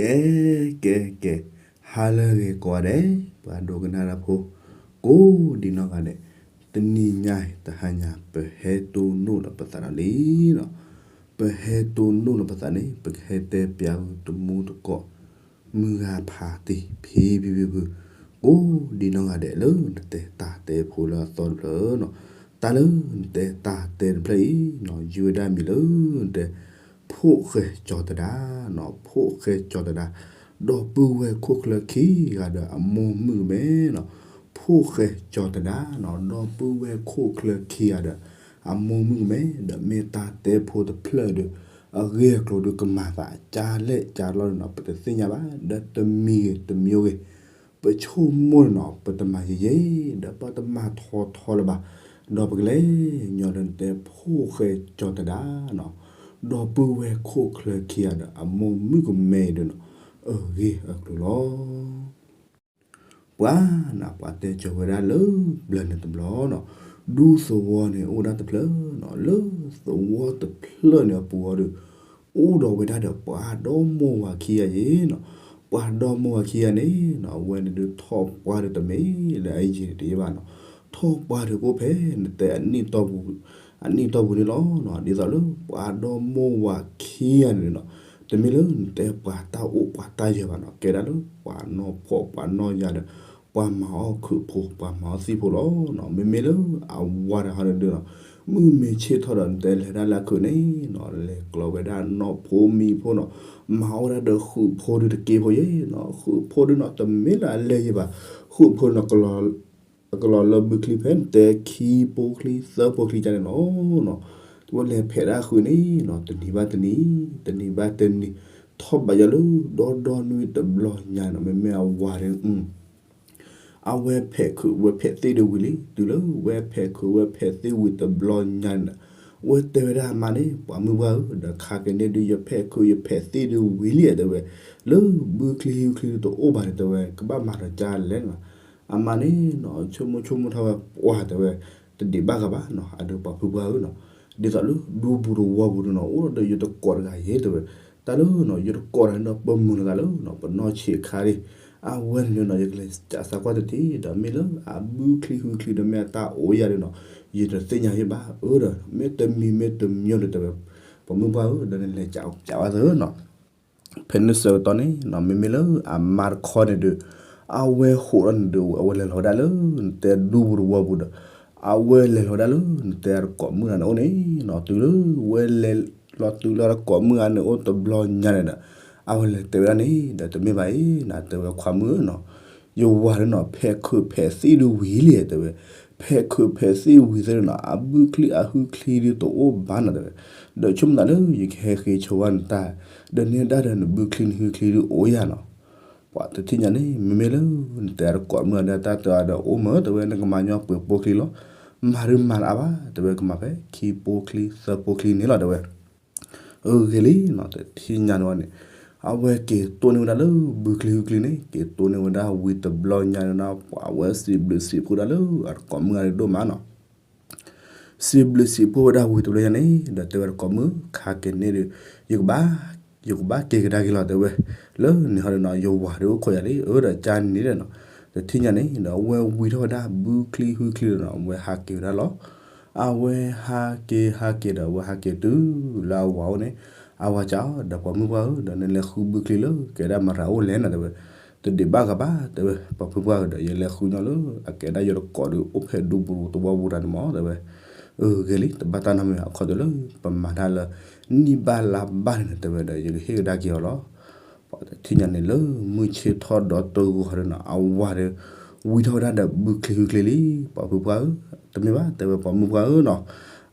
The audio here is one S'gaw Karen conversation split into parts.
ကဲ ကဲ ကဲ, ဟါလၢအဂ့ၤကိးဂၤဒဲး ပှၤဒိကနၣ်တၢ်ဖိ ကိးဒံနီၢ်ဂၤဒဲး, တနံၤညါအံၤ တဟါညါ ပဟဲတိၢ်နီၣ်လၢပသးဒီးလံလီၤ. ပဟဲတိၢ်နီၣ်လၢပသးန့ၣ် ပကဟဲတဲပျးဝဲတမူတကိး မုၢ်ဂၤဖးတံၢ် ဖံဖံဖုဖု ကိးဒံနီၢ်ဂၤဒဲးလၢနတဲတၢ်တဲဖိလၢအသီတဖျၢၣ်နီၤ. တၢ်လၢနတဲတၢ်တဲတဖျၢၣ်အံၤနီၤ ယုၢ်ဝဲဒၣ်မံၤလၢနတဲ ဖိၣ်ဃဲကၠီၤတဒါနီၤ. ဖိၣ်ဃဲကၠီၤတဒါ ဒီပုၢ်ဝဲၢ်ခိၣ်ချၢခံဂၤဒီးအမိၢ်မုၣ်ကမဲနီၤ. ဖိၣ်ဃဲကၠီၤတဒါနီၤ ဒီပုၢ်ဝဲၢ်ခိၣ်ချၢခံဂၤဒီး အမိၢ်မုၣ်ကမဲ ဒီးမ့ၢ်တၢ်တဲဖိတဖျၢၣ်ဒီး အဂ့ၢ်အကျိၤဒုးကမၤသးကၢ်လဲၣ်ကၢ်လီၤနီၤ ပတသ့ၣ်ညါဘၣ် ဒီးတမံၤဂ့ၤတမံၤဂ့ၤ ပဆိကမိၣ်န့ၣ်နီၤ ပတမၤယဲၢ်ယဲၢ် ဒီးပတမၤထီထီလၢၤဘၣ် ဒီးပကလဲၤညီလၢနတဲဖိၣ်ဃဲကၠီၤတဒါနီၤ ဒီပုၢ်ဝဲၢ်ခိၣ်ချၢခံဂၤဒီး အမိၢ်မုၣ်ကမဲအံၤဒုးနီၤ အဂ့ၢ်အကျိၤလီၤ. ပှၤနၤ ပှၤတဲကၠီၤဝဲဒၣ်လၢဘျၢန့ၣ်တဘျီနီၤ ဒူသဝီန့ၣ်အိၣ်ဒၣ်တဖျၢၣ်နီၤ လၢသဝီတဖျၢၣ်န့ၣ်အပူၤအီၤဒီး အိၣ်ဒီးဝဲဒၣ်ဒီးပှၤဒီမိၢ်ဝၤခံဂၤအံၤနီၤ. ပှၤဒီမိၢ်ဝၤခံဂၤန့ၣ်နီၤ အဝဲန့ၣ်ဒုးထီၣ်ပှၢ်ဒီးတမ့ၢ်လၢအယံၤတယံၤဘၣ်နီၤ ထီၣ်ပှၢ်ဒီးကအိၣ်ဖဲနတဲအနံၣ်တီၢ်ပူၤ အနံၣ်တီၢ်ပူၤန့ၣ်လီၤနီၤ. ဒ်သိးလၢပှၤဒီမိၢ်ဝၤခံဂၤန့ၣ်နီၤ တမ့ၢ်လၢနတဲပှၤတၢ်အိၣ်ပှၤတၢ်ယၢၤဘၣ်နီၤ ကဲဒၣ်လၢပှၤနီၢ်ဖှီၣ်ပှၤနီၢ်ယၤဒီး ပှၤမၤအီၣ်ခုးဖိ ပှၤမၤအီၣ်သံၣ်ဖိလီၤနီၤ. မ့မ့ၢ်လၢအဝၤတဟီန့ၣ်ဒုးနီၤ မုၢ်မ့ၢ်ဆ့ၣ်ထီၣ်ဒီးနတဲလဲၤဒၣ်လၢအခုးန့ၣ်နီၤ လဲၤကျီဝဲဒၣ်နီၢ်ဖိမံၤဖိနီၤ မၤအီၣ်ဝဲဒၣ်ဒီးဃုးဖိဒုးတက့ၢ်ဖိယဲၢ်နီၤ. ဃုးဖိဒုးနီၤ တမ့ၢ်လၢအလဲၤယဲၢ်ဘၣ် ဃုးဖိနီၤ အကလီၤလၢဘုချံဖဲနတဲခံဖိချံသၢဖိချံကန့ၣ်လီၤနီၤ. တဝဲလဲၤဖဲးဒၣ်ဃုးန့ၣ်နီၤ တနံၤဘၣ်တနံၤ တနံၤဘၣ်တနံၤ ထီၣ်ဘးယီၤလၢ ဒီဒီနွံတဘျီညါနီၤ မ့မ့ၢ်အဝၤန့ၣ် အဝဲဖဲးခုးဝဲဖဲးသ့ၣ်ဒုးဝံၤလံ တုၤလၢဝဲဖဲးခုးဝဲဖဲးသ့ၣ်ဝံၤတဘျီညါန့ၣ်ဒီး ဝဲတဲဝဲဒၣ်အမါန့ၣ် ပှၤမုၢ်ပှၢ်ဧၢ ဒီးခါက့ၤန့ၣ်ဒုး ယဖဲးခုးယဖဲးသ့ၣ်ဒုးဝံၤလံ တဲဝဲ, လၢဘုချံဟုချံဒုးတအိၣ်ဘၣ်န့ၣ် တဲဝဲ ကဘၣ်မၤဒီးကလဲၣ်နီၤ. အမါန့ၣ်နီၤ ဆိကမိၣ်ဆိကမိၣ်ထီၣ်ဝဲ ပှၤတဲဝဲ တဒံးဘၣ်ဂၤဘၣ်နီၤ အဒုးပှၤဖုပှၢ်ဧၢနီၤ, ဒ်သိးလၢဒူပူၤတဝီပူၤဒုးနီၤ အိၣ်ဒီးယတကိးတဂၤယဲၢ်တဲဝဲ, တၢ်လၢနီၤ ယတကိးတဂၤန့ၣ်ဒီး ပမုာ်လိာ်သးလၢနီၤ ပနီၢ်ဆံးခါဒံး, အဝဲန့ၣ်ဒုးနီၤ ယကလဲၤစးကွၢ်တထံၣ် ဒီးမ့ၢ်လၢအဘုချံဟုချံဒီးမ့ၢ်အတၢ်အိၣ်ယၤဒုးနီၤ ယတသ့ၣ်ညါယဲၢ်ဘၣ်အၢဒီး မ့ၢ်တမံၤမ့ၢ်တမံၤဒီးတဲဝဲ, ပှၤမုၢ်ပှၢ်ဧၢ ဒီးနလဲၤစးပၠးဝဲသ့နီၤ ဖဲန့ၣ်ဆၢကတီၢ်န့ၣ်နီၤ မ့မ့ၢ်လၢအမါတခီန့ၣ်ဒုး အဝဲဟိးထီၣ်န့ၣ်ဒုး အဝဲလဲၤလီၤဝဲဒၣ်လၢ နတဲဒူပူၤတဝီပူၤဒီး အဝဲလဲၤလီၤဝဲဒၣ်လၢ နတဲတကိးမုၣ်ဂၤန့ၣ်အိၣ်န့ၣ်နီၤ တုၤလၢဝဲလဲၤလီၤတုၤလၢတကိးမုၣ်ဂၤန့ၣ်အိၣ်တဘျီညါန့ၣ်ဒီး အဝဲလဲၤတဲဝဲဒၣ်န့ၣ် ဒီးတမ့ၢ်ဘၣ်အံၤ နတဲဝဲခွါမုၣ်နီၤ ယဝၤဒုးနီၤ ဖဲးခုးဖဲးသ့ၣ်ဒုးဝံၤလံတဲဝဲ, ဖဲးခုးဖဲးသ့ၣ်ဝံၤသ့ၣ်နီၤ အဘုချံအဟုချံဒုးတအိၣ်ဘၣ်နီၤတဲဝဲ, ဒီးဆိကမိၣ်သးလၢ ယကဟဲဃ့ဆိဝဲနတၢ်, ဒီးန့ၢ်ဒၣ်ဒီးနဘုချံနဟုချံဒုးအိၣ်ယၤနီၤ, ပှၤတထံၣ်ညါန့ၣ် မ့မ့ၢ်လၢ နတဲတကိးမုၣ်ဂၤဒီးတၢ်တဂၤဒီးအိၣ်မး တဲဝဲ နကမၤညီပှဲၤပိာ်ချံလီၤ, မၤဒုးမၤလၢအါဘၣ် တဲဝဲ ကမၤဖဲခံပိာ်ချံသၢပိာ်ချံန့ၣ်လီၤတဲဝဲ အဂ့ၤလံနီၤ တထံၣ်ညါန့ၣ်ဝဲန့ၣ်, အဝဲက့ၤတိၢ်န့ၢ်ဝဲဒၣ်လၢဘုချံဟုချံန့ၣ် က့ၤတိၢ်န့ၢ်ဝဲဒၣ်ဝံၤတဘျီညါန့ၣ်နီၤ ပှၤဝဲစံးဘျုးစံးဖှိၣ်ဒၣ်လၢအတကိးမုၣ်ဂၤဒိၣ်မးနီၤ, စံးဘျုးစံးဖှိၣ်ဝဲဒၣ်ဝံၤတဘျီညါန့ၣ် ဒီးတဲဝဲတကိးမုၣ် ခါက့ၤန့ၣ်ဒီး ယကဘၣ်, ယကဘၣ်က့ၤကဒါက့ၤလီၤတဲဝဲ, လၢန့ၣ်ဟီဒီးနီၤ ယဝၤဒုးအိၣ်ခိးယၤလံ အၢဒီးကန့ၣ်ဒီးနီၤ, တထံၣ်ညါန့ၣ်ဒီး အဝဲဝံၤထီၣ်ဝဲဒၣ်ဘုချံဟုချံဒီးနီၤ အဝဲဟးက့ၤဝဲဒၣ်လီၤ အဝဲဟးက့ၤဟးက့ၤဒီး အဝဲဟးက့ၤတုၤလၢအဝၤအိၣ်န့ၣ်, အဝၤစံးအီၤ ဒီးပှၤမုၢ်ပှၢ်ဧၢ ဒီးနလဲၤဃုဘုချံလၢကဲဒၣ်မတၤအိၣ်လဲၣ်နီၤတဲဝဲ, တဒံးဘၣ်ဂၤဘၣ် တဲဝဲ ပှၤမုၢ်ပှၢ်ဧၢ ဒီးယလဲၤဃုညီလၢအကဲဒၣ်ယတကိးဒုးအိၣ်ဖဲဒူပူၤတဝီပူၤတၢ်န့ၣ်မး တဲဝဲ, အဂ့ၤလံ တဘၣ်တၢ်နီတမံၤဘၣ် အခီဒီးလၢ ပမၤတၢ်လၢ နံၣ်ဘၣ်လါဘၣ်န့ၣ်နီၤ တဲဝဲဒီး ယကဟ့ၣ်ကဒါက့ၤအီၤလီၤ ပှၤတထံၣ်ညါန့ၣ်လၢမုၢ်ဆ့ၣ်ထီၣ်ဒီးတဂီၤဒီးနီၤ အဝၤဒီး ဝံၤထီၣ်ဝဲဒၣ်ဒီးဘုချံဟုချံလံ ပှၤဖုပှၢ်ဧၢ, တမ့ၢ်ဘၣ် တဲဝဲပှၤမုၢ်ပှၢ်ဧၢနီၤ,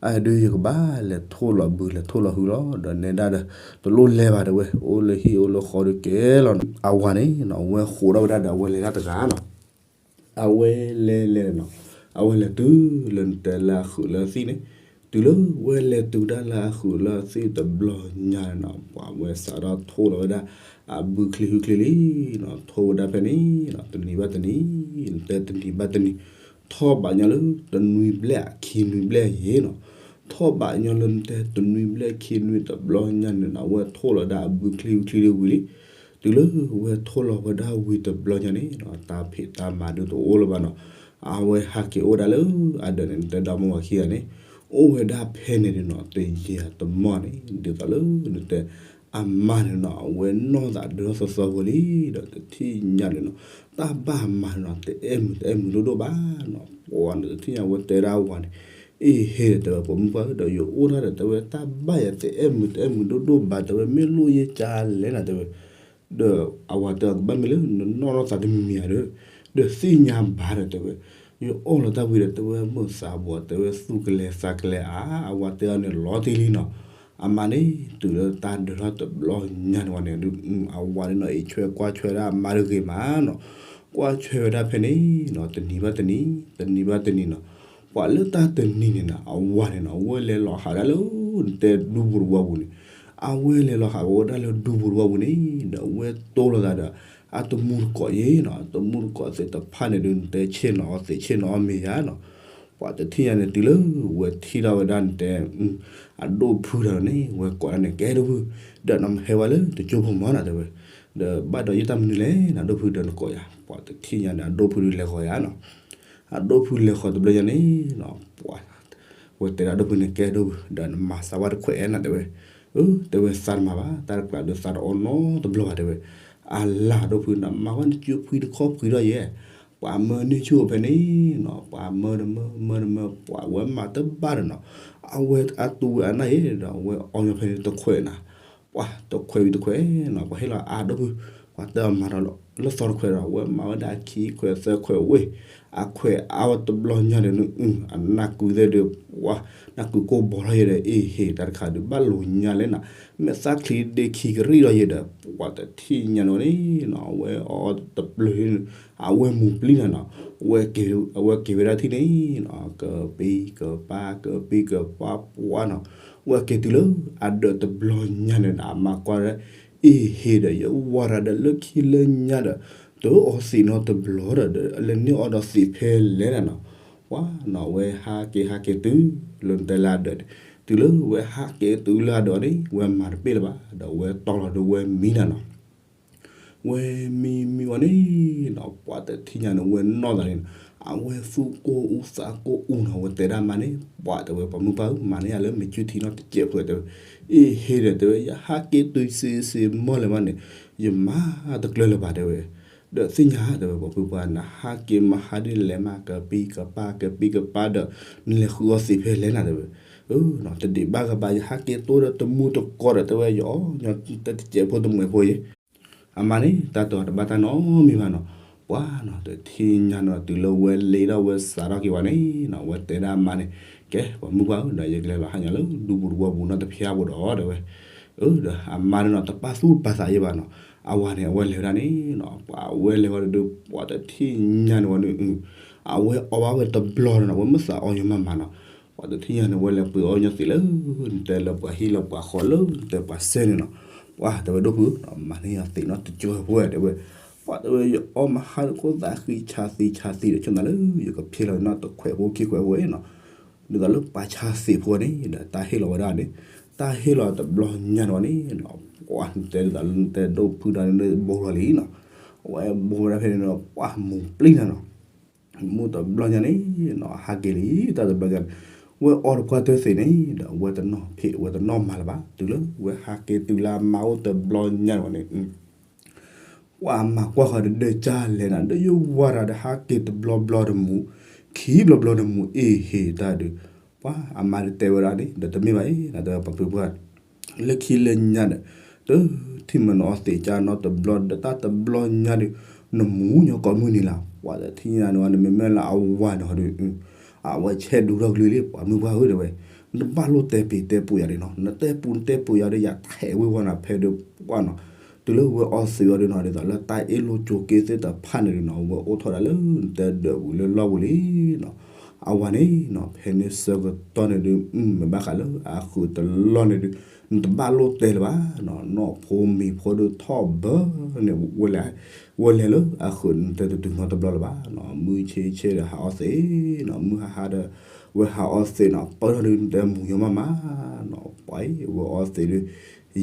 အဒုးယကဘၣ်လဲၤထိၣ်လီၤဘုလဲၤထိၣ်လီၤဟုလီၤ ဒီးနဲဒၣ်ဒီး တလိၣ်လဲၤဘၣ်တဲဝဲ အိၣ်လၢဟံၣ်အိၣ်လၢဃီဒီးကဲလီၤနီၤ, အဝၤန့ၣ်နီၤ အဝဲဃိးထီၣ်ဝဲဒၣ်ဒီး အဝဲလဲၤတၢ်တဂၤနီၤ အဝဲလဲၤလဲၤနီၤ, အဝဲလဲၤတုၤလၢနတဲလၢအဃုာ်လၢသ့ၣ်န့ၣ်, တုၤလၢဝဲလဲၤတုၤဒၣ်လၢအဃုာ်လၢသ့ၣ်တဘျီညါန့ၣ်နီၤ ပှၤဝဲစးထီၣ်ထိၣ်လီၤဝဲဒၣ် အဘုချံဟုချံလံနီၤ, ထိၣ်ဝဲဒၣ်ဖဲန့ၣ်နီၤ တနံၤဘၣ်တနံၤ, နတဲတနံၤဘၣ်တနံၤ, ထီၣ်ဘးညီလၢတနွံဘျဲၣ်ခံနွံဘျဲၣ်ယဲၢ်နီၤ, ထီၣ်ဘးညီလၢနတဲတနွံဘျဲၣ်ခံနွံတဘျီညါန့ၣ်နီၤ အဝဲထိၣ်လီၤဝဲဒၣ်အဘုချံဟုချံလံဝံၤလံ, တုၤလၢဝဲထိၣ်လီၤဝဲဒၣ်ဝံၤတဘျီညါန့ၣ်နီၤ တၢ်ဖံးတၢ်မၤဒုးတအိၣ်လၢၤဘၣ်နီၤ. အဝဲဟးက့ၤအိၣ်ဒၣ်လၢအဒၢးန့ၣ် နတဲဒီမါဝၤခံဂၤန့ၣ် အိၣ်ဝဲဒၣ်ဖဲန့ၣ်ဒုးနီၤ တယံာ်တမီၢ်န့ၣ် ဒ်သိးလၢနတဲ အမါန့ၣ်နီၤ အဝဲနီၢ်သးဒၢသီသီဖိလံဒီး တထံၣ်ညါန့ၣ်နီၤ တၢ်ဘၣ်အမါန့ၣ်နီၤ တအဲၣ်မုာ်တအဲၣ်မုာ်ဒိၣ်ဒိၣ်ဘၣ်နီၤ. ပှၤန့ၣ်တထံၣ်ညါ အဝဲတဲဒၣ်အဝၤန့ၣ် အ့ဟ့ဒီး တဲဝဲ ပိာ်မုၣ်ပှၢ်ဧၢ ဒီးယအိၣ်ဒၣ်ဒီး တဲဝဲ တၢ်ဘၣ်ယၤ တအဲၣ်မုာ်တအဲၣ်မုာ်ဒိၣ်ဒိၣ်ဘၣ် တဲဝဲ မ့ၢ်လိၣ်ယဲကလဲၣ်နၤ တဲဝဲ ဒီးအဝၤတဲအီၤ ကဘၣ်မ့ၢ်လၢနနီၢ်နီၢ်သးတမံၤမံၤဧါဒီး ဒီးသ့ၣ်ညါဘၣ်ဒီး တဲဝဲ ယအီၣ်လီၤတၢ်ဝံၤဒီး တဲဝဲ မုၢ်သးဘီ တဲဝဲ သူၣ်ကလဲၤသးကလဲၤဧါ အဝၤတဲအီၤန့ၣ် လီၤတံၢ်လံနီၤ. အမါန့ၣ် တုၤလၢတၢ်ဒၢးထီၣ်တဘျီညါန့ၣ်ဝဲန့ၣ် အဝၤန့ၣ်နီၤ အံးဆွဲကွၢ်ဆွဲဒၣ်အမါတဂ့ၤမးနီၤ. ကွၢ်ဆွဲဝဲဒၣ်ဖဲန့ၣ်နီၤ တနံၤဘၣ်တနံၤ တနံၤဘၣ်တနံၤနီၤ. ပှၤလၢတၢ်တနံၤန့ၣ်နီၤ အဝၤန့ၣ်နီၤ အဝဲလဲၤလီၤဟးဒၣ်လၢ နတဲဒူပူၤတဝီပူၤန့ၣ် အဝဲလဲၤလီၤဟးဝဲဒၣ်လၢဒူပူၤတဝီပူၤန့ၣ် ဒီးအဝဲတိၢ်လိာ်သးဒီး အတမူတကိးယဲနီၤ အတမူတကိးသ့ၣ်တဖၣ်န့ၣ်ဒုး နတဲဆ့ၣ်နီၤအီၤသ့ၣ်ဆ့ၣ်နီၤအီၤမ့ၢ်ယါနီၤ. ပှၤတထံၣ်ညါန့ၣ် တုၤလၢဝဲထံၣ်ထီၣ်ဝဲဒၣ်န့ၣ်တဲ အဒိၣ်ဖုတဂၤန့ၣ် ဝဲကိးဒၣ်န့ၣ် ကဲဒိၣ်ဖု ဒီးနမ့ၢ်ဟဲဝဲလၢတကၠိဖိမးနီၤ တဲဝဲ ဒီးဘၣ်ဒီးယတၢ်မနုၤလဲၣ်နီၤ ဒိၣ်ဖုဒီးနကိးယၤ ပှၤတထံၣ်ညါန့ၣ် အဒိၣ်ဖုဒုးလဲၤဃီၤယၤနီၤ. အဒိၣ်ဖုလဲၤဃီၤတဘျီညါန့ၣ်နီၤ ပှၤ ဝဲတဲဒၣ်ဒိၣ်ဖုန့ၣ် ကဲဒိၣ်ဖု ဒီးနမၤသးဝဲတခွဲးနီၤ တဲဝဲ အၢ တဲဝဲသးတမၤဘၣ် တၢ်တကျးဒီးသးတအီနီတဘျီဘၣ်တဲဝဲ အလၢဒိၣ်ဖု နမၤဝဲနကၠိဖှံတခီဖှံထီၣ်ယဲ ပှၤမၢနုၢ်ဆူၣ်ဖဲန့ၣ်နီၤ ပှၤမၢတမၢ မၢတမၢ ပှၤဝဲမၤတဘၣ်ဒီးနီၤ အဝဲအသူဝဲအနၢ်ယဲဒီး အဝဲအီညီဖဲန့ၣ်တခွဲးနီၤ ပှၤတခွဲးဝံၤတခွဲးနီၤ ပှၤဟ့ၣ်လီၤအါဒိၣ်ဖု ပှၤတဲအီၤမၤဒီးလၢသီတခွဲးဒီး အဝဲမၤဝဲဒၣ်အခံခွဲးသၢခွဲးဝ့ၢ် အခွဲးအါဝဲတဘျီညါဒီး အနၢ်ကုသ့ၣ်ဒီး ပှၤနၢ်ကုကိၢ်ဘီထီၣ်ယဲဒီး အ့ဟ့ တၢ်တခါဒုးဘၣ်လိာ်ညါလဲၣ်နီၤ မ့ၢ်သၣ်ချံဒ့ခံကရံၣ်ဒီးယဲဒီး ပှၤတထံၣ်ညါန့ၣ်ဝဲန့ၣ်နီၤ အဝဲအီတပျၢၤ အဝဲမူၤပျံၤနၤနီၤ အဝဲက့ၤဝဲဒၣ်ထံၣ်န့ၣ်နီၤ ကပံၤကပၤ ကပံၤကပၤပှၤနီၤ ဝဲက့ၤတုၤလၢအဒၢးတဘျီညါန့ၣ်ဒီး အမါကွၢ်ဒီး အ့ဟ့ဒီး ယဝၤရၤဒီးလၢခံလၢညါဒီး တအီသံးနီတဘျီဒီး လဲၤန့ၢ်အီၤဒီးသံးဖဲလဲၣ်နၤနီၤ ပှၤနီၤ ဝဲဟးက့ၤဟးက့ၤတုၤလၢနတဲလၢအဒၢးန့ၣ် တုၤလၢဝဲဟးက့ၤတုၤလၢအဒၢးန့ၣ် ဝဲမၤတပ့ၢ်လၢၤဘၣ် ဒီးဝဲတီၢ်လီၤဒီးဝဲမံနၤနီၤ ဝဲမံမံဝဲန့ၣ်နီၤ ပှၤတထံၣ်ညါန့ၣ် ဝဲနီၢ်သးန့ၣ်နီၤ အဝဲသူၣ်ကိၢ်အူသးကိၢ်အူနီၤ ဝဲတဲဒၣ်မါန့ၣ် ပှၤတဲဝဲ ပှၤမုၢ်ပှၢ်ဧၢ မၤန့ၢ်ယၤလၢမ့ၢ်ကုထံနီတစဲးဖိတဲဝဲ အ့ဟ့ဒီးတဲဝဲ ယဟးက့ၤတုၤစ့စ့မီၢ်လဲၣ်မးန့ၣ် ယမၤတကျၢၤလၢၤဘၣ်တဲဝဲ ဒီးသ့ၣ်ညါတဲဝဲ ပှၤမုၢ်ပှၢ် နဟးက့ၤမၤဟးဒ်လဲၣ်မး ကပံၤကပၤ ကပံၤကပၤဒီး နလဲၤဃုအီသံးဖဲလဲၣ်နၤတဲဝဲ တဒံးဘၣ်ကဘၣ် ယဟးက့ၤတိဒီးတမူတကိးဒီးတဲဝဲ ယအီညီတစဲးဖိတမှဲးဖိယဲ အမါန့ၣ် တၢ်တအီၤတဘၣ်တၢ်နီတမံၤဘၣ်နီၤ ပှၤနီၤ တထံၣ်ညါနီၤ တုၤလၢဝဲလ့ထီၣ်ဝဲစးထီၣ်က့ၤဝဲန့ၣ်နီၤ ဝဲတဲဒၣ်အမါန့ၣ် ကဲ ပှၤမုၢ်ပှၢ်ဧၢ ဒီးယကလဲၤလီၤဟါညါလၢဒူပူၤတဝီပူၤနီတဖျါပူၤဒီးတဲဝဲ အၢ ဒီးအမါန့ၣ်နီၤ တပာ်သူၣ်ပာ်သးယဲဘၣ်နီၤ အဝၤန့ၣ် အဝဲလဲၤဝဲဒၣ်န့ၣ်နီၤ ပှၤအဝဲလဲၤဝဲဒၣ်ဒီး ပှၤတထံၣ်ညါန့ၣ်ဝဲန့ၣ် အဝဲအီဘၣ်ဝဲတဘျီဒီးနီၤ အဝဲမ့ၢ်သးအီညီမးမးနီၤ ပှၤတထံၣ်ညါန့ၣ် ဝဲလဲၤပှ့ၤအီညီသံးလၢ နတဲလၢပှၤဟံၣ်လၢပှၤဃီလၢ နတဲပှၤစဲန့ၣ်နီၤ ပှၤတဲဝဲဒိၣ်ဖု မၤန့ၢ်ယၤသံးနီတကၠိဖိတဲဝဲ ပှၤတဲဝဲ ယအီမဟါတခိၣ်သးဃံဆါသံဆါသံဒီး ဆိနၤလၢ ယကဖျ့လီၤနီတခွဲးဖိခံခွဲးဖိနီၤ ဒ်သိးလၢပှၤဆါသံးဖိန့ၣ်ဒီး တၢ်ဟ့ၣ်လီၤဝဲဒၣ်န့ၣ် တၢ်ဟ့ၣ်လီၤတဘျီညါန့ၣ်ဝဲန့ၣ်နီၤ ပှၤတဲဒ်သိးလၢနတဲဒိၣ်ဖုဒီးန့ၣ် ဘိလီၤလံနီၤ အဝဲဘိဝဲဒၣ်ဖဲန့ၣ်ဒီး ပှၤမူၤပျံၤနၤနီၤ မူတဘျီညါန့ၣ်နီၤ ဟးက့ၤလံ တၢ်တဘျီညါန့ၣ် ဝဲအီတပှၢ်တၢၢ်သံးန့ၣ်ဒီး ဝဲတနီၢ်ဖံး ဝဲတနီၢ်မၤလၢၤဘၣ် တုၤလၢဝဲဟးက့ၤတုၤလၢအမါအိၣ်တဘျီညါန့ၣ်ဝဲန့ၣ် ပှၤမၤကွၢ်ဃီၤဒီး ဒၢကၢ်လဲၣ်နၤ ဒီးယဝၤရၤဒီးဟးက့ၤတဘျီဘျီတမူ ခံဘျီဘျီတမူ အ့ဟ့တၢ်ဒုး ပှၤအမါဒုးတဲဝဲဒၣ်န့ၣ် ဒီးတမ့ၢ်ဘၣ်အံၤ နတဲပှၤဖုပှၢ် လၢခံလၢညါဒီး တထံၣ်မၤနအီသံးကၢ်နီတဘျီဒီး တၢ်တဘျီညါဒီး နမူညီကိးမုၢ်နံၤလၢ် ပှၤတထံၣ်ညါန့ၣ်ဝဲန့ၣ် မ့မ့ၢ်လၢအဝၤန့ၣ်ဟီဒီး အဝဲဆဲးဒူထီၣ်ကလုၢ်လံ ပှၤမုၢ်ပှၢ်ဧၢ တဲဝဲ နတဘၣ်လိၣ်တဲပ့ၤတဲပူၤယၤဒ်နီၤ နတဲပူၤနတဲပူၤယၤဒီး ယၤထဲးဝ့ၤဝီနၤဖဲဒီး ပှၤနီၤ တုၤလၢဝဲအီသံးအီၤဒ်နီၤ ဒ်သိးလၢတၢ်အ့ၣ်လိာ်ကၠိက့သ့ၣ်တဖၣ်န့ၣ်ဒ်နီၤ ဝဲအိၣ်ထီၣ်ဒၣ်လၢနတဲဒၢးပူၤလၢလီၢ်ပူၤလံနီၤ အဝၤန့ၣ်နီၤ ဖဲန့ၣ်ဆၢကတီၢ်န့ၣ်ဒုး မ့ၢ်ဘၣ်ဃးလၢအဃုာ်တလီၢ်န့ၣ်ဒုး နတဘၣ်လိၣ်တဲလၢၤဘၣ်နီၤ, နီၢ်ဖိမံၤဖိဒုးထီၣ်ဘၢန့ၣ် ဝဲလဲၤလၢအဃုာ်နတဲတတုၤနီတဘျီလၢၤဘၣ်နီၤ, မုၢ်ဆ့ဆ့ဒီးဟးအီသံးနီၤ, မုၢ်ဟါဟါဒီး ဝဲဟးအီသံးနီၤ, ပၢၢ်ထီၣ်ဒုးနတဲမူၤညီမးမးနီၤ, ပှၤအံၤ ဝဲအီသံးဒုး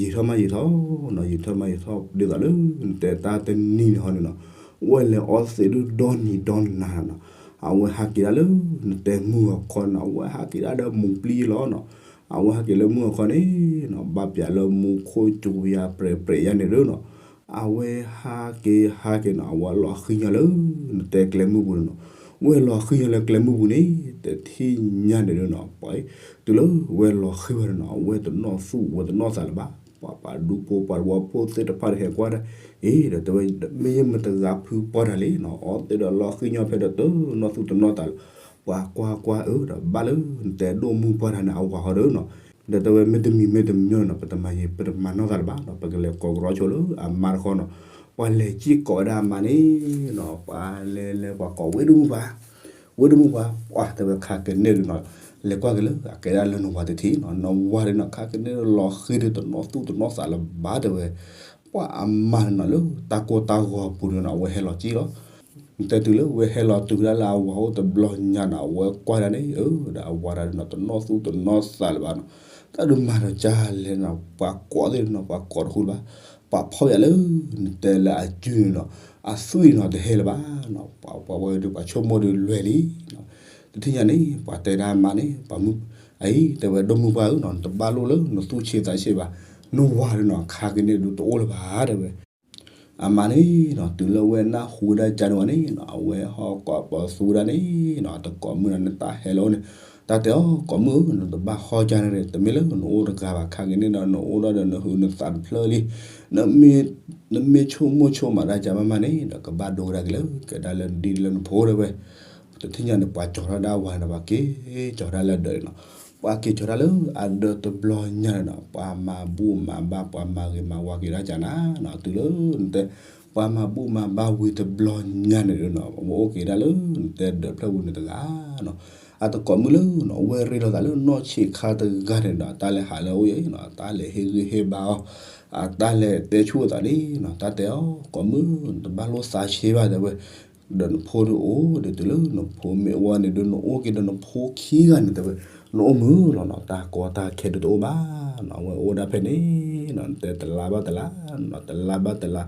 ယံာ်ထီၣ်မးယံာ်ထီၣ်နီၤ, ယံာ်ထီၣ်မးယံာ်ထီၣ် ဒ်သိးလၢနတဲတၢ်တနံၤန့ၣ်ဟီန့ၣ်နီၤ, ဝဲလဲၤအီသံးဒုးဒီနံၤဒီနၤနီၤ, အဝဲဟးက့ၤဒၣ်လၢနတဲမုၢ်အခီနီၤ, အဝဲဟးက့ၤဒၣ်ဒီးမူၤပျံၤလီၤနီၤ, အဝဲဟးက့ၤလၢမုၢ်အခီန့ၣ်နီၤ, ဘၣ်ပျးလၢမူခိၣ်စူၤယၤပြဲးပြဲးယါန့ၣ်ဒုးနီၤ, အဝဲဟးက့ၤဟးက့ၤနီၤ, အဝဲလီၤဃံၤညီလၢနတဲကျဲမုၢ်ပူၤန့ၣ်နီၤ, ဝဲလီၤဃံၤညီလၢကျဲမုၢ်ပူၤန့ၣ် တထံၣ်ညါန့ၣ်ဒုးနီၤ, ပှၤအံၤ တုၤလၢဝဲလီၤဃံၤဝဲန့ၣ်နီၤ, အဝဲတနီၣ်သူၣ်ဝဲတနီၣ်သးလၢၤဘၣ်, ပှၤပှၤဒူဖိပှၤတဝီဖိသ့ၣ်တဖၣ်တဟဲကွၢ်ဒၣ်, အ့ဒီးတဲဝဲ မ့ၢ်ယမ့ၢ်တဂၤဖုပှၢ်တၢ်လံနီၤ, အီသံးဒီးလီၤဃံၤညီဖဲဒီးတနီၣ်သူၣ်တနီၣ်သးလၢၤ, ပှၤကွၢ်ကွၢ်အၢဒီးဘၣ်လၢနတဲဒိၣ်မုၢ်ပှၢ်တၢ်န့ၣ် အဝၤဃီဒီးနီၤ, ဒီးတဲဝဲမ့တမံၤမ့တမံၤနီၤ, ပတမၤယံၤ ပတမၤနီၢ်သးလၢၤဘၣ်နီၤ, ပကလဲၤကိးကရီဆိလၢအမါတခီနီၤ, ပှၤလဲၤကံၣ်ကိးဝဲဒၣ်အမါန့ၣ်နီၤ, ပှၤလဲၤလဲၤပှၤကိးဝ့ၢ်ဒိၣ်မုၢ်ပှၢ် ဝ့ၢ်ဒိၣ်မုၢ်ပှၢ် ပှၤတဲဝဲခါကန့ၣ်ဒုးနီၤ, လဲၤကွၢ်က့ၤလၢအကဲဒၣ်လၢနဝၤတထံၣ်နီၤ, နဝၤဒုးနီၤ ခါကန့ၣ်ဒုးလီၤဃံၤဒုးတနီၣ်သူၣ်တနီၣ်သးလၢၤဘၣ်တဲဝဲ, ပှၤအမါန့ၣ်နီၤ လၢတၢ်ကိၢ်တၢ်ဂီၤပူၤဒုးနီၤ အဝဲဟဲလီၤကံၣ်လီၤ, နတဲတုၤလၢဝဲဟဲလီၤတုၤဒၣ်လၢအဝၤအိၣ်တဘျီညါနီၤ အဝဲကွၢ်ဒၣ်န့ၣ် အၢဒီးအဝၤဒၣ်ဒုးနီၤ တနီၣ်သူၣ်တနီၣ်သးလၢၤဘၣ်နီၤ, တၢ်ဒုးမၤဒီးကၢ်လဲၣ်နီၤ ပှၤကိးသ့ၣ်နီၤ ပှၤကိးတဃူလၢၤဘၣ်, ပှၤဖီၣ်ယၤလၢ နတဲလၢအစုန့ၣ်နီၤ, အသွံၣ်နီၤတဟဲလၢၤဘၣ်နီၤ, ပှၤဝဲဒုးပှၤဆိကမိၣ်ဒုးလွဲၢ်လံနီၤ, တထံၣ်ညါန့ၣ် ပှၤတဲဒၣ်အမါန့ၣ် ပှၤမုၣ် အအံၤ တဲဝဲဒိၣ်မုၢ်ပှၢ်ဧၢနီၤ နတဘၣ်လိၣ်လၢနသူၣ်ဆ့သးဆ့ဘၣ်, နဝၤဒုးနီၤ ခါကန့ၣ်ဒုးတအိၣ်လၢၤဘၣ်တဲဝဲ အမါန့ၣ်နီၤ တုၤလၢဝဲနၢ်ဟူဝဲဒၣ်ကန့ၣ်ဝဲန့ၣ်နီၤ အဝဲဟီၣ်ကိးပသူဝဲဒၣ်န့ၣ်နီၤ တကိးမုၣ်နီၤ နတၢ်ဟဲလီၤအိၣ်န့ၣ်, တၢ်တဲအီၤ ကိးမုၣ်ဧၢ နတဘၣ်ဟီၣ်ကန့ၣ် တမ့ၢ်လၢနအိၣ်တဂၤဘၣ် ခါကန့ၣ်ဒီး နအိၣ်ဒီးဒီးနဟုးနသးတဖျၢၣ်လံ, နမ့ၢ်ဆိကမိၣ်ဆိကမးဒၣ်ကမးမးန့ၣ်ဒီး ကဘၣ်ဒိဝဲဒၣ်က့ၤလၢ ကဲဒၣ်လၢနဒ်လၢနဖိတဲဝဲ တထံၣ်ညါန့ၣ် ပှၤကၠီၤထီၣ်ဒၣ်ဝၤန့ၣ် ပှၤက့ၤကၠီၤဒၣ်လၢအဒၢးန့ၣ်နီၤ, ပှၤက့ၤကၠီၤဒၣ်လၢအဒၢးတဘျီညါန့ၣ်နီၤ ပှၤမၤဘူၣ်မၤဘါ ပှၤမၤဂ့ၤမၤဝါက့ၤဒၣ်ကၢ်နၤနီၤ တုၤလၢနတဲ ပှၤမၤဘူၣ်မၤဘါဝံၤတဘျီညါန့ၣ်နီၤ ပအိၣ်က့ၤဒၣ်လၢနတဲဒၢးဖျၢၣ်ပူၤန့ၣ်တဂၤနီၤ, အတကိးမုၣ်လၢနီၤ အဝဲရ့လိာ်သးလၢနီၢ်ဆံးခါတဂၤန့ၣ်ဒီး တၢ်လဲၤဟးလၢအအိၣ်ယဲနီၤ တၢ်လဲၤဟ့ၣ်ဂံၢ်ဟ့ၣ်ဘါအီၤ အတၢ်လဲၤတဲဆူၣ်အသးန့ၣ်နီၤ တၢ်တဲအီၤ ကိးမုၣ် နတဘၣ်လိၣ်သးဆ့ဘၣ်တဲဝဲ ဒီးနဖိဒုးအိၣ်ဒီးတုၤလၢနဖိမ့ၢ်ဝဲန့ၣ်ဒုး နအိၣ်က့ၤဒီးနဖိခံဂၤန့ၣ်တဲဝဲ နအိၣ်မုာ်လီၤနီၤ တၢ်ကီတၢ်ခဲဒုးတအိၣ်ဘၣ်နီၤ အဝဲအိၣ်ဒၣ်ဖဲန့ၣ်နီၤ နတဲတလါဘၣ်တလါနီၤ တလါဘၣ်တလါ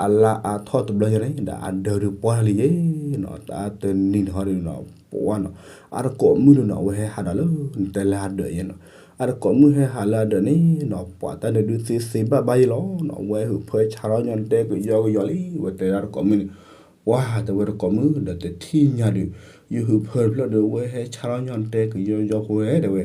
အလါအါထီၣ်တဘျီညါန့ၣ် ဒီးအဒၢးဒုးပှၢ်လံယဲနီၤ တၢ်တနံၤန့ၣ်ဟီဒုးနီၤ ပှၢ်နီၤ အတကိးမုၣ်ဒုးနီၤ အဝဲဟဲဟးဒီးလၢ နတဲလၢအဒၢးယဲနီၤ အတကိးမုၣ်ဟဲဟးလၢအဒၢးန့ၣ်နီၤ ပှၤတၢ်န့ၣ်ဒုးသ့သ့ဘၣ်ဘၣ်ယဲလီၤနီၤ အဝဲဟုးဖၢဆါထီၣ်ညီနတဲကယီကယီလံ အဝဲတဲဒၣ်တကိးမုၣ်န့ၣ် ပှၢ်တဲဝဲတကိးမုၣ်ဒီးတထံၣ်ညါဒုး ယဟုးဖၢတဖျၢၣ်ဒီး အဝဲဟဲဆါထီၣ်ညီနတဲကယီကယီဖိဝဲတဲဝဲ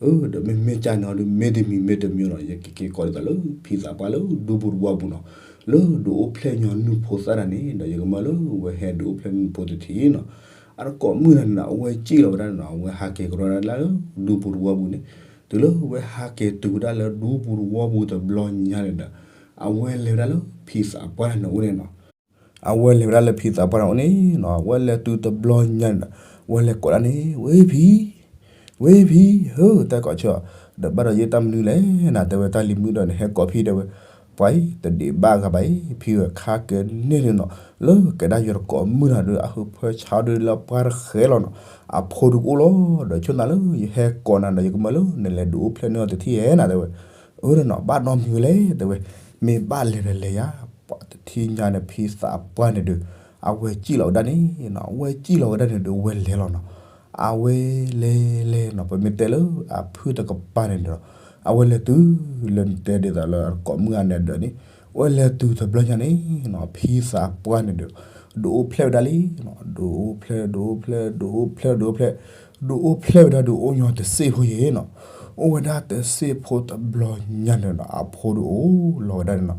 အၢ ဒီးမ့မ့ၢ်ကၢ်န့ၣ်ဒီး မ့တမံၤမ့တမံၤနီၤ ယကက့ၤကိးဒ်သိးလၢ ဖံသးပှၢ်လၢဒူပူၤတဝီပူၤနီၤ လၢဒုးအိၣ်ဖျဲၣ်ညီနုၢ်ဖိသၣ်တၢ်န့ၣ် ဒီးယကမၢလၢဝဲဟဲဒုးအိၣ်ဖျဲၣ်နုၢ်ဖိတထံၣ်နီၤ အတကိးမုၣ်တဂၤန့ၣ်နီၤ အဝဲစံၣ်လီၤဝဲဒၣ်န့ၣ်နီၤ အဝဲဟးက့ၤကရီဒၣ်လၢဒူပူၤတဝီပူၤန့ၣ် တုၤလၢဝဲဟးက့ၤတုၤဝဲဒၣ်လၢဒူပူၤတဝီပူၤတဘျီညါန့ၣ်ဒီး အဝဲလဲၤဝဲဒၣ်လၢဖံသးပှၢ်န့ၣ်အိၣ်န့ၣ်နီၤ အဝဲလဲၤတုၤတဘျီညါန့ၣ်ဒီး အဝဲလဲၤကိးဒၣ်န့ၣ် ဝဲဖံ ဝဲဖံ ဟၢ တၢ်ကိးဆၢ ဒီးဘၣ်ဒီးယဲတၢ်မနုၤလဲၣ်နၤ တဲဝဲတၢ်လံၤမုၣ်ဒီးနဟဲကိးဖံတဲဝဲ ပှၤအံၤ တဒံးဘၣ်ဂၤဘၣ်အံၤ ဖံဝဲခါကဲန့ၣ်န့ၣ်နီၤ လၢကဲဒၣ်ယတကိးမုၣ်တဂၤဒီး အဟုးဖၢဆါဒုးလၢပှၢ်တဃဲလီၤနီၤ အဖိဒုးကအိၣ်လီၤ ဒီးဆိၣ်နၤလၢယဟဲကိးနၤဒီး ယကမၢလၢနလဲၤဒုးအိၣ်ဖျဲၣ်န့ၢ်အီၤတထံၣ်ဧဲနၤတဲဝဲ အၢဒီးနီၤ ဘၣ်နီတမံၤဝဲလဲၣ်တဲဝဲ မ့ၢ်ဘၣ်လဲၤဒီးလဲၤယၤ ပှၤတထံၣ်ညါန့ၣ် ဖံသးပှၢ်န့ၣ်ဒီး အဝဲစံၣ်လီၤဝဲဒၣ်န့ၣ်နီၤ အဝဲစံၣ်လီၤဝဲဒၣ်န့ၣ်ဒီး အဝဲလဲၤလီၤနီၤ အဝဲလဲၤလဲၤနီၤ ပမ့ၢ်တဲလၢအဖုၣ်တကပၤန့ၣ်ဒီး အဝဲလဲၤတုၤလၢနတဲဒ်သိးလၢအတကိးမုၣ်အန့ၣ်ဒီးန့ၣ် အဝဲလဲၤတုၤတဘျီညါန့ၣ်နီၤ ဖံသးပှၢ်န့ၣ်ဒီး ဒုးအိၣ်ဖျဲၣ်ဝဲဒၣ်လံနီၤ ဒုးအိၣ်ဖျဲၣ် ဒုးအိၣ်ဖျဲၣ် ဒုးအိၣ်ဖျဲၣ် ဒုးအိၣ်ဖျဲၣ် ဒုးအိၣ်ဖျဲၣ်ဝဲဒၣ်ဒီးအိၣ်ညီတစ့ၢ်ဖိယဲနီၤ အိၣ်ဝဲဒၣ်တစ့ၢ်ဖိတဘျီညါန့ၣ်ဒီး အဖိဒုးအိၣ်လီၤဝဲဒၣ်န့ၣ်နီၤ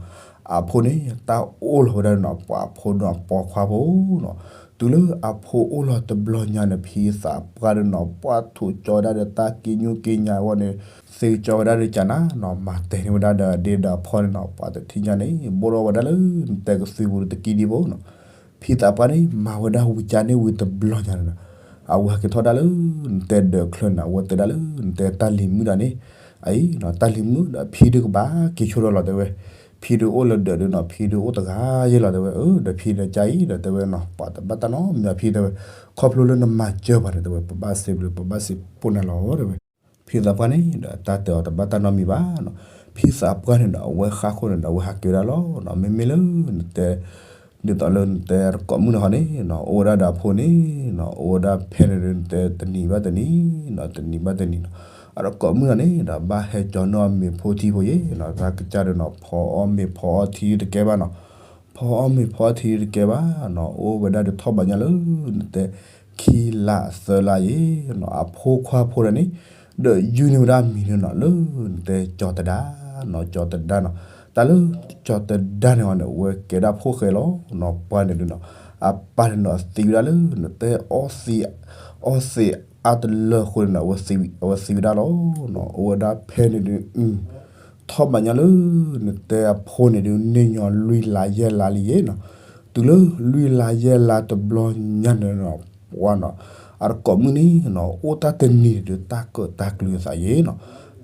အဖိန့ၣ် တၢ်အိၣ်လီၤဝဲဒၣ်န့ၣ်နီၤ ပှၤအဖိဒီးပိာ်ခွါဖိနီၤ တုၤလၢအဖိအိၣ်လီၤတဘျီညါန့ၣ် ဖံသးပှၢ်န့ၣ်နီၤ ပှၢ်ထူးကၠီဝဲဒၣ်ဒီးတၢ်ကံၣ်ညူကံၣ်ညါအဂီၢ်န့ၣ် သ့ကၠီဝဲဒၣ်ဒီးကၢ်နၤနီၤ မၤတဲာ်န့ၢ်ဝဲဒၣ်ဒီးအဒ့ဒီးအဖီန့ၣ်နီၤ ပှၤတထံၣ်ညါန့ၣ် ဘိၣ်ထီၣ်ဝဲဒၣ်လၢနတဲကသွံပူၤတကံဒံဖိနီၤ ဖံသးပှၢ်န့ၣ် မၤဝဲဒၣ်ဝံၤကၢ်န့ၣ်ဝံၤတဘျီညါန့ၣ်ဒီး အဝဲဟဲက့ၤထီၣ်ဒၣ်လၢ နတဲဒၢးချၢန့ၣ် အဝဲတဲဒၣ်လၢ နတဲတၢ်လံၤမုၣ်ဒၣ်န့ၣ်, အအံၤ တၢ်လံၤမုၣ်ဒီးဖံဒုးကဘၣ်က့ၤဆိဒီးလီၤတဲဝဲ, ဖံဒုးအိၣ်လၢဒၢးဒုးနီၤ ဖံဒုးအိၣ်တဂၤယဲလီၤတဲဝဲ, အၢ ဒီးဖံဒီးကါအံၤဒီးတဲဝဲနီၤ ပှၤတဘၣ်တၢ်နီတမံၤဖံတဲဝဲ, ခီဖျိလၢနမၤစၢၤပှၤန့ၣ်တဲဝဲ ပဘၣ်စံးဘျုး ပဘၣ်စံးဖှိၣ်နၤလီၤတဲဝဲ. ဖံသးပှၢ်န့ၣ်ဒီး တၢ်တဲအီၤတဘၣ်တၢ်နီတမံၤဘၣ်နီၤ, ဖံသးပှၢ်န့ၣ်ဒီး အဝဲဃၣ်ခိၣ်န့ၣ်ဒီး အဝဲဟးက့ၤဝဲဒၣ်လီၤနီၤ, မ့မ့ၢ်လၢနတဲ ဒ်သိးလၢနတဲတကိးမုၣ်န့ၣ်ဟီန့ၣ်နီၤ အိၣ်ဝဲဒၣ်ဒီးအဖိန့ၣ်နီၤ အိၣ်ဝဲဒၣ်ဖဲန့ၣ်ဒုး နတဲတနံၤဘၣ်တနံၤနီၤ တနံၤဘၣ်တနံၤနီၤ, အတကိးမုၣ်န့ၣ်န့ၣ်ဒီး ဘၣ်ဟဲကၠီၤနီၢ်အမ့ၤဖိထံဖိယဲနီၤ တၢ်ကစၢ်ဒုးနီၤ ဖီအီၣ်မ့ၤဖီအီၣ်ထံဒုးတကဲဘၣ်နီၤ, ဖီအီၣ်မ့ၤဖီအီၣ်ထံဒုးတကဲဘၣ်နီၤ, အိၣ်ဝဲဒၣ်ဒုးထီၣ်ဘးညါလၢ နတဲ ခံလါသၢလါယဲနီၤ အဖိခွါဖိတဂၤန့ၣ် ဒီးယုၢ်န့ၢ်ဝဲဒၣ်မံၤန့ၣ်နီၤ လၢနတဲကၠီၤတဒါနီၤ ကၠီၤတဒါနီၤ, တၢ်လၢကၠီၤတဒါန့ၣ်အီၤန့ၣ် အဝဲကဲဒၣ်ဖိၣ်ဃဲလီၤနီၤ ပှၢ်န့ၣ်ဒုးနီၤ အပၢ်န့ၣ်နီၤသံဝဲဒၣ်လၢ နတဲ အီသံးအါတလၢအဃိန့ၣ်နီၤ အဝဲသံဝဲဒၣ်လီၤနီၤ, အိၣ်ဝဲဒၣ်ဖဲန့ၣ်ဒုး ထီၣ်ဘးညါလၢ နတဲအဖိန့ၣ်ဒုး န့ၢ်ညီလွံၢ်လါယဲၢ်လါလံယဲနီၤ, တုၤလၢလွံၢ်လါယဲၢ်လါတဘျီညါန့ၣ်နီၤ ပှၢ်နီၤ အတကိးမုၣ်န့ၣ်နီၤ အိၣ်တၢ်တနံၤဒုး တၢ်ကၢၣ်တၢ်ကျူၤအသးယဲနီၤ,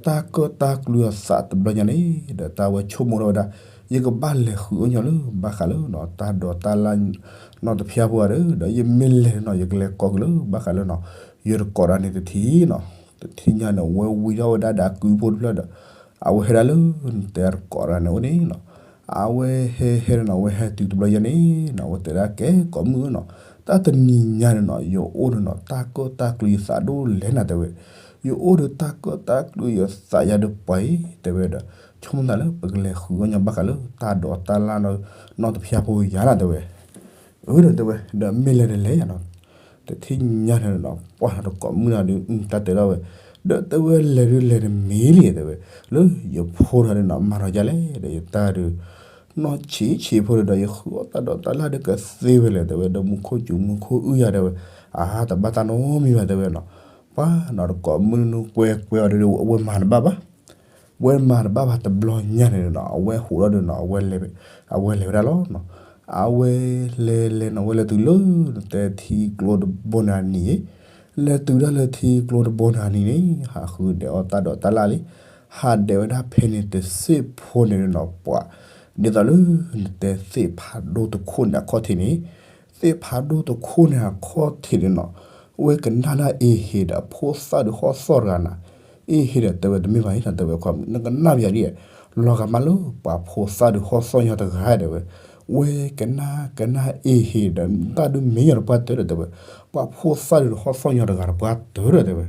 တၢ်ကၢၣ်တၢ်ကျူၤအသးတဘျီညါန့ၣ် ဒီးတၢ်ဝဲဆိကမိၣ်ထီၣ်ဝဲဒၣ် ယကဘၣ်လဲၤဃုအီၣ်ညီလၢဘၣ်ဃးလၢနီၤ တၢ်ဒိးတၢ်လၢ်နီတဖျၢၣ်ဖိဧါဒီး ဒီးယမ့ၢ်လဲၤနီၤ ယကလဲၤကိးက့ၤလၢဘၣ်ဃးလၢနီၤ ယတကိးတၢ်န့ၣ်တထံၣ်နီၤ, တထံၣ်ညါန့ၣ် အဝဲဝံထီၣ်ဝဲဒၣ်ဒီးအကုဖိတဖျၢၣ်ဒီး အဝဲဟဲဒၣ်လၢ နတဲတကိးတၢ်န့ၣ်အိၣ်န့ၣ်နီၤ, အဝဲဟဲဟဲန့ၣ်နီၤ အဝဲဟဲတုၤတဘျီယဲန့ၣ်နီၤ အဝဲတဲဒၣ်ကဲကိးမုၣ်နီၤ, တၢ်တနံၤညါန့ၣ်နီၤ ယအိၣ်ဒီးနီၤ တၢ်ကၢၣ်တၢ်ကျူၤယသးဒိၣ်လဲၣ်နၤတဲဝဲ, ယအိၣ်ဒီးတၢ်ကၢၣ်တၢ်ကျူၤယသးယါဒီးပှၤအံၤတဲဝဲဒီး ဆိကမိၣ်သးလၢပကလဲၤဃုအီၣ်ညီဘၣ်ဃးလၢတၢ်ဒိးတၢ်လၢ်နီတဖျၢၣ်ဖိယါနၤတဲဝဲ အၢ ဒီးတဲဝဲ ဒီးမ့ၢ်လဲၤဒီးလဲၤယါနီၤ, တထံၣ်ညါန့ၣ်ဒီး ပှၢ်နီၤတကိးမုၣ်နီၤဒုး တၢ်တဲထီၣ်ဝဲ, ဒီးတဲဝဲလဲၤဒုးလဲၤတမံၤလံတဲဝဲ, လၢယဖိဒီးနီၤ မၤထီၣ်ယါလဲၣ် ဒီးယတၢ်ဒုး နီၢ်ဆံးဆံးဖိဒီး ယဃုအီၣ်တၢ်ဒိးတၢ်လၢ်ဒုးကသ့ဝဲလဲၣ်တဲဝဲ ဒီးမူခိၣ်စူၤမူခိၣ်အုၣ်ယၤတဲဝဲ, အါ တဘၣ်တၢ်နီတမံၤဘၣ်တဲဝဲနီၤ, ပှၢ်နီၤတကိးမုၣ်နုၤကွဲကွဲအီၤဒီး အဝဲမၤတဘၣ်ဘၣ် ဝဲမၤတဘၣ်ဘၣ်တဘျီညါန့ၣ်နီၤ အဝဲဟးထီၣ်ဒီးနီၤ အဝဲလဲၤဝဲဒၣ်လီၤနီၤ, အဝဲလဲၤလဲၤနီၤ အဝဲလဲၤတုၤလၢ နတဲထံကျိတဘိန့ၣ်အနံၤ, လဲၤတုၤဒၣ်လၢထံကျိတဘိန့ၣ်အနံၤန့ၣ် ဟးဃုဒဲးအီၣ်တၢ်ဒိးတၢ်လၢ်လံ, ဟးဒဲးဝဲဒၣ်ဖဲန့ၣ်တစ့ၢ်ဖိန့ၣ်နီၤ ပှၤ ဒ်သိးလၢ နတဲသ့ၣ်ဖးဒိၣ်တခိၣ်န့ၣ်အခီၣ်ထံးန့ၣ်, သ့ၣ်ဖးဒိၣ်တခိၣ်န့ၣ်အခီၣ်ထံးန့ၣ်နီၤ, ဝဲကနၣ်ဒၣ်အ့ဟ့ဒီးအဖိသၣ်ဒုးဟီၣ်သီၣ်တဂၤနၤ, အ့ဟ့ဒီးတဲဝဲတမ့ၢ်ဘၣ်အံၤနီၤ တဲဝဲခွါ နကနၣ်ပယၤဒ် လီၤဂာ်မးလၢပှၤဖိသၣ်ဒုးဟီၣ်သီၣ်ညီတဂၤတဲဝဲ, ဝဲကနၣ်ကနၣ်အ့ဟ့ဒီး တၢ်ဒုးမ့ၢ်ညီတပှၢ်တၢၢ်ဒီးတဲဝဲ, ပှၤဖိသၣ်ဒုးဟီၣ်သီၣ်ညီတဂၤတပှၢ်တၢၢ်ဒီးတဲဝဲ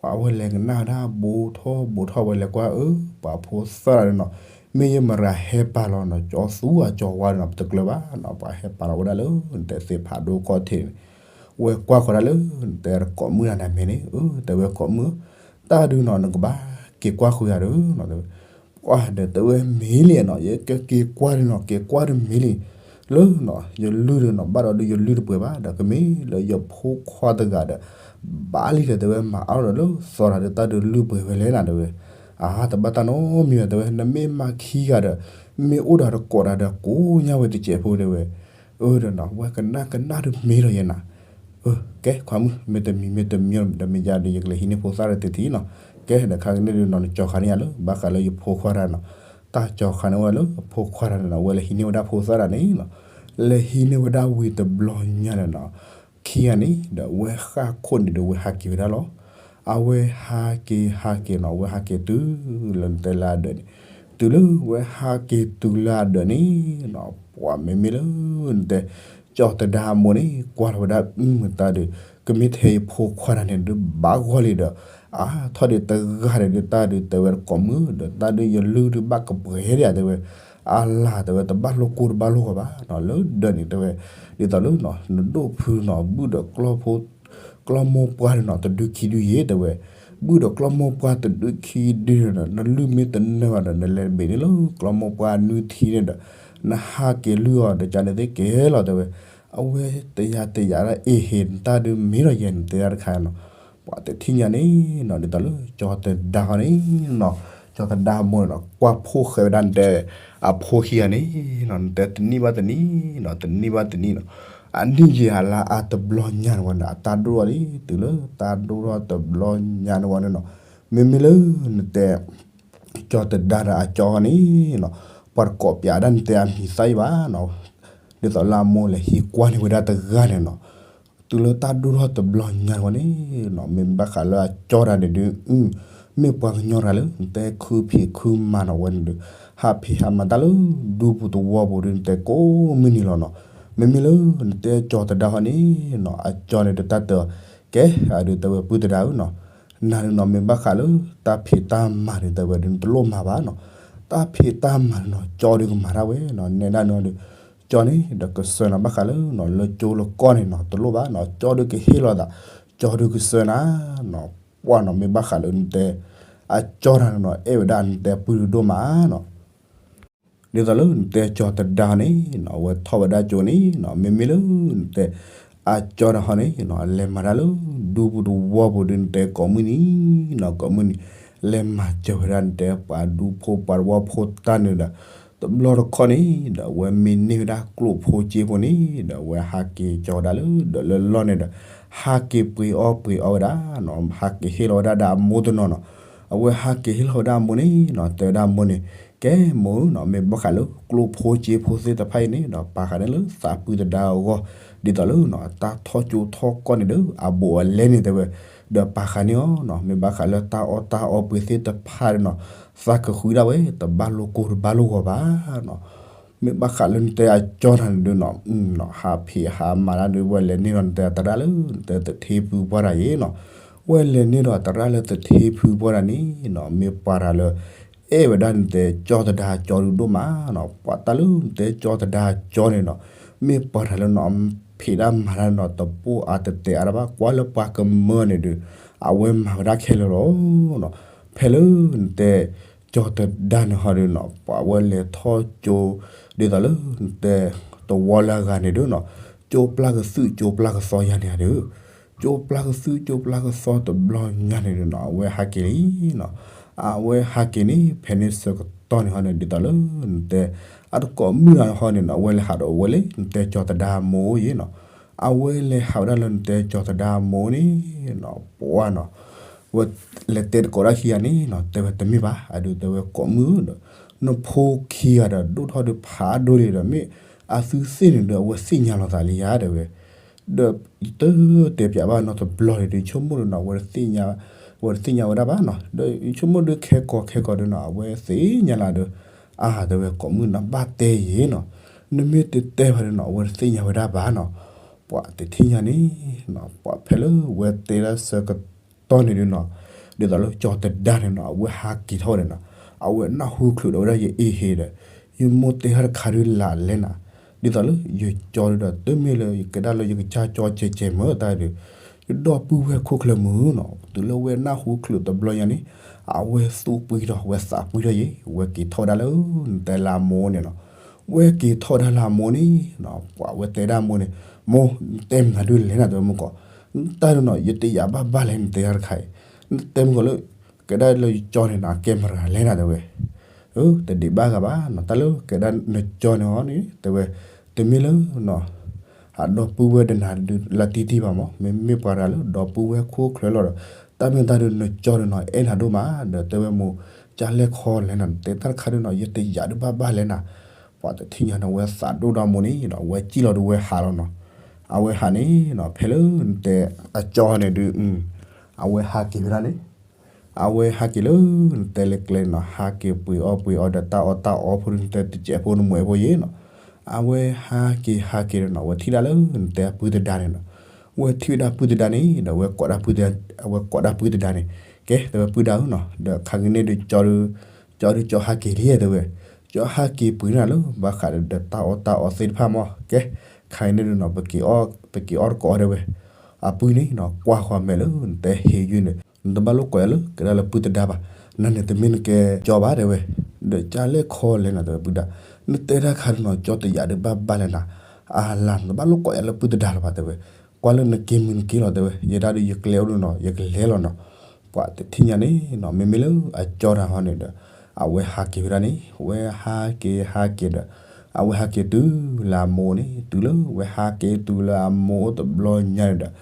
ပှၤဝဲလဲၤကနၣ်ဒၣ်ဘူးထီၣ်ဘူးထီၣ်ဝဲလဲၤကွၢ်အၢ ပှၤဖိသၣ်ဒီးနီၤ, မ့ၢ်ယမရၤဟဲပာ်လီၤနီၤ ကၠီသူအကၠီဝါဒီးနီၤ ပတကျၢၤဘၣ်နီၤ ပှၤဟဲပာ်လီၤဝဲဒၣ်လၢ နတဲသ့ၣ်ဖးဒိၣ်ခီၣ်ထံးန့ၣ်, ဝဲကွၢ်ဃီၤဒၣ်လၢ နတဲတကိးမုၣ်နၤနမဲာ်န့ၣ် အၢ တဲဝဲကိးမုၣ်, တၢ်ဒုးနီၤ နကဘၣ်က့ၤကွၢ်ဃုာ်ယၤဒီးနီၤ တဲဝဲ, ပှၤဒီးတဲဝဲမ့ၢ်လံနီၤ ယကက့ၤကွၢ်ဒုးနီၤ က့ၤကွၢ်တမ့ၢ်လံ, လၢနီၤ ယလုၢ်ဒီးနီၤ ဘၣ်ဒီးဒုးယလုၢ်တပှဲၤဘၣ် ဒီးကမ့ၢ်လၢယဖိခွါတဂၤဒီး ဘၣ်လံဒီးတဲဝဲ မၤအါထီၣ်ဒီးလၢသီတဂၤဒီး တၢ်ဒုးလုၢ်ပှဲၤဝဲလဲၣ်နၤတဲဝဲ, အါ တဘၣ်တၢ်နီတမံၤဘၣ်တဲဝဲ နမ့ၢ်မၤခံဂၤဒီး မ့ၢ်အိၣ်ဒီးတကိးတၢ်ဒီး ကိးညါဝဲတစဲးဖိတဲဝဲ, အၢ ဒီးနီၤ ဝဲကနၣ်ကနၣ်ဒုးမ့ၢ်ဒီးယဲနၤ အၢ ကဲ ခွါမုၣ် မ့ၢ်တမံၤ မ့ၢ်တမံၤဒီး မ့ၢ်ယၤဒီး ယကလဲၤဟံးန့ၢ်ဖိသၣ်ဒီးတထံၣ်နီၤ, ကဲ ဒီးခါကန့ၣ်ဒုးနီၤ နကၠီၤဃာ်န့ၢ်ယၤလၢ ဘၣ်ဃးလၢယဖိခွါတဂၤနီၤ, တၢ်ကၠီၤဃာ်န့ၢ်ဝဲလၢအဖိခွါတဂၤန့ၣ်နီၤ ဝဲလဲၤဟံးန့ၢ်ဝဲဒၣ်ဖိသၣ်တဂၤန့ၣ်နီၤ, လဲၤဟံးန့ၢ်ဝဲဒၣ်ဝံၤတဘျီညါန့ၣ်နီၤ, ခံဂၤန့ၣ် ဒီးဝဲဃၣ်ခိၣ်န့ၣ်ဒီး ဝဲဟးက့ၤဝဲဒၣ်လီၤ, အဝဲဟးက့ၤဟးက့ၤနီၤ ဝဲဟးက့ၤတုၤလၢနတဲလၢအဒၢးန့ၣ်, တုၤလၢဝဲဟးက့ၤတုၤလၢအဒၢးန့ၣ်နီၤ ပှၤမ့မ့ၢ်လၢ နတဲ ကၠီၤတဒါအမိၢ်န့ၣ် ကွၢ်လီၤဝဲဒၣ် အုမတၢ်ဒီး ကမ့ၢ်ထဲယဖိခွါတဂၤန့ၣ်ဒုးဘၣ်ဂီၢ်လံဒီး အါထီၣ်ဒံးတဂၤဒီး တၢ်ဒုးတဲဝဲတကိးမုၣ်ဒီး တၢ်ဒုးယလုၢ်ဒုးဘၣ်ကပှဲၤဒံးဧါတဲဝဲ, အါလၢ်တဲဝဲ တဘၣ်လိၣ်ကိၢ်တဘၣ်လိၣ်ဂီၤဘၣ်နီၤ လၢဒၢးန့ၣ်တဲဝဲ, ဒ်သိးလၢနီၤ နဒိၣ်ဖုနီၤ ဘုၣ်ဒီးကျီၢ်ဖိ ကျီၢ်မိၢ်ပှၢ်န့ၣ်နီၤ တဒုခံဒုယဲၢ်တဲဝဲ, ဘုၣ်ဒီးကျီၢ်မိၢ်ပှၢ်တဒုခံဒုန့ၣ်ဒီး နလုၢ်မ့ၢ်တနၢၤဘၣ်ဒီး နလဲၤတဘ့ၣ်န့ၣ်လၢကျီၢ်မိၢ်ပှၢ်နွံထံန့ၣ်ဒီး နဟးက့ၤလုၢ်အီၤဒီး ကန့ၣ်သ့ကဲလီၤတဲဝဲ, အဝဲတယၤတယၤဒၣ်အ့ဟ့ၣ် နတၢ်ဒုးမ့ၢ်ဒီးယဲၢ်နတဲဒၣ်တခါနီၤ, ပှၤတထံၣ်ညါန့ၣ်နီၤ ဒ်သိးလၢ ကၠီၤတဒါဃီန့ၣ်နီၤ ကၠီၤတဒါမိၢ်န့ၣ်နီၤ ကွၢ်ဖိၣ်ဃဲဝဲဒၣ်နတဲ အဖိခံဂၤန့ၣ်နီၤ နတဲတနံၣ်ဘၣ်တနံၣ်နီၤ တနံၣ်ဘၣ်တနံၣ်နီၤ, အ အနံၣ်ယံာ်အလါအါတဘျီညါန့ၣ်ဝဲန့ၣ် အတၢ်ဒိၣ်ထီၣ်လံ တုၤလၢတၢ်ဒိၣ်ထီၣ်တဘျီညါန့ၣ်ဝဲန့ၣ်နီၤ, မ့မ့ၢ်လၢနတဲ ကၠီၤတဒါဒီးအကၠီန့ၣ်နီၤ, ပှၤတကိးပၠးဒၣ်နတဲအမံၤသၣ်အံၤဘၣ်နီၤ, ဒ်သိးလၢအမိၢ်လဲၤဟံးကွၢ်န့ၢ်ဝဲဒၣ်တဂၤန့ၣ်နီၤ, တုၤလၢတၢ်ဒိၣ်ထီၣ်တဘျီညါန့ၣ်ဝဲန့ၣ်နီၤ, မ့ၢ်ဘၣ်ဃးလၢအကၠီၤတဒါန့ၣ်ဒုး မ့ၢ်ပှၤကညီတဂၤလၢနတဲခုဖံးခုမၤနီၤဝဲန့ၣ်ဒုး, ဟးဖံးဟးမၤတၢ်လၢဒူပူၤသဝီပူၤဒုး နတဲကိးမုၢ်နံၤလီၤနီၤ, မ့မ့ၢ်လၢနတဲကၠီၤတဒါဟီန့ၣ်နီၤ, အကၠီန့ၣ်ဒုးတၢ်တဲအီၤ ကဲ အဒုးတဲဝဲပုၢ်တဒါဧၢနီၤ, နၤဒုးနီၤ မ့ၢ်ဘၣ်ဃးလၢတၢ်ဖံးတၢ်မၤဒုး တဲဝဲဒုး နတလိၣ်မၤဘၣ်နီၤ, တၢ်ဖံးတၢ်မၤဒုးနီၤ ကၠီဒုးကမၤတၢ်ဝဲနီၤ, နဲဒၣ်နီၤဒုး ကၠီန့ၣ်ဒီးကဆှၢနၤဘၣ်ဃးလၢနီၤ လၢကၠိလၢကီၢ်န့ၣ်နီၤ တလိၣ်ဘၣ်နီၤ, ကၠီဒုးကဟ့ၣ်လီၤသး, ကၠီဒုးကဆှၢနၤနီၤ, ပှၢ်နီၤ မ့ၢ်ဘၣ်ဃးလၢနတဲ အကၠီတဒါန့ၣ်နီၤ အဲၣ်ဝဲဒၣ်နတဲပုၢ်ဒုးဒိၣ်မးနီၤ ဒ်သိးလၢနတဲကၠီၤတဒါန့ၣ်နီၤ အဝဲထီၣ်ဝဲဒၣ်ကၠိန့ၣ်နီၤ မ့မ့ၢ်လၢနတဲ အကၠီၤတဒါဟီန့ၣ်နီၤ လဲၤမၤတၢ်လၢဒူပူၤသဝီပူၤဒုး နတဲကိးမုၢ်နံၤနီၤ ကိးမုၢ်နံၤ လဲၤမၤစၢၤဝဲဒၣ်နတဲပှၤဒူဖိပှၤသဝီဖိတၢ်န့ၣ်ဒီး တဘျီတခီၣ်န့ၣ်ဒီး အဝဲမ့ၢ်န့ၢ်ဝဲဒၣ်ကျိၣ်ဖိစ့ဖိန့ၣ်ဒီး အဝဲဟးက့ၤကၠီၤဝဲဒၣ်လၢဒီးလၢလီၢ်န့ၣ်ဒီး ဟးက့ၤပှ့ၤအီၣ်ပှ့ၤအီဝဲဒၣ်နီၤ ဟးက့ၤဟ့ၣ်လီၤဝဲဒၣ်ဒီးအမိၢ်တနီၤနီၤ အဝဲဟးက့ၤဟ့ၣ်လီၤဝဲဒၣ်အမိၢ်န့ၣ်နီၤ တဲဝဲဒၣ်အမိၢ်န့ၣ် ကဲမိၢ်ဧၢနီၤ မ့ၢ်ဘၣ်ဃးလၢကျိၣ်ဖိစ့ဖိသ့ၣ်တဖၣ်အံၤန့ၣ်ဒီး ပာ်ဃာ်န့ၣ်လၢသးပုၢ်တဒါအဂီၢ် ဒ်သိးလၢနီၤ တၢ်ထီၣ်ကၠိထီၣ်ကီၢ်န့ၣ်ဒီး အဘူးအလဲန့ၣ်တဲဝဲ ဒီးပာ်ဃာ်န့ၢ်အီၤနီၤ မ့ၢ်ဘၣ်ဃးလၢတၢ်အီၣ်တၢ်အီပှ့ၤသ့ၣ်တဖၣ်ဒီးနီၤ သးကဃုဒၣ်ဝဲ တဘၣ်လိာ်ကိၢ်တဘၣ်လိာ်ဂီၤဘၣ်နီၤ မ့ၢ်ဘၣ်ဃးလၢနတဲအကၠီၤတဒါန့ၣ်ဒုးနီၤ ဟးဖံးဟးမၤတၢ်ဒုး ဝဲလဲၤန့ၢ်ဒီးနတဲအသရၣ်လၢ နတဲသထ့ဖုပှၢ်တၢ်အံၤနီၤ ဝဲလဲၤန့ၢ်ဒီးသရၣ်လၢသထ့ဖုပှၢ်တၢ်န့ၣ်နီၤ မ့ၢ်ပှၤတဂၤလၢ အဲၣ်ဝဲဒၣ်နတဲကၠီၤတဒါကၠီၤဒုးဒိၣ်မးနီၤ ပှၤတၢ်လၢနတဲကၠီၤတဒါကၠီၤန့ၣ်နီၤ မ့ၢ်ပှၤတဂၤလၢနီၤ ဖံးတၢ်မၤတၢ်နီၤ တပိၢ်အါတတဲအါတဘၣ် ကွၢ်လၢပှၤကမၢန့ၣ်ဒုး အဝဲမၤဝဲဒၣ်ခဲလၢာ်လီၤနီၤ ဖဲလၢနတဲ ကၠီၤတဒါန့ၣ်ဟီဒုးနီၤ ပှၤဝဲလဲၤထီၣ်ကၠိ ဒ်သိးလၢနတဲ သဝီလၢအဂၤန့ၣ်ဒုးနီၤ ကၢပျၢ်ကသုၣ်ကၢပျၢ်ကသီယၤန့ၣ်ဒုး ကၢပျၢ်ကသုၣ်ကၢပျၢ်ကသီတဘျီညါန့ၣ်ဒုးနီၤ အဝဲဟးက့ၤလံနီၤ အဝဲဟးက့ၤန့ၣ် ဖဲန့ၣ်ဆၢကတီၢ်န့ၣ်ဟီန့ၣ် ဒ်သိးလၢနတဲ အတကိးမုၢ်နၤဟီန့ၣ်နီၤ အဝဲလဲၤဟးဒီးဝဲလၢ နတဲကၠီၤတဒါအမိၢ်အံၤနီၤ အဝဲလဲၤဟးဝဲဒၣ်လၢနတဲကၠီၤတဒါအမိၢ်န့ၣ်နီၤ ပှၢ်နီၤ ဝဲလဲၤတဲတကိးတၢ်ခံဂၤန့ၣ်နီၤ တဲဝဲတမ့ၢ်ဘၣ် အဒုးတဲဝဲကိးမုၢ်ဒီး နဖိခံဂၤဒီး ဒိၣ်ထီၣ်ဒုးဖးဒိၣ်လံဒီး မ့ၢ်အသုသ့ၣ်န့ၣ်ဒီး အဝဲသ့ၣ်ညါလီၤသးလံဧါ တဲဝဲ ဒီးယတတဲပၠးဘၣ်နီတဘျီန့ၣ်ဒီး ယဆိကမိၣ်ဒီးနီၤ အဝဲတသ့ၣ်ညါ အဝဲတသ့ၣ်ညါဝဲဒၣ်ဘၣ်နီၤ ဒီးယဆိကမိၣ်ဒီးခဲကိာ်ခဲကိာ်ဒီးနီၤ အဝဲသ့ၣ်ညါလၢဒီး အါ တဲဝဲကိးမုၢ်နဘၣ်တဲယဲနီၤ နမ့ၢ်တတဲဘၣ်ဒီးနီၤ အဝဲတသ့ၣ်ညါဝဲဒၣ်ဘၣ်နီၤ ပှၤတထံၣ်ညါန့ၣ်နီၤ ပှၤဖဲလၢဝဲတဲဒၣ်ဆၢကတီၢ်န့ၣ်ဒုးနီၤ ဒ်သိးလၢကၠီၤတဒါန့ၣ်နီၤ အဝဲဟးက့ၤထီၣ်ဝဲဒၣ်နီၤ အဝဲနၢ်ဟူချုးဒီးဝဲဒၣ်ယအ့ဟ့ဒီး ယမိၢ်တဲဟဲတခါဒုးလၢလဲၣ်နၤ ဒ်သိးလၢယကၠီၤဒုးဒီး တမ့ၢ်လၢယကဲဒၣ်လၢယကစၢ်ကၠီၤကဲးကဲးမုၢ်တၢ်ဒုး ယဒီပုၢ်ဝဲၢ်ခိၣ်ချၢမုၢ်နီၤ တုၤလၢဝဲနၢ်ဟူချုးတဘျီညါန့ၣ် အဝဲသူၣ်ပှံၤထီၣ် ဝဲသးပှံၤထီၣ်ယဲ ဝဲက့ၤထီၣ်ဝဲဒၣ်လၢနတဲလၢအမိၢ်န့ၣ်နီၤ ဝဲက့ၤထီၣ်ဝဲဒၣ်လၢအမိၢ်န့ၣ်နီၤ ပှၤဝဲတဲဒၣ်မိၢ်န့ၣ် မိၢ် နတဲမနုၤဒုးလဲၣ်နၤ တဲဝဲမုၢ်ကီး နတၢ်ဒုးနီၤ ယတယာ်ဘၣ်ဘၣ်လဲၣ် နတဲတၢ်တခါအံၤ နတဲမုၢ်ကီးလၢ ကဲဒၣ်လၢယကၠီၤန့ၣ်နီၤ ကဲမတၤလဲၣ်နၤ တဲဝဲ တဒံးဘၣ်ဂၤဘၣ်နီၤ တၢ်လၢကဲဒၣ်နကၠီၤန့ၣ်ဟီန့ၣ် တဲဝဲ တမ့ၢ်လၢနီၤ အဒီပုၢ်ဝဲၢ်တနၤဒုးလၢတံၢ်တံၢ်ဘၣ်မး မ့မ့ၢ်ပှၤတဂၤလၢဒီပုၢ်ဝဲၢ်ခိၣ်ချၢလီၤဒီး တၢ်မ့ၢ်တၢ်ဒုးနကၠီၤန့ၣ်နီၤ အဲၣ်နၤဒိၣ်မး ဒီးတဲဝဲမိၢ် ကၢ်လဲၣ်ခီလဲၣ်နၤ နတဲတၢ်တခါဒုးနီၤ ယတယာ်ဒုးဘၣ်ဘၣ်လဲၣ်နၤ ပှၤတထံၣ်ညါန့ၣ် ဝဲသးဒိၣ်ဒီးမိၢ်န့ၣ်ဒီး ဝဲစံၣ်လီၤဒုးဝဲဟးလီၤနီၤ အဝဲဟးန့ၣ်နီၤ ဖဲလၢနတဲအကၠီၤန့ၣ်ဒုး အဝဲဟးက့ၤဝဲဒၣ်န့ၣ် အဝဲဟးက့ၤလၢနတဲလၢကျဲန့ၣ်နီၤ ဟးက့ၤပှ့ၤအီၣ်ပှ့ၤအီဒီးတၢ်အီၣ်တၢ်အီဖိဒုး နတဲတစဲးဖိနမှဲးဖိယဲနီၤ အဝဲဟးက့ၤဟးက့ၤဒီးနီၤ အဝဲထံၣ်ဒၣ်လၢနတဲအပုၢ်တဒါန့ၣ်နီၤ အဝဲထံၣ်ဝဲဒၣ်ပုၢ်တဒါန့ၣ်ဒီး အဝဲကိးဒၣ်ပုၢ်တဒါန့ၣ် ကဲ တဲဝဲပုၢ်ဒါဧၢနီၤ ဒီးခါက့ၤန့ၣ်ဒုး ကၠီဒုးကၠီဟးက့ၤလံ တဲဝဲ ကၠီဟးက့ၤပှ့ၤန့ၣ်လၢ ဘၣ်ဃးဒီးတၢ်အီၣ်တၢ်အီသ့ၣ်တဖၣ်မး ကဲ ခါအံၤန့ၣ်ဒုးနီၤ ပက့ၤအီၣ်တကိးအီၤ တဲဝဲ အပုၢ်န့ၣ်နီၤ ကွၢ်ဃီၤမဲာ်လၢနတဲဟ့ၣ်ယုၢ်န့ၣ် နတဘၣ်လိၣ်ကိးယၤလၢ ကဲဒၣ်လၢပုၢ်တဒါဘၣ် နန့ၣ်တမ့ၢ်နကဲကၠီဘၣ် တဲဝဲ ဒီးကၢ်လဲၣ်ခီလဲၣ်နၤ တဲဝဲပုၢ်ဒါ နတဲတၢ်ခါဒုးနီၤ ကၠီတယာ်ဒုးဘၣ်ဘၣ်လဲၣ်နၤ အလၤ နတဘၣ်လိၣ်ကိးယၤလၢပုၢ်တဒါလၢၤဘၣ် တဲဝဲ ကွၢ်လၢနက့ၤမုၢ်နက့ၤလီၤ တဲဝဲ ယဲဒၣ်ဒုးယကျဲအိၣ်ဒုးနီၤ ယကလဲၤလီၤနီၤ ပှၤတထံၣ်ညါန့ၣ်နီၤ မ့မ့ၢ်လၢအကၠီတၢ်ဟီန့ၣ်ဒီး အဝဲဟးက့ၤဝဲဒၣ်န့ၣ် ဝဲဟးက့ၤဟးက့ၤဒီး အဝဲဟးက့ၤတုၤလၢအမိၢ်န့ၣ် တုၤလၢဝဲဟးက့ၤတုၤလၢအမိၢ်အိၣ်တဘျီညါန့ၣ်ဒီး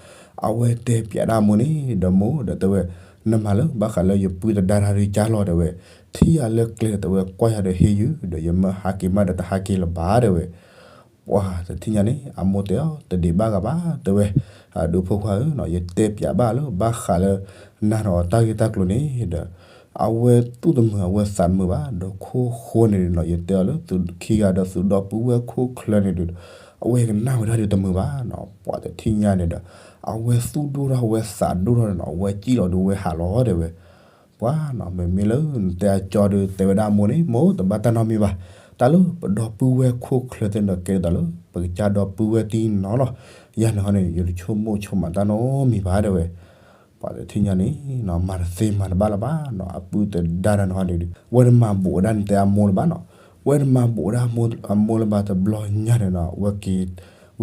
အဝဲတဲပျးဒၣ်အမိၢ်န့ၣ် ဒီးမိၢ်ဒီးတဲဝဲ နမၤလၢဘၣ်ဃးလၢယပုၢ်သဒါတၢ်ရ့ကၢ်လီၤ တဲဝဲ, ထံၣ်ယၤလၢကျဲတဲဝဲ ကွၢ်ယၤဒီးဟ့ၣ်ယုၢ် ဒီးယမ့ၢ်ဟးက့ၤမးဒီးတဟးက့ၤလၢၤဘၣ် တဲဝဲ. ပှၤတထံၣ်ညါန့ၣ် အမိၢ်တဲအီၤ တဒံးဘၣ်ဂၤဘၣ် တဲဝဲ, အဒုးဖိခွါဧၢနီၤ ယတဲပျးဘၣ်လၢဘၣ်ဃးလၢ နၤဒီးတၢ်ဂ့ၢ်တၢ်ကျိၤန့ၣ်ဒီး အဝဲသူၣ်တမုာ်အဝဲသးတမုာ်ဘၣ် ဒီးခိၣ်ဃိန့ၣ်နီၤ ယတဲအီၤလၢသုခံဂၤဒီးသုဒီပုၢ်ဝဲၢ်ခိၣ်ချၢန့ၣ်ဒီး အဝဲကနၣ်ဝဲဒၣ်ဒုးတမုာ်ဘၣ်နီၤ ပှၤတထံၣ်ညါန့ၣ်ဒီး အဝဲသူၣ်ဒိၣ်ထီၣ်ဝဲသးဒိၣ်ထီၣ်န့ၣ်နီၤ အဝဲစံၣ်လီၤဒုးဝဲဟးလီၤ တဲဝဲ. ပှၤနီၤ မ့မ့ၢ်လၢနတဲအကၠီဒုးတဲဝဲဒၣ်အမိၢ်န့ၣ် မိၢ်တဘၣ်တၢ်နီတမံၤဘၣ်, တၢ်လၢပဒီပုၢ်ဝဲၢ်ခိၣ်ချၢသ့ၣ်န့ၣ်ဒီး ကဲဒ်သိးလၢ ပကစၢ်ဒီပုၢ်ဝဲၢ်တံၢ်နီၤလီၤ. ယၤန့ၣ်ဟီန့ၣ် ယတဆိကမိၣ်ဆိကမးတၢ်နီတမံၤဘၣ် တဲဝဲ. ပှၤတထံၣ်ညါန့ၣ်နီၤ မၤတသ့မၤတဘၣ်လၢၤဘၣ်နီၤ အပုၢ်သဒါတၢ်န့ၣ်ဟီန့ၣ်ဒီး ဝဲတမၤဘူးဝဲဒၣ်နတဲအမိၢ်လၢၤဘၣ်နီၤ, ဝဲတမၤဘူးဝဲဒၣ်အမိၢ်လၢၤဘၣ်တဘျီညါန့ၣ်နီၤ ဝဲက့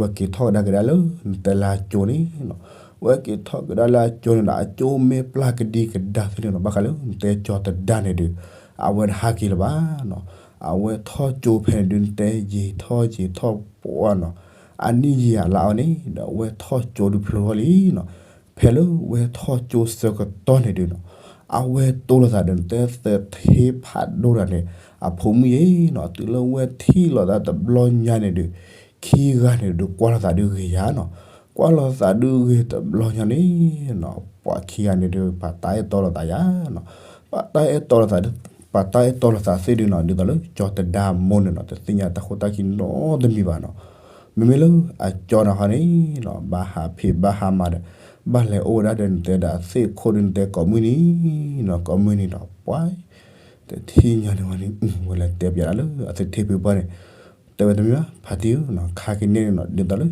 ၤထီၣ်ကဒါက့ၤဒၣ်လၢနတဲလၢအကၠိန့ၣ်နီၤ, ဝဲက့ၤထီၣ်ကဒါလၢအကၠိန့ၣ်ဒီး အကၠိမ့ၢ်ပျၢ်ကဒံကဒါသ့ၣ်န့ၣ်နီၤ ဘၣ်ဃးလၢနတဲကၠီသဒါန့ၣ်ဒီး အဝဲတဟးက့ၤလၢၤဘၣ်နီၤ, အဝဲထီၣ်ကၠိဖဲန့ၣ်ဒီး နတဲယံာ်ထီၣ်ယံာ်ထီၣ်ပှၢ်နီၤ, အနံၣ်ယံာ်အလါအီၤန့ၣ်ဒီး အဝဲထီၣ်ကၠိဒုးဖျိထီၣ်လံနီၤ, ဖဲလၢဝဲထီၣ်ကၠိဆၢကတီၢ်န့ၣ်ဒီးနီၤ, အဝဲတိလိာ်သးဒီးနတဲသထ့ဖးဒိၣ်တဂၤန့ၣ် အဖိမုၣ်ယ့နီၤ, တုၤလၢဝဲထံၣ်လိာ်သးတဘျီညါန့ၣ်ဒီး ခံဂၤန့ၣ်ဒုးကွၢ်လိာ်သးဒုးဂ့ၤယၤနီၤ, ကွၢ်လိာ်သးဒုးဂ့ၤတဘျီညါန့ၣ်နီၤ ပှၤခံဂၤန့ၣ်ဒုး ပာ်တၢ်အဲၣ်တီလိာ်သးယၤနီၤ, ပာ်တၢ်အဲၣ်တီလိာ်သး ပာ်တၢ်အဲၣ်တီလိာ်သးသ့ၣ်ဒုးနီၤ ဒ်သိးလၢကၠီသဒါအမိၢ်န့ၣ်နီၤ တသ့ၣ်ညါတၢ်ဃိတၢ်ခံနီတမံၤဘၣ်နီၤ, မ့မ့ၢ်လၢအကၠီန့ၣ်ဟီန့ၣ်နီၤ ဘၣ်ဟးဖံးဘၣ်ဟးမၤဒီး ဘၣ်လဲၤအိၣ်ဝဲဒၣ်ဒီးနတဲဒီးအသ့ၣ်ခိၣ်ဒုးနတဲကိးမုၢ်နံၤနီၤ ကိးမုၢ်နံၤနီၤ ပှၤ တထံၣ်ညါန့ၣ်ဝဲန့ၣ် ဝဲလဲၤတဲပျးဒၣ်လၢအသထ့ဖံဖီန့ၣ် တဲဝဲတမ့ၢ်ဘၣ် ဖါတံၢ်ဧၢနီၤ ခါက့ၤန့ၣ်နီၤ ဒ်သိးလၢ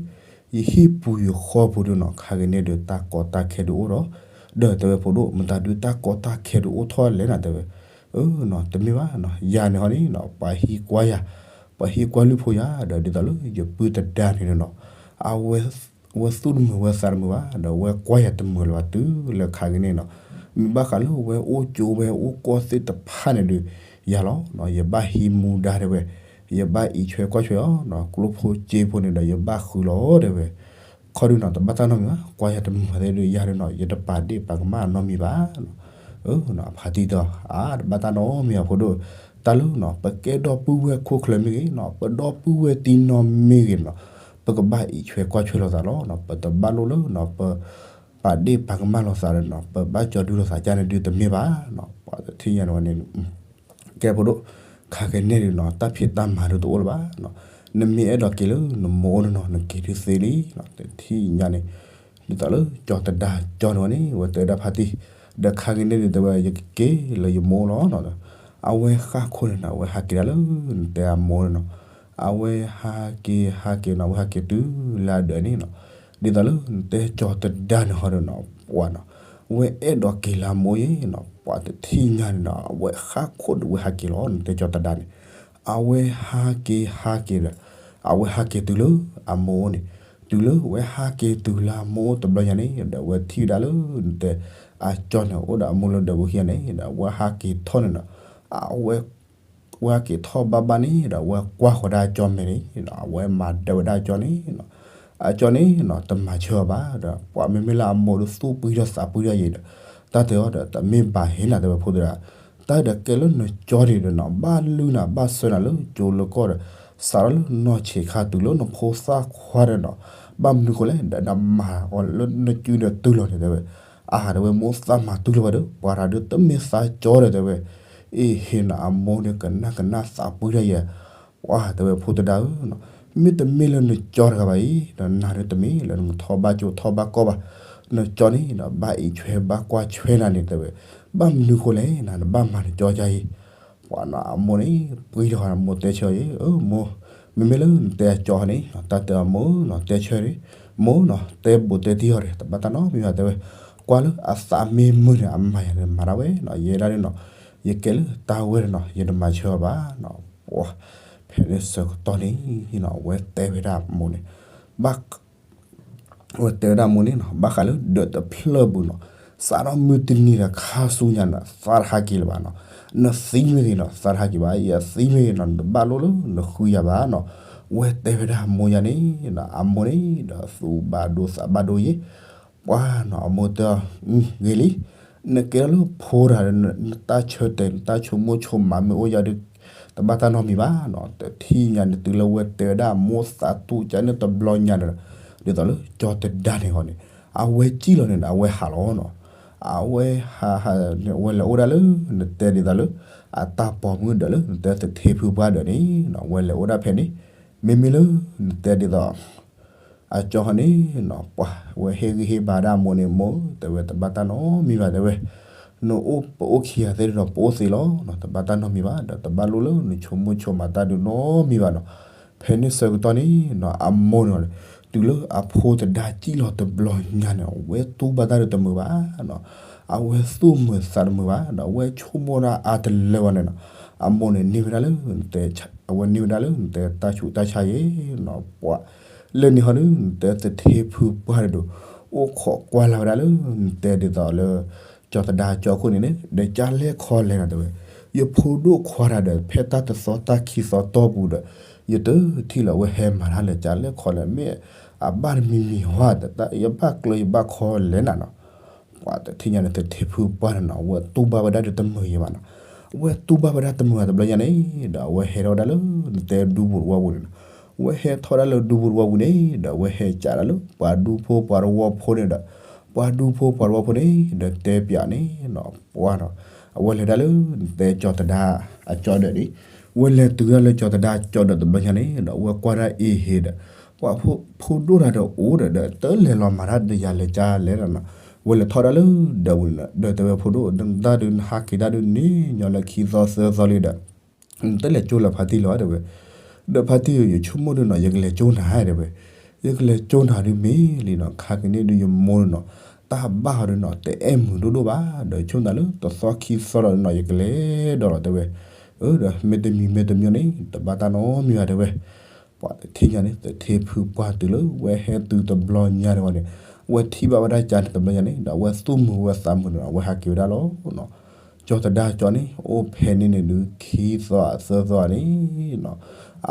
ယဟံၣ်ပူၤယဃီပူၤဒုးနီၤ ခါက့ၤန့ၣ်ဒုးတၢ်ကီတၢ်ခဲဒုးအိၣ်ဒီး ဒီးတဲဝဲဖိဒိၣ် မတၤဒုးတၢ်ကီတၢ်ခဲဒုးအိၣ်ထီၣ်လဲၣ်နီၤ တဲဝဲ, အၢနီၤ တမ့ၢ်ဘၣ်နီၤ ယၤန့ၣ်ဟီန့ၣ်နီၤ ပှၤဟံးကွၢ်ယၤ ပှၤဟံးကွၢ်လုၢ်ဖိယၤ ဒီးဒ်သိးလၢယပုၢ်သဒါန့ၣ်နီၤ အဝဲ ဝဲသူၣ်တမုာ်ဝဲသးတမုာ်ဘၣ် ဒီးဝဲကွၢ်ယၤတမုာ်လၢၤဘၣ်တုၤလၢခါက့ၤန့ၣ်နီၤ, မ့ၢ်ဘၣ်ဃးလၢဝဲအိၣ်ကၠိဝဲအိၣ်ကီၢ်သ့ၣ်တဖၣ်န့ၣ်ဒုး ယၤလီၤနီၤ ယဘၣ်ဟံးမူဒါတဲဝဲ, ယဘၣ်အံးဆွဲကွၢ်ဆွဲအီၤနီၤ ကျိဖိစ့ဖိန့ၣ်ဒီး ယဘၣ်ဃုလီၤတဲဝဲ, ခီဒုးနီၤ တဘၣ်တၢ်နီတမံၤဘၣ် ကွၢ်ယၤတမုာ်ဘၣ်သ့ၣ်ဒုး ယၤဒုးနီၤ ယတပာ်ဒ့ၣ်ပာ်ကမၣ်နီတမံၤဘၣ်နီၤ, အၢနီၤ အဖါတံၢ်တဲအီၤ အါ တဘၣ်တၢ်နီတမံၤဘၣ်ဖိဒိၣ်, တၢ်လၢနီၤ ပကဲဒီပုၢ်ဝဲၢ်ခိၣ်ချၢမ့ၢ်ဂ့ၤနီၤ ပဒီပုၢ်ဝဲၢ်တံၢ်နီၢ်မ့ၢ်ဂ့ၤနီၤ ပကဘၣ်အံးဆွဲကွၢ်ဆွဲလိာ်သးလီၤနီၤ ပတဘၣ်လိၣ်လၢနီၤ ပ ပာ်ဒ့ၣ်ပာ်ကမၣ်လိာ်သးဒီးနီၤ ပဘၣ်ကၠီဒုလိာ်သးကၢ်န့ၣ်ဒုးတမ့ၢ်ဘၣ်နီၤ ပှၤတထံၣ်ညါန့ၣ်ဝဲန့ၣ် ကဲဖိဒိၣ်, ခါက့ၤန့ၣ်ဒုးနီၤ တၢ်ဖံးတၢ်မၤဒုးတအိၣ်လၢၤဘၣ်နီၤ, နမ့ၢ်အဲၣ်ဒိးက့ၤလၢနမိၢ်အိၣ်န့ၣ်နီၤ နက့ၤဒုးသ့လံနီၤ တထံၣ်ညါန့ၣ်, ဒ်သိးလၢကၠီသဒါကၠီန့ၣ်ဝဲန့ၣ် ဝဲတဲဝဲဒၣ်ဖါတံၢ်, ဒီးခါက့ၤန့ၣ်ဒုးတဲဝဲ ယကက့ၤလၢယမိၢ်လီၤနီၤ, အဝဲဃၣ်ခိၣ်န့ၣ်နီၤ အဝဲဟးက့ၤဒၣ်လၢနတဲအမိၢ်န့ၣ်နီၤ, အဝဲဟးက့ၤဟးက့ၤနီၤ အဝဲဟးက့ၤတုၤလၢအဒၢးန့ၣ်နီၤ, ဒ်သိးလၢနတဲကၠီသဒါန့ၣ်ဟီဒုးနီၤ ပှၤနီၤ, ဝဲအဲၣ်ဒိးက့ၤလၢအမိၢ်ယ့ၣ်နီၤ ပှၤတထံၣ်ညါန့ၣ်နီၤ အဝဲဃၣ်ခိၣ်ဒုးဝဲဟးက့ၤလီၤ နတဲကၠီသဒါန့ၣ်, အဝဲဟးက့ၤဟးက့ၤဒီး အဝဲဟးက့ၤတုၤလၢအမိၢ်န့ၣ်, တုၤလၢဝဲဟးက့ၤတုၤလၢအမိၢ်တဘျီညါန့ၣ် ဒီးဝဲထံၣ်ဝဲဒၣ်လၢနတဲ အကၠီန့ၣ် အိၣ်ဒီးအမိၢ်လၢဒၢးပူၤခံဂၤန့ၣ် ဒီးဝဲဟးက့ၤထီၣ်န့ၣ်ဒီး အဝဲ ဝဲဟးက့ၤထီၣ်ဘၣ်ဘၣ်န့ၣ်ဒီး ဝဲကွၢ်ဃီၤဒၣ်အကၠီမဲာ်န့ၣ်ဒီး အဝဲမၤဒၢးဝဲဒၣ်အကၠီန့ၣ်နီၤ, အကၠီန့ၣ်နီၤ တမၤဆၢအီၤဘၣ် ဒီးပှၤမ့မ့ၢ်လၢအမိၢ်ဒီးသူၣ်ပှံထီၣ်သးပှံထီၣ်ယံၤဒီး တၢ်တဲအီၤဒီး တမ့ၢ်ဘၣ်ဟ့ၣ်နၤတဲဝဲဖိသဒါ, တၢ်ဒီးကဲလၢနကၠီန့ၣ်ဒီးနီၤ ဘၣ်လုၢ်နၤဘၣ်ဆှၢနၤလၢကၠိလၢကီၢ်ဒီး စးထီၣ်လၢနီၢ်ဆံးခါတုၤလၢနဖိသၣ်ခွါဒီးနီၤ, ဘၣ်မနုၤဃိလဲၣ် ဒီးနမၤအီၤလၢနစုဒီးတုၤလီၤန့ၣ်တဲဝဲ, အါ တဲဝဲ မိၢ်သးမၤတုၤလီၤဝဲဒီး ပှၤတၢ်ဒုးတမ့ၢ်သးကၠီဒီးတဲဝဲ, အ့ၣ် ဟ့ၣ်နၤအမိၢ်ဒီးကနၣ်ကနၣ်သးပှံထီၣ်ယံၤ, ပှၤတဲဝဲဖိသဒါဧၢနီၤ, မ့တမ့ၢ်လၢနကၠီတဂၤဘၣ်အံၤ ဒီးနၤဒုးတမ့ၢ်လၢနကထီၣ်ဘၣ်ကၠိထီၣ်ဘၣ်ကီၢ်ဘၣ်, နကၠီန့ၣ်ဒီး ဘၣ်အံးဆွဲဘၣ်ကွၢ်ဆွဲနၤန့ၣ်တဲဝဲ, ဘၣ်မနုၤဃိလဲၣ် နနဘၣ်မၤနကၠီကါအံၤ ပှၤနီၤ အမိၢ်န့ၣ် ပှံထီၣ်ဃီ မိၢ်တဲဆၢအီၤယဲ မိၢ်, မ့မ့ၢ်လၢနတဲအကၠီန့ၣ် တၢ်တဲအီၤမိၢ်နီၤ တဲဆၢန့ၣ်, မိၢ်နီၤ တဲဘူးတဲတံၢ်အီၤဒီး တဘၣ်တၢ်နီတမံၤဘၣ်တဲဝဲ, ကွၢ်လၢအသးမ့ၢ်မုာ်န့ၣ် အမၤယၤန့ၣ်မၤဒၣ်ဝဲနီၤ ယဲဒၣ်န့ၣ်နီၤ, ယကဲလၢတၢ်ဝဲန့ၣ်နီၤ ယတမၤဆၢအီၤဘၣ်နီၤ, ပှၤ, ဖဲန့ၣ်ဆၢကတီၢ်န့ၣ်နီၤ အဝဲတဲဝဲဒၣ်အမိၢ်န့ၣ်, ဘၣ် အဝဲတဲဝဲဒၣ်အမိၢ်န့ၣ်နီၤ ဘၣ်ဃးလၢဒၢးတဖျၢၣ်ပူၤနီၤ, စးထီၣ်မုၢ်တနံၤဒီးခါဆူညါန့ၣ် သးတဟးက့ၤလၢၤဘၣ်နီၤ. နသံမ့ၢ်ဂ့ၤနီၤ သးတဟးက့ၤဘၣ်, ယသံမ့ၢ်ဂ့ၤနီၤ နတဘၣ်လိၣ်လၢနဃုယၤဘၣ်နီၤ. ဝဲတဲဝဲဒၣ်အမိၢ်ယၤန့ၣ်နီၤ, အမိၢ်န့ၣ်ဒီးသူၣ်ဘၣ်ဒိသးဘၣ်ဒိယ့ၣ်, ပှၢ်နီၤ အမိၢ်တဲအီၤ, ဂ့ၤလံ, နကဲထီၣ်လၢဖိတဂၤဒီး နတၢ်ဆၢတဲာ် နတၢ်ဆိကမိၣ်ဆိကမးမ့ၢ်အိၣ်ယၤဒီး တဘၣ်တၢ်နီတမံၤဘၣ်နီၤ. တထံၣ်ညါန့ၣ် တုၤလၢဝဲတဲဝဲဒၣ်အမိၢ်သးတူၢ်ကန့ၣ်တဘျီညါန့ၣ်ဒီး ဒ်သိးလၢကၠီၤတဒါန့ၣ်ဃီန့ၣ် အဝဲစံၣ်လီၤန့ၣ်ဒီး အဝဲဟးလီၤနီၤ. အဝဲဟးဟးန့ၣ် အဝဲလဲၤအိၣ်ဒၣ်လၢ နတဲဒ်သိးလၢ အတၢ်ပိာ်မုၣ်ဒီးလၢ နတဲသထ့ဖုပှၢ်ဒီးန့ၣ်နီၤ အဝဲလဲၤအိၣ်ဒၣ်ဖဲန့ၣ်, မ့မ့ၢ်လၢ နတဲဒ်သိး အကၠီၤဃီန့ၣ်နီၤ ပှၤဝဲဟ့ၣ်ဂံၢ်ဟ့ၣ်ဘါဒၣ်အမိၢ်န့ၣ် မိၢ်ဧၢ တဲဝဲ တဘၣ်တၢ်နီတမံၤဘၣ် တဲဝဲ, နအိၣ်ပအိၣ်ခံဂၤသ့ၣ်ဒီး ပအိၣ်သ့လီၤနီၤ တဘၣ်တၢ်နီတမံၤဘၣ်ဒီး တဘၣ်လိၣ်လၢနဆိကမိၣ်ဆိကမးတၢ်ဒုးနီတမံၤဘၣ်နီၤ. ဖဲန့ၣ်ဆၢကတီၢ်န့ၣ်နီၤ အမိၢ်န့ၣ် တုၤလၢအဖိတဒါစံၣ်လီၤတဘျီညါန့ၣ် အဝဲတူၢ်ဘၣ်တၢ်ဒုးတမုာ်ဘၣ်နီၤ. အဝဲသူၣ်မုာ်သးတမုာ်ဘၣ်ဒီး အဝဲဆိကမိၣ်ဒၣ်အါတလၢဝဲန့ၣ်နီၤ. အမိၢ်န့ၣ်န့ၢ်ဝဲဒၣ်လၢ အဝဲန့ၢ်ဝဲဒၣ်လၢနတဲတၢ်ဆူးတၢ်ဆါယ့ၣ်နီၤ ပှၤ လၢန့ၣ်ဃီဒီး နတဲသထ့ဖုပှၢ်ဒီး အိၣ်ခိးကွၢ်လၢ်ဝဲဒၣ်လၢ နတဲဒ်သိးလၢ ကၠီၤတဒါကၠီၤခိၣ်န့ၣ်န့ၣ် ဒီးကၢ်လဲၣ်ခီလဲၣ်နီၤ တဲဝဲ, ယဖိဒိၣ်ခွါတဂၤဒီး ဖဲတၢ်တသီတၢ်ခံသီတီၢ်ပူၤဒီး ယတထံၣ်လၢၤအဝဲဟဲမၤတၢ်လၢကၢ်လဲၣ်ခီလဲၣ် မ့ၢ်အဘၣ်တမံၤမံၤဟီ တၢ်ယဘၣ်ကျၢၤယဘၣ်ခီလဲၣ်နၤနီၤ. ပှၤတထံၣ်ညါန့ၣ် သထ့ဖုပှၢ်န့ၣ်နီၤ အဝဲတူၢ်ဘၣ်ဝဲဒၣ်ဒုးတမုာ်ယ့ၣ်ဘၣ်နီၤ. အဝဲတူၢ်ဘၣ်ဝဲဒၣ်တမုာ်ဘၣ်တဘျီညါန့ၣ်ဒီး အဝဲဟဲထီၣ်ဝဲဒၣ်လၢ နတဲဒူပူၤတဝီပူၤန့ၣ်နီၤ. အဝဲဟဲထီၣ်ဒၣ်လၢဒူပူၤတဝီပူၤန့ၣ်ဒီး အဝဲဟဲကးဒၣ်လၢပှၤဒူဖိပှၤတဝီဖိန့ၣ်ဒီး ပှၤဒူဖိပှၤတဝီဖိန့ၣ်ဒီး တဲပၠးန့ၣ်နီၤ ပှၢ်နီၤ အဝဲလဲၤဒၣ်လၢ နတဲကၠီၤတဒါ အကၠီၤဒၢးန့ၣ်, ဝဲလဲၤတုၤဒၣ်လၢကၠီၤတဒါကၠီၤဒၢးတဘျီညါန့ၣ်ဒီး အဝဲကွၢ်ဒၣ်အ့ဟ့ဒီး ပှၤဖိဒိၣ်တဂၤဒီးအိၣ်ဒီး ဒီးတလဲၤလီၤမၤတၢ်ဒီးယၤလဲၤကၢ်လဲၣ်နီၤ. ဝဲလဲၤထီၣ်ဒၣ်လၢဒၢးပူၤန့ၣ်ဒီး ဒၢးတဲဝဲ ဖိဒိၣ် နတၢ်ဒုးနဟးက့ၤတၢ်ဒုးန့ၣ် ညီလၢခံသီသၢသီလံဒီး နတလဲၤကၠိလၢၤဖါတံၢ်လၢၤဘၣ် တဲဝဲ. ဒီးဖါတံၢ်ဧၢ ယဆိကမိၣ်ဒုးနီၤ ယကလဲၤကၠိနၤဧါ တဲဝဲ. ယကလဲၤကၠိနၤဒုးမ့ၢ်လံနီၤ ခါကန့ၣ်ဒုးယမိၢ်ဒုးနီၤ တၢ်ဘၣ်အီၤဒုးနီၤ တအဲၣ်မုာ်ဒိၣ်ဒိၣ်ဘၣ် ဒီးဆိကမိၣ်လၢတသီခံသီဒီးနီၤ ယကလဲၤဒီးလီၤ တဲဝဲ. အၢ ဒီးမ့ၢ်တမံၤမ့ၢ်တမံၤန့ၣ် တဘၣ်တၢ်နီတမံၤဘၣ် တဲဝဲ. ပှၤတထံၣ်ညါန့ၣ် သထ့ဖုပှၢ်တုၤလၢဝဲဟဲတုၤတဘျီညါန့ၣ်ဝဲန့ၣ် အဝဲထံၣ်ဘၣ်ဝဲဒၣ်ကၠီၤန့ၣ်တဘျီညါန့ၣ်ဒီး အဝဲသူၣ်မုာ်ဝဲသးမုာ်န့ၣ် အဝဲဟးက့ၤဝဲဒၣ်လီၤနီၤ. ကၠီၤတဒါကၠီၤန့ၣ် အိၣ်ဖဲန့ၣ်န့ၣ်ဒုး ခံသီသၢသီန့ၣ်နီၤ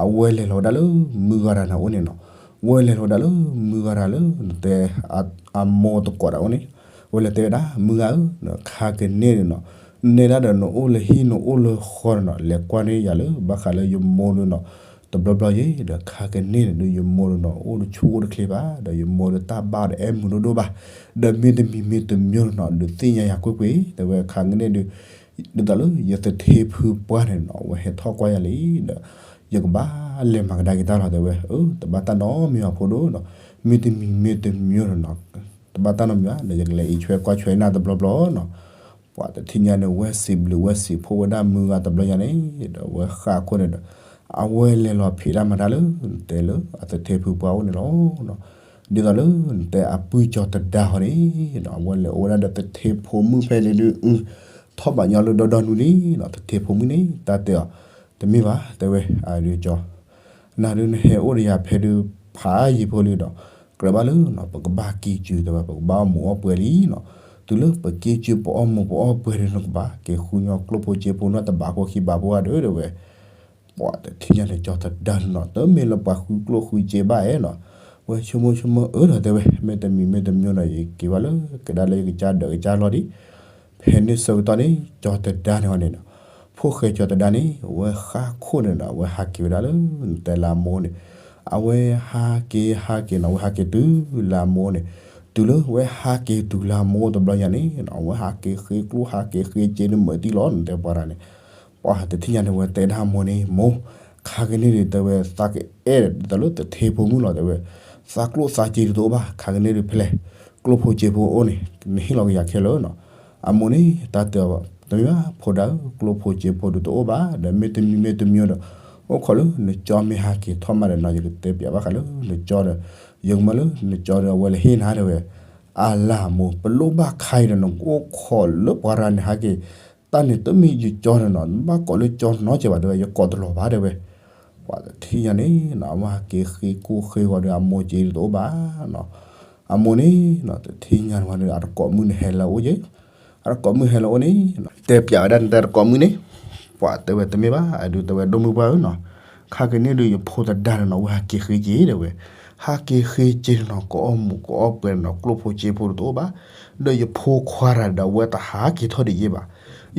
အဝဲလဲၤလီၤဝဲဒၣ်လၢမုၢ်ဂၤတဂၤန့ၣ်အအိၣ်န့ၣ်နီၤ. ဝဲလဲၤလီၤဝဲဒၣ်လၢမုၢ်ဂၤတဂၤလၢ နတဲ အမိၢ်တကိးတၢ်အအိၣ်န့ၣ် ဝဲလဲၤတဲဝဲဒၣ် မုၢ်ဂၤဧၢ ခါကန့ၣ်န့ၣ်နီၤ နဲဒၣ်ဒီးနအိၣ်လၢဟံၣ်နအိၣ်လၢဃီန့ၣ်နီၤ လဲၤကွၢ်န့ၢ်ယၤလၢ ဘၣ်ဃးလၢယမိၢ်ဒုးနီၤ တဘျီဘျီယ့ၣ် ဒီးခါကန့ၣ်န့ၣ်ဒုး ယမိၢ်ဒုးနီၤ အိၣ်တဆူၣ်အိၣ်တချ့ဘၣ် ဒီးယမိၢ်ဒုးတၢ်ဘၣ်ဒီးအဲၣ်မုာ်ဒိၣ်ဒိၣ်ဘၣ်. ဒီးမ့ၢ်တမံၤမ့ၢ်တမံၤနီၤ ဒုးသ့ၣ်ညါယၤကွ့ၢ်ကွ့ၢ် တဲဝဲ ခါကန့ၣ်ဒုး ဒ်သိးလၢယသထ့ဖုပှၢ်န့ၣ်နီၤ အဝဲဟဲထီၣ်ကွၢ်ယၤလံ ဒီး ယကဘၣ်လဲၤမၤကဒါက့ၤတၢ်လီၤ တဲဝဲ. အၢ တဘၣ်တၢ်နီတမံၤဘၣ်ဖိဒိၣ်နီၤ မ့ၢ်တမံၤမ့ၢ်တမံၤနီၤ တဘၣ်တၢ်နီတမံၤဘၣ် ဒီးယကလဲၤအံးဆွဲကွၢ်ဆွဲနၤတဘျီဘျီနီၤ. ပှၤတထံၣ်ညါန့ၣ် ဝဲစံးဘျုးဝဲစံးဖှိၣ်ဝဲဒၣ်မုၢ်ဂၤတဘျီညါန့ၣ် ဒီးဝဲဃၣ်ခိၣ်န့ၣ်ဒီး အဝဲလဲၤလီၤဖံးတၢ်မၤတၢ်လၢ နတဲလၢအသထ့ဖုပှၢ်အိၣ်န့ၣ်လီၤ. ဒ်သိးလၢနတဲအပုၢ်ကၠီၤတဒါဟီန့ၣ် အဝဲလဲၤအိၣ်ဝဲဒၣ်ဒီးသထ့ဖိမုၣ်ဖဲန့ၣ်ဒုး ထီၣ်ဘးညီလၢဒီဒီနုၤလံနီၤ သထ့ဖိမုၣ်န့ၣ် တၢ်တဲအီၤ တမ့ၢ်ဘၣ် တဲဝဲ အဒုးကၠီၤ နၤဒုးနဟဲအိၣ်ဒီးယၤဖဲဒုးဖးယံၤဖိလံဒီး ကြၢးဘၣ်လၢနီၤ ပကဘၣ်က့ၤစု တဲဝဲ ပကဘၣ်အီၣ်မူးအီၣ်ပှဲၤလံနီၤ. တုၤလၢပက့ၤစုပအီၣ်မူးပအီၣ်ပှဲၤဒီး နကဘၣ်က့ၤဃုညီကျိၣ်ဖိစ့ဖိနီတဘးဖိခံဘးဖိ အဒုး တဲဝဲ. ပှၤတထံၣ်ညါန့ၣ် ကၠီၤတဒါနီၤ တမ့ၢ်လၢပှၤဃုကျိၣ်ဃုစ့ဘၣ်အဲၣ်နီၤ. ဝဲဆိကမိၣ်ဆိကမိၣ် အၢ ဒီးတဲဝဲ မ့တမံၤမ့တမံၤနီၤ ယက့ၤဘၣ်လၢကဒါလၢယကစၢ်ဒၢးကစၢ်လီၢ်ဒံး ဖဲန့ၣ်ဆၢကတီၢ်န့ၣ် ကၠီၤတဒါန့ၣ်ဝဲန့ၣ်နီၤ ဖိၣ်ဃဲကၠီၤတဒါန့ၣ် အဝဲဃၣ်ခိၣ်န့ၣ်ဒီး အဝဲဟးက့ၤဝဲဒၣ်လၢ နတဲလၢအမိၢ်န့ၣ် အဝဲဟးက့ၤဟးက့ၤနီၤ အဝဲဟးက့ၤတုၤလၢအမိၢ်န့ၣ် တုၤလၢဝဲဟးက့ၤတုၤလၢအမိၢ်တဘျီညါန့ၣ်နီၤ အဝဲဟးက့ၤဃ့ကျိၣ်ဟးက့ၤဃ့စ့န့ၣ်မုာ်တံၢ်လီၤ နတဲပှၤတဂၤန့ၣ် ပှၤတထံၣ်ညါန့ၣ် ဝဲတဲဒၣ်အမိၢ်န့ၣ် မိၢ် ခါကန့ၣ်ဒုး တဲဝဲ သးကအဲၣ်ဒိးလၢသထ့ဖိမုၣ်လီၤ တဲဝဲ သးကျိၣ်သးစ့ဒုးတအိၣ်ဘၣ် ခါကန့ၣ်ဒုးဖဲလဲၣ် ကျိၣ်ဖိစ့ဖိအိၣ်န့ၣ် နဟ့ၣ်လီၤက့ၤယၤခဲလၢာ်နီၤ. အမိၢ်န့ၣ် တၢ်တဲအီၤ တမ့ၢ်ဘၣ် ဖိဒါဧၢ ကျိၣ်ဖိစ့ဖိဒုးတအိၣ်ဘၣ် ဒီးမ့တမံၤမ့တမံၤဒီး အိၣ်ခိးလၢနကၠီမ့ၢ်ဟးက့ၤထီၣ်မးဒီးနီၤ ယကတဲပၠးဘၣ်ဃးလၢနကၠီဒီး ယကမၢလၢနကၠီဒီး အဝဲလဲၤဟ့ၣ်နၤ တဲဝဲ. အလၢအမိၢ် ပလိၣ်ဘၣ်ခါအံၤဒီး နကအိၣ်ခိးလၢပှၤတဂၤန့ၣ်ဟးက့ၤ တၢ်န့ၣ်တမ့ၢ်ယကၠီဒီးနီၤ နဘၣ်ကိးလၢကၠီနီၤကဲဘၣ် တဲဝဲ ယကိးတလီၤဘၣ် တဲဝဲ. ပှၤတထံၣ်ညါန့ၣ်နီၤ အဝဲဟးက့ၤဃ့ကိၢ်ဃ့ဂီၤဒီး အမိၢ်စ့ဒုးတအိၣ်ဘၣ်နီၤ. အမိၢ်န့ၣ်နီၤ တထံၣ်ညါန့ၣ်ဝံၤဒီး အတကိးမုၣ်န့ၣ်ဟဲလၢအအိၣ်ယဲ, အတကိးမုၣ်ဟဲလၢအအိၣ်န့ၣ် တဲပျးဝဲဒၣ်နတဲတကိးမုၣ်န့ၣ်, ပှၤတဲဝဲတမ့ၢ်ဘၣ် အဒုးတဲဝဲဒိၣ်မုၢ်ပှၢ်ဧၢနီၤ, ခါက့ၤန့ၣ်ဒုး ယဖိသဒါန့ၣ်နီၤ ဝဲဟးက့ၤဃ့က့ၤတဲဝဲ, ဟးက့ၤဃ့က့ၤန့ၣ်နီၤ ကအီၣ်မူးကအီၣ်ပှဲၤန့ၣ်နီၤ ကျိၣ်ဖိစ့ဖိဒီးတအိၣ်ဘၣ်, ဒီးယဖိခွါတဂၤဒီး အဝဲတဟးက့ၤထီၣ်ဒံးယဲဘၣ်,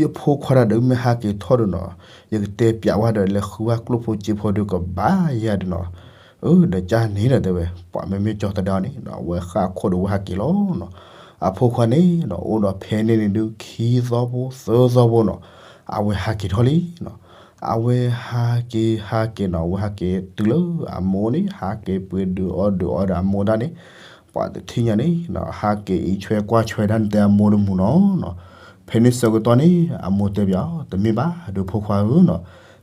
ယဖိခွါတဂၤဒီး မ့ၢ်ဟးက့ၤထီၣ်ဒီးနီၤ ယကတဲပျးဝဲဒီး လဲၤဃုဝဲကျိၣ်ဖိစ့ဖိဒီးကဘၣ်ယၤဒီးနီၤ, အၢ ဒီးကန့ၣ်ဒီးတဲဝဲ ပှၤမ့မ့ၢ်ကၠီၤသဒါန့ၣ်နီၤ အဝဲဃၣ်ခိၣ်ဒီးဝဲဟးက့ၤလီၤနီၤ, အဖိခွါန့ၣ်နီၤ အိၣ်ဒီးဖဲန့ၣ်န့ၣ်ဒုး ခံသီဖိသၢသီဖိနီၤ အဝဲဟးက့ၤထီၣ်လံနီၤ, အဝဲဟးက့ၤဟးက့ၤနီၤ အဝဲဟးက့ၤတုၤလၢအမိၢ်န့ၣ် ဟးက့ၤပှ့ၤဒုးအီၣ်ဒုးအီဒီးအမိၢ်ဒၣ်န့ၣ်, ပှၤတထံၣ်ညါန့ၣ်နီၤ ဟးက့ၤအံးဆွဲကွၢ်ဆွဲဒၣ်နတဲအမိၢ်တမူနီၤနီၤ, ဖဲန့ၣ်ဆၢကတီၢ်န့ၣ် အမိၢ်တဲပျးအီၤ တမ့ၢ်ဘၣ် ဒုးဖိခွါဧၢနီၤ,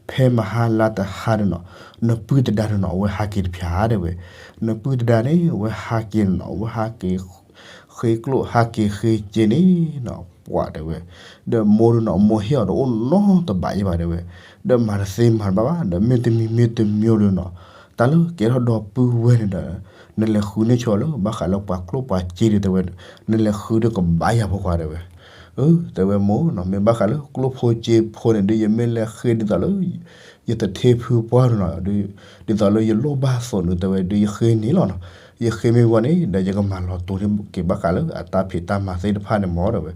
ဖဲမဟါလါတဟါန့ၣ်နီၤ နပုၢ်သဒါန့ၣ်နီၤ အဝဲဟးက့ၤတဖျၢၣ်တဲဝဲ, နပုၢ်သဒါန့ၣ် အဝဲဟးက့ၤနီၤ အဝဲဟးက့ၤ ဃ့ကျိၣ်ဟးက့ၤဃ့က့ၤန့ၣ်နီၤ ပှၤတဲဝဲ, ဒီးမိၢ်ဒုးနီၤ မိၢ်ဟ့ၣ်အီၤတအိၣ်နီတဘးယဲဘၣ်တဲဝဲ, ဒီးမၤတသ့မၤတဘၣ်ဘၣ် ဒီးမ့ၢ်တမံၤမ့ၢ်တမံၤဒုးနီၤ တၢ်လၢကဲထီၣ်ဒီပုၢ်ဝဲၢ်န့ၣ်ဒီး နလဲၤဃုန့ၢ်ဆိလၢဘၣ်ဃးလၢပှၤကျိၣ်ပှၤစ့ဒုးတဲဝဲ, နလဲၤဃုဒီးကဘၣ်ယၤဖိခွါတဲဝဲ, အၢ တဲဝဲမိၢ်နီၤ မ့ၢ်ဘၣ်ဃးလၢကျိၣ်ဖိစ့ဖိန့ၣ်ဒုး ယမ့ၢ်လဲၤဃ့ဒ်သိးလၢ ယသထ့ဖုပှၢ်ဒုးနီၤ ဒ်သိးလၢယလိၣ်ဘၣ်သိးန့ၣ်တဲဝဲဒုး ယဃ့န့ၢ်လီၤနီၤ, ယဃ့မ့ၢ်ဝံၤန့ၣ် ဒီးယကမၤလီၤတိာ်န့ၢ်က့ၤဘၣ်ဃးလၢအတၢ်ဖံးတၢ်မၤသ့ၣ်တဖၣ်န့ၣ်မ့ၢ်တဲဝဲ,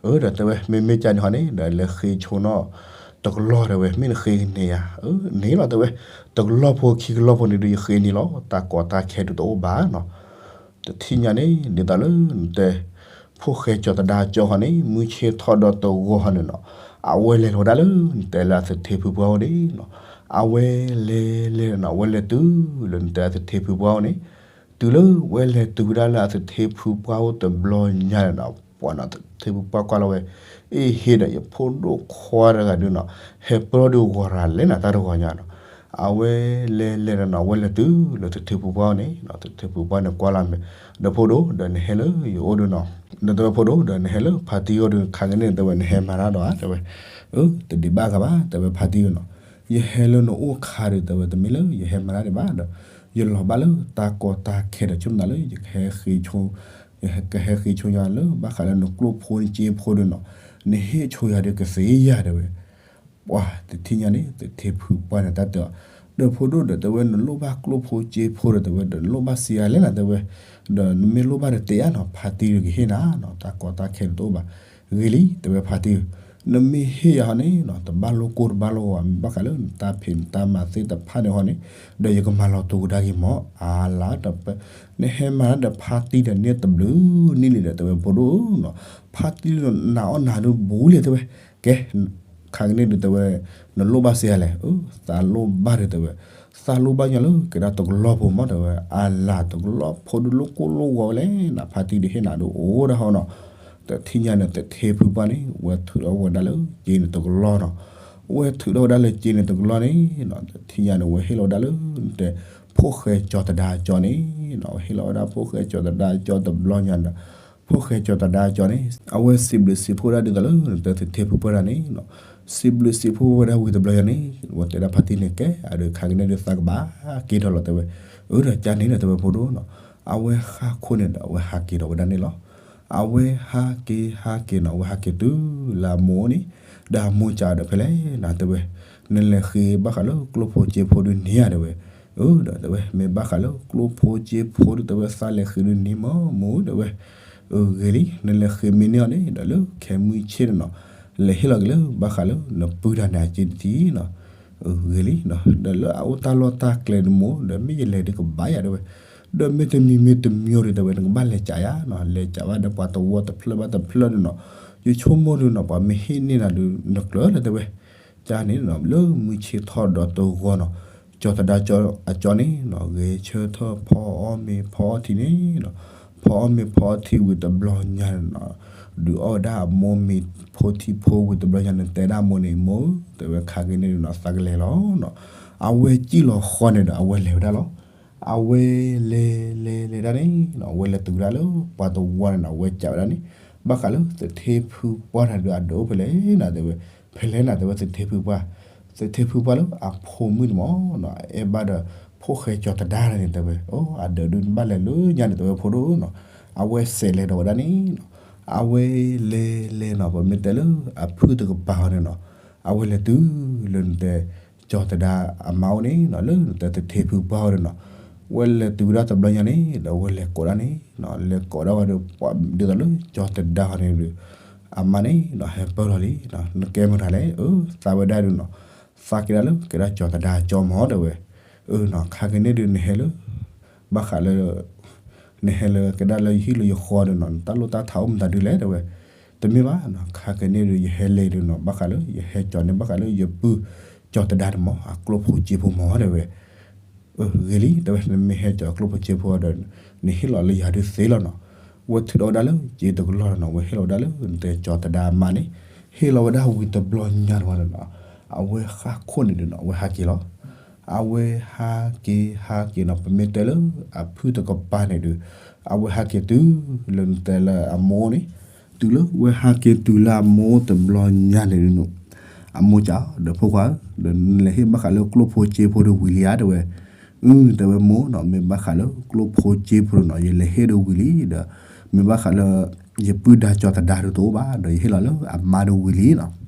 အၢ ဒီးတဲဝဲ မ့မ့ၢ်ကန့ၣ်ဟီန့ၣ် ဒီးလဲၤဃ့ဆိနီၤ တကလီၢ်တဲဝဲ မ့ၢ်နဃ့ကန့ၢ်ယၤ အၢန့ၣ်လီၤတဲဝဲ, တကလီၢ်ဖိခံကလီၢ်ဖိန့ၣ်ဒုး ယဃ့န့ၢ်လီၤ တၢ်ကီတၢ်ခဲဒုးတအိၣ်ဘၣ်နီၤ တထံၣ်ညါန့ၣ် ဒ်သိးလၢနတဲ ဖိၣ်ဃဲကၠီၤသဒါကၠီၤဃီန့ၣ် မုၢ်ဆ့ၣ်ထီၣ်ဒီးတဂီၤဃီန့ၣ်နီၤ အဝဲလဲၤလီၤဝဲဒၣ်လၢနတဲလၢအသထ့ဖုပှၢ်အိၣ်န့ၣ်နီၤ, အဝဲလဲၤလဲၤနီၤ အဝဲလဲၤတုၤလၢနတဲအသထ့ဖုပှၢ်အိၣ်န့ၣ်, တုၤလၢဝဲလဲၤတုၤဝဲဒၣ်လၢအသထ့ဖုပှၢ်အိၣ်တဘျီညါန့ၣ်နီၤ ပှၤနီၤ သထ့ဖုပှၢ်ကွၢ်လီၤဝဲ, အ့ဟ့ဒီးယဖိဒိၣ်ခွါတဂၤဒုးနီၤ ဟဲပၢၢ်ဒုးဂီၤရၤလဲၣ်နၤတၢ်တဂီၤညါနီၤ, အဝဲလဲၤလဲၤနီၤ အဝဲလဲၤတုၤလၢသထ့ဖုပှၢ်အိၣ်န့ၣ်နီၤ သထ့ဖုပှၢ်န့ၣ်ကွၢ်လီၤမ့ၢ်, ဒီးဖိဒိၣ်ဒီးနဟဲလၢယအိၣ်ဒုးနီၤ, ဒီးတဲဝဲဖိဒိၣ်ဒီးနဟဲလၢဖါတံၢ်အိၣ်ဒုး ခါကန့ၣ်တဲဝဲနဟဲမၤတၢ်ဒီးဧါတဲဝဲ, အၢ တဒံးဘၣ်ဂၤဘၣ်တဲဝဲဖါတံၢ်နီၤ, ယဟဲလၢနအိၣ်ခါဒုးတဲဝဲတမ့ၢ်လၢယဟဲမၤတၢ်ဒံးဘၣ်ဒီး ယလီၤဘၣ်လၢတၢ်ကီတၢ်ခဲဒီး ဆိကမိၣ်လၢယကဟဲဃ့ဆိ ကဟဲဃ့ဆိယၤလၢဘၣ်ဃးလၢနကျိၣ်ဖိနစ့ဖိဒုးနီၤ, နဟ့ၣ်ဆိယၤဒုးကသ့ယၤတဲဝဲ, ပှၤတထံၣ်ညါန့ၣ် သထ့ဖုပှၢ်န့ၣ်တၢ်တဲအီၤ, ဒီးဖိဒိၣ်ဒီးတဲဝဲ နလိၣ်ဘၣ်ကျိၣ်ဖိစ့ဖိဒီးတဲဝဲ ဒီးနလိၣ်ဘၣ်စ့ယၤလဲၣ်နၤတဲဝဲ, ဒီးနမ့ၢ်လိၣ်ဘၣ်ဒီးတဲယၤနီၤ ဖါတံၢ်ဒုးကဟ့ၣ်နၤနီၤ တၢ်ကီတၢ်ခဲဒုးတအိၣ်ဘၣ်, ဂ့ၤလံတဲဝဲဖါတံၢ်ဧၢ, နမ့ၢ်ဟ့ၣ်ယၤဟီန့ၣ်နီၤ တဘၣ်လိၣ်ကိၢ်တဘၣ်လိၣ်ဂီၤ မ့ၢ်ဘၣ်ဃးလၢနတၢ်ဖံးနတၢ်မၤသ့ၣ်တဖၣ်န့ၣ်ဟီန့ၣ်, ဒီးယကမၤလီၤတိာ်ကဒါက့ၤမး အါလါဒီး နဟဲမၤတၢ်ဒီးဖါတံၢ်ဒီးန့ၣ်တဘျုးနံၣ်လံဒီးတဲဝဲဖိဒိၣ်နီၤ, ဖါတံၢ်ဒုးနၤအီၣ်နၤဒုးဘူးလံတဲဝဲ, ကဲ ခါကန့ၣ်ဒုးတဲဝဲ, နလိၣ်ဘၣ်စ့ယၤလဲၣ်, အၢ သးလိၣ်ဘၣ်ဒုးတဲဝဲ, သးလိၣ်ဘၣ်ညါလၢကဒါတကလီၢ်ဖိမးတဲဝဲ, အါလါတကလီၢ်ဖိဒုးလိၣ်ကိၢ်လိၣ်ဂီၤဝဲလဲၣ်နၤ ဖါတံၢ်ဒုးဟ့ၣ်နၤဒုးအိၣ်ဒၣ်ဟီနီၤ, တထံၣ်ညါန့ၣ် သထ့ဖုပှၢ်န့ၣ် ဝဲထုးထီၣ်ဝဲဒၣ်လၢက့န့ၣ်တကလီၢ်နီၤ, ဝဲထုးထီၣ်ဝဲဒၣ်လၢက့န့ၣ်တကလီၢ်န့ၣ်နီၤ တထံၣ်ညါန့ၣ် ဝဲဟ့ၣ်လီၤဝဲဒၣ်လၢ တဲ ဖိၣ်ဃဲကၠီၤသဒါကၠီၤန့ၣ်နီၤ ဝဲဟ့ၣ်လီၤဝဲဒၣ်ဖိၣ်ဃဲကၠီၤသဒါကၠီၤတဘျီညါဒီး ဖိၣ်ဃဲကၠီၤသဒါကၠီၤန့ၣ် အဝဲစံးဘျုးစံးဖှိၣ်ဒၣ်ဒ်သိးလၢ နတဲသထ့ဖုပှၢ်ဒၣ်န့ၣ်နီၤ, စံးဘျုးစံးဖှိၣ်ဝဲဒၣ်ဝံၤတဘျီညါန့ၣ် ဝဲတဲဒၣ်ဖါတံၢ်န့ၣ် ကဲ အဒုးခါကန့ၣ်ဒုးသးကဘၣ်က့ၤဒီးလီၤတဲဝဲ, အၢ ဒီးကန့ၣ်ဒီးတဲဝဲဖိဒိၣ်နီၤ, အဝဲဃၣ်ခိၣ်န့ၣ်ဒီး အဝဲဟးက့ၤဒီးဝဲဒၣ်န့ၣ်လီၤ. အဝဲဟးက့ၤဟးက့ၤနီၤ အဝဲဟးက့ၤတုၤလၢအမိၢ်န့ၣ်, ဒီးအမိၢ်စံးဒီးဖဲလဲၣ်နၤတဲဝဲ, နလဲၤဃ့ဘၣ်ဃးလၢကျိၣ်ဖိစ့ဖိဒုးန့ၣ်ဧါတဲဝဲ, အၢ ဒီးတဲဝဲ မ့ၢ်ဘၣ်ဃးလၢကျိၣ်ဖိစ့ဖိဒုးတဲဝဲ သးလဲၤဃ့ဒုးန့ၣ်မး မိၢ်တဲဝဲ, အၢ ဂ့ၤလံ နလဲၤဃ့မ့ၢ်န့ၢ်အီၤန့ၣ် ဒီးလၢခဲမုၢ်ဆ့ၣ်န့ၣ်နီၤ, လဲၤဟ့ၣ်လီၤက့ၤလၢဘၣ်ဃးလၢနပုၢ်တၢ်န့ၣ်အစ့တထံၣ်နီၤ, ဂ့ၤလံနီၤ ဒီးလၢအအိၣ်တၢ်လီၢ်တၢ်ကျဲဒုးမိၢ် ဒီးမ့ၢ်ယလဲၤဒုးကဘၣ်ယၤတဲဝဲ, ဒီးမ့ၢ်တမံၤမ့ၢ်တမံၤဒုးတဲဝဲ နကဘၣ်လဲၤကးယၤနီၤ လဲၤကးဘၣ်ဒီးပှၤတဝီတဖျၢၣ်ဘၣ်တဖျၢၣ်ဒုးနီၤ, ယဆိကမိၣ်ဒုးနီၤ ပှၤမ့ၢ်ဟ့ၣ်န့ၢ်နၤဒုး နကျၢၤလၢတဲဝဲ, ကန့ၣ်နီၤ လၢမုၢ်ဆ့ၣ်ထီၣ်ဒီးတဂီၤနီၤ, ကၠီၤသဒါကၠီၤအကၠီၤန့ၣ်နီၤ ဂဲၤဆၢထၢၣ်ဖီအီၣ်မ့ၤဖီအီထံန့ၣ်နီၤ, ဖီအီၣ်မ့ၤဖီအီထံဝံၤတဘျီညါနီၤ, ဒုးအီၣ်ဝဲဒၣ်အမိၢ်မ့ၤဖိထံဖိဝံၤတဘျီညါန့ၣ် တဲဒၣ်အမိၢ်န့ၣ် မိၢ် တဲဝဲခါက့ၤန့ၣ်နီၤ သးကလဲၤလီၤနီၤ, အဝဲစံၣ်လီၤဃီန့ၣ်ဒီး အဝဲလဲၤဝဲဒၣ်လီၤ. အဝဲလဲၤလဲၤလဲၤဒၣ်န့ၣ်နီၤ အဝဲလဲၤတုၤဝဲဒၣ်လၢပှၤတဝီန့ၣ်နီၤ အဝဲကးဝဲဒၣ်န့ၣ်, ဘၣ်ဃးလၢသထ့ဖုပှၢ်တၢ်ဒုးအဒုးအိၣ်ဖဲလဲၣ်နၤတဲဝဲ, ဖဲလဲၣ်နၤတဲဝဲသထ့ဖုပှၢ်, သထ့ဖုပှၢ်လၢအဖိမုၣ်န့ၣ်မ့ၢ်နီၤ အဲၣ်ဘၣ်ဒီး ဖိၣ်ဃဲကၠီၤသဒါန့ၣ်တဲဝဲ, အိ အဒၢးဒုးနဘၣ်လဲၤလၢညါန့ၣ် တဲဝဲဖိဒိၣ်နီၤ. အဝဲစဲးလဲၤဒီးဝဲဒၣ်န့ၣ်နီၤ, အဝဲလဲၤလဲၤနီၤ ပမ့ၢ်တဲလၢအဖုၣ်တကပၤအီၤန့ၣ်နီၤ, အဝဲလဲၤတုၤလၢနတဲ ကၠီၤသဒါအမါအိၣ်န့ၣ်နီၤ, လၢနတဲသထ့ဖုပှၢ်အိၣ်န့ၣ်နီၤ. ဝဲလဲၤတုၤဝဲဒၣ်တဘျီညါန့ၣ် ဒီးဝဲလဲၤကိးဒၣ်န့ၣ်နီၤ, လဲၤကိးဒၣ်ဝဲဒီး ပှၤဒ်သိးလၢကၠီၤသဒါအီၤန့ၣ်ဒီး အမါန့ၣ်နီၤ ဟဲပၢၢ်လီၤလံနီၤ, နကဲမတၤလဲၣ်, အၢ သးဝဲဒၣ်ဒုးနီၤ, သးက့ၤဒၣ်လၢကဲဒၣ်ကၠီၤသဒါကၠီမၢတဲဝဲ, အၢနီၤ ခါက့ၤန့ၣ်ဒုးနဟဲလၢ ဘၣ်ဃးလၢ နဟဲလၢကဲဒၣ်လၢယဟံၣ်လၢယဃီဒုးနီၤ, နတၢ်လိၣ်တၢ်ထးအိၣ်မတၤဒုးလဲၣ်တဲဝဲ, တမ့ၢ်ဘၣ်နီၤ, ခါက့ၤန့ၣ်ဒုးယဟဲလဲၤဒုးနီၤ, ဘၣ်ဃးလၢယဟဲကၠီၤန့ၣ် ဘၣ်ဃးလၢယပုၢ်ကၠီၤသဒါန့ၣ်မၢ် အကျိၣ်ဖိစ့ဖိမၢတဲဝဲ အၢ ဂ့ၤလံ တဲဝဲ နမ့ၢ်ဟဲကၠီၤကျိၣ်ဖိစ့ဖိဒီး နဟ့ၣ်လီၤလၢယၤဒုးသ့လီၤနီၤ. ဝဲထုးထီၣ်ဝဲဒၣ်လၢစ့တကလီၢ်နီၤ, ဝဲဟ့ၣ်လီၤဝဲဒၣ်လၢနတဲကၠီၤသဒါအမါန့ၣ်, ဟ့ၣ်လီၤဝဲဒၣ်ဝံၤတဘျီညါတဝဲနီၤ, အဝဲဃၣ်ခိၣ်န့ၣ်ဒုးနီၤ အဝဲဟးက့ၤလီၤ. အဝဲဟးက့ၤဟးက့ၤနီၤ, ပမ့ၢ်တဲလၢအဖုၣ်တကပၤန့ၣ်ဒုး အဝဲဟးက့ၤတုၤလၢနတဲလၢအမိၢ်န့ၣ်, တုၤလၢဝဲဟးက့ၤတုၤလၢအမိၢ်တဘျီညါန့ၣ်ဒုးနီၤ, အမိၢ်စံး ဒီးဖိခွါဧၢ, ဒီးနလဲၤဟ့ၣ်ဘၣ်ဃးလၢကျိၣ်ဖိစ့ဖိဒီးဝံၤလံဧါတဲဝဲ. အၢ တဲဝဲမိၢ်နီၤ, မ့ၢ်ဘၣ်ဃးလၢကျိၣ်ဖိစ့ဖိဒီးနီၤ ယလဲၤဟ့ၣ်ဒီးဝံၤလံဒီး, မ့ၢ်ဘၣ်ဃးလၢ ယပုၢ်ဒါကၠီၤသဒါဒီးတအိၣ်ဘၣ်ဒီး ယဟ့ၣ်လီၤလၢအမါဒီးဝံၤလံနီၤ.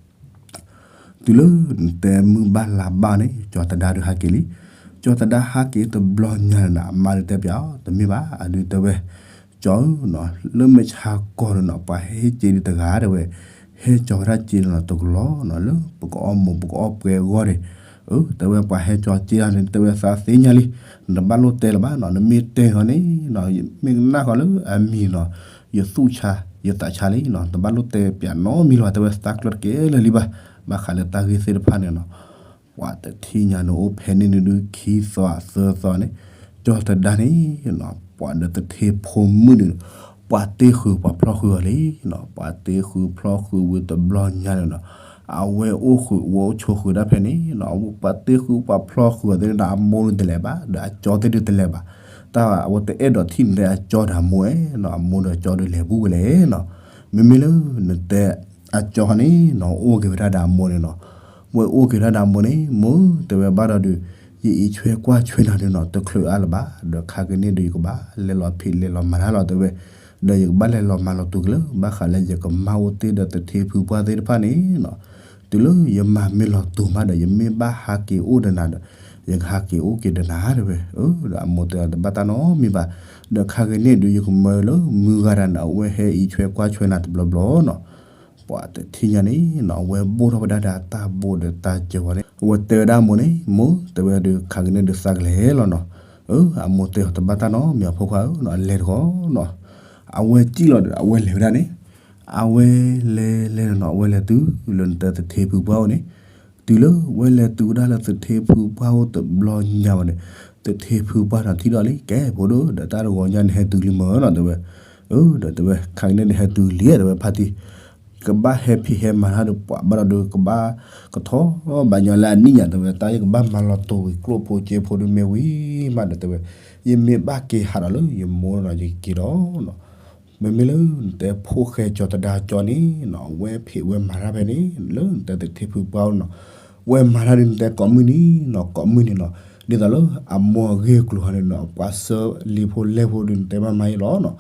တုၤလၢနတဲမုၢ်ဘၣ်လါဘၣ်န့ၣ် ကၠီၤသဒါဒီးဟးက့ၤလံ. ကၠီၤသဒါဟးက့ၤတဘျီညါန့ၣ်နီၤ, အမါဒုးတဲပျးအီၤ, တမ့ၢ်ဘၣ်, အဒုးတဲဝဲ ကၠီၤဧၢနီၤ, လၢမဲာ်ဆှးကီၢ်န့ၣ်နီၤ ပှၤဟဲဟ့ၣ်စ့ဒုးတဂၤတဲဝဲ, ဟဲကၠီၤဝဲဒၣ်စ့န့ၣ်နီၤ တကလီၤနီၤ, လၢပကအီမိၢ်ပကအီပှဲၤအဂီၢ်န့ၣ်, အၢ တဲဝဲပှၤဟဲကၠီၤစ့ဒၣ်န့ၣ် တဲဝဲသးသ့ၣ်ညါလံ, နတဘၣ်လိၣ်တဲလၢၤဘၣ်နီၤ, နမ့ၢ်တဲဃီန့ၣ်နီၤ မ့ၢ်ကနၣ်ဃီလၢအမံၤနီၤ ယသူၣ်ဆါ ယသးဆါလံနီၤ, တဘၣ်လိၣ်တဲပျးနီတမံၤလၢၤဘၣ် တဲဝဲသးကျၢၢ်တကဲလၢာ်လံဘၣ်, ဘၣ်ဃးလၢတၢ်ဂ့ၢ်သ့ၣ်တဖၣ်န့ၣ်နီၤ. ပှၤတထံၣ်ညါန့ၣ်အိၣ်ဖဲန့ၣ်န့ၣ်ဒုး ခံသီသၢသီန့ၣ်, ကၠီၤသဒါန့ၣ်နီၤ ပှၤဒီးသထ့ဖိမုၣ်န့ၣ် ပှၤတ့ဃုာ်ပှၤဖျီဃုာ်အီၤလံနီၤ, ပှၤတ့ဃုာ်ဖျီဃုာ်ဝံၤတဘျီညါန့ၣ်နီၤ, အဝဲအိၣ်ဃုာ်ဝဲအိၣ်ဆိးဃုာ်ဒၣ်ဖဲန့ၣ်နီၤ, ပှၤတ့ဃုာ်ပှၤဖျီဃုာ်အီၤသ့ၣ်ဒီး အမိၢ်ဒုးတလဲၤဘၣ် ဒီးအကၠီသ့ၣ်ဒုးတလဲၤဘၣ်, တၢ်အဝဲတအဲၣ်ဒိးထံၣ်န့ၣ်လၢအကၠီဒီးအမိၢ်နီၤ, အမိၢ်ဒီးကၠီဒုးလဲၤဘူးဝဲလဲၣ်နီၤ. မ့မ့ၢ်လၢနတဲ အကၠီန့ၣ်နီၤ အိၣ်က့ၤဝဲဒၣ်ဒီးအမိၢ်န့ၣ်နီၤ, ဝဲအိၣ်က့ၤဝဲဒၣ်ဒီးအမိၢ်န့ၣ် မိၢ်တဲဝဲဘၣ်ဒီးဒုး ယအံးဆွဲကွၢ်ဆွဲနၤဒုးနီၤ တချုးအါလၢၤဘၣ်, ဒီးခါက့ၤန့ၣ်ဒုး ယကဘၣ်လဲၤလီၤဖံးလဲၤလီၤမၤတၢ်လီၤတဲဝဲ, ဒီးယကဘၣ်လဲၤလီၤမၤလီၤတိာ်က့ၤလၢ ဘၣ်ဃးလၢယကမၢ်အိၣ်တ့ၢ်ဒီးသထ့ဖုပှၢ်သ့ၣ်တဖၣ်န့ၣ်နီၤ, တုၤလၢယမၤမ့ၢ်လီၤတိာ်မးဒီး ယမ့ၢ်ဘၣ်ဟးက့ၤအိၣ်ဒီးနၤဒီး ယကဟးက့ၤအိၣ်က့ၤဒီးနၤတဲဝဲ, ဒီးအမိၢ်တဲတဘၣ်တၢ်နီတမံၤဘၣ်, ဒီးခါက့ၤန့ၣ်ဒုး ယကမၢလၢမုၢ်ဂၤဒီးနၤ အဝဲဟဲအံးဆွဲကွၢ်ဆွဲနၤတဘျီဘျီနီၤ. ပှၤတထံၣ်ညါန့ၣ်နီၤ အဝဲဘိၣ်ထီၣ်ဝဲဒၣ်ဒီးအတၢ်ဘိးဒီးတၢ်စၢၤဝဲန့ၣ် အဝဲတဲဝဲဒၣ်အမိၢ်န့ၣ် မိၢ် တဲဝဲဒုး ခါက့ၤန့ၣ်ဒုးသးကလဲၤလီၤနီၤ. အၢ အမိၢ်တဲအီၤတဘၣ်တၢ်နီတမံၤ အဖိခွါဧၢနီၤ အလဲၤတဂီၤနီၤ. အဝဲစံၣ်လီၤဒီး အဝဲလဲၤဝဲဒၣ်န့ၣ် အဝဲလဲၤလဲၤနီၤ အဝဲလဲၤတုၤလၢနတဲသထ့ဖုပှၢ်အိၣ်န့ၣ်, တုၤလၢဝဲလဲၤတုၤဝဲဒၣ်လၢသထ့ဖုပှၢ်အိၣ်တဘျီညါဝဲန့ၣ် သထ့ဖုပှၢ်နီၤထံၣ်ဒီးလံ ကဲဖိဒိၣ် ဒီးတၢ်တဂီၤညါန့ၣ်ဟဲတုၤလံမၢ်နီၤ တဲဝဲ. အၢ ဒီးတဲဝဲ ခါက့ၤန့ၣ်ဒုးဟဲတုၤလံ တဲဝဲ ဖါတံၢ် ကဘၣ်ဟဲဖံးဟဲမၤတၢ်ဒီးပှၤဘၣ်ဒီးဒုး ကဘၣ်ကထီၣ်ဘၣ်ညီလၢအနံၣ်ညါ တဲဝဲ တၢ်ယကဘၣ်မၤလီၤတိာ်ဝံၤ ကျိၣ်ဖိစ့ဖိဒုးမ့ၢ်ဝံၤမးဒီး တဲဝဲ ယမ့ၢ်ဘၣ်က့ၤဟးဒီးလၢယမိၢ်နီၤ ယကက့ၤဒီးနီၤ. မ့မ့ၢ်လၢနတဲဖိၣ်ဃဲကၠီၤသဒါကၠီန့ၣ်နီၤ အဝဲဖံးဝဲမၤတၢ်ဖဲန့ၣ် လၢနတဲသထ့ဖုပှၢ်အိၣ်နီၤ ဝဲမၤတၢ်ဒုးနတဲကိးမုၢ်နံၤနီၤ ကိးမုၢ်နံၤနီၤ ဒ်သိးလၢအမိၢ်အဂ့ၢ်အကျိၤဟီန့ၣ်နီၤ ပှၤဆှၢလံာ်ဖိလဲၢ်ဖိဒုးနတဲဘၣ်မၤအံၤလီၤနီၤ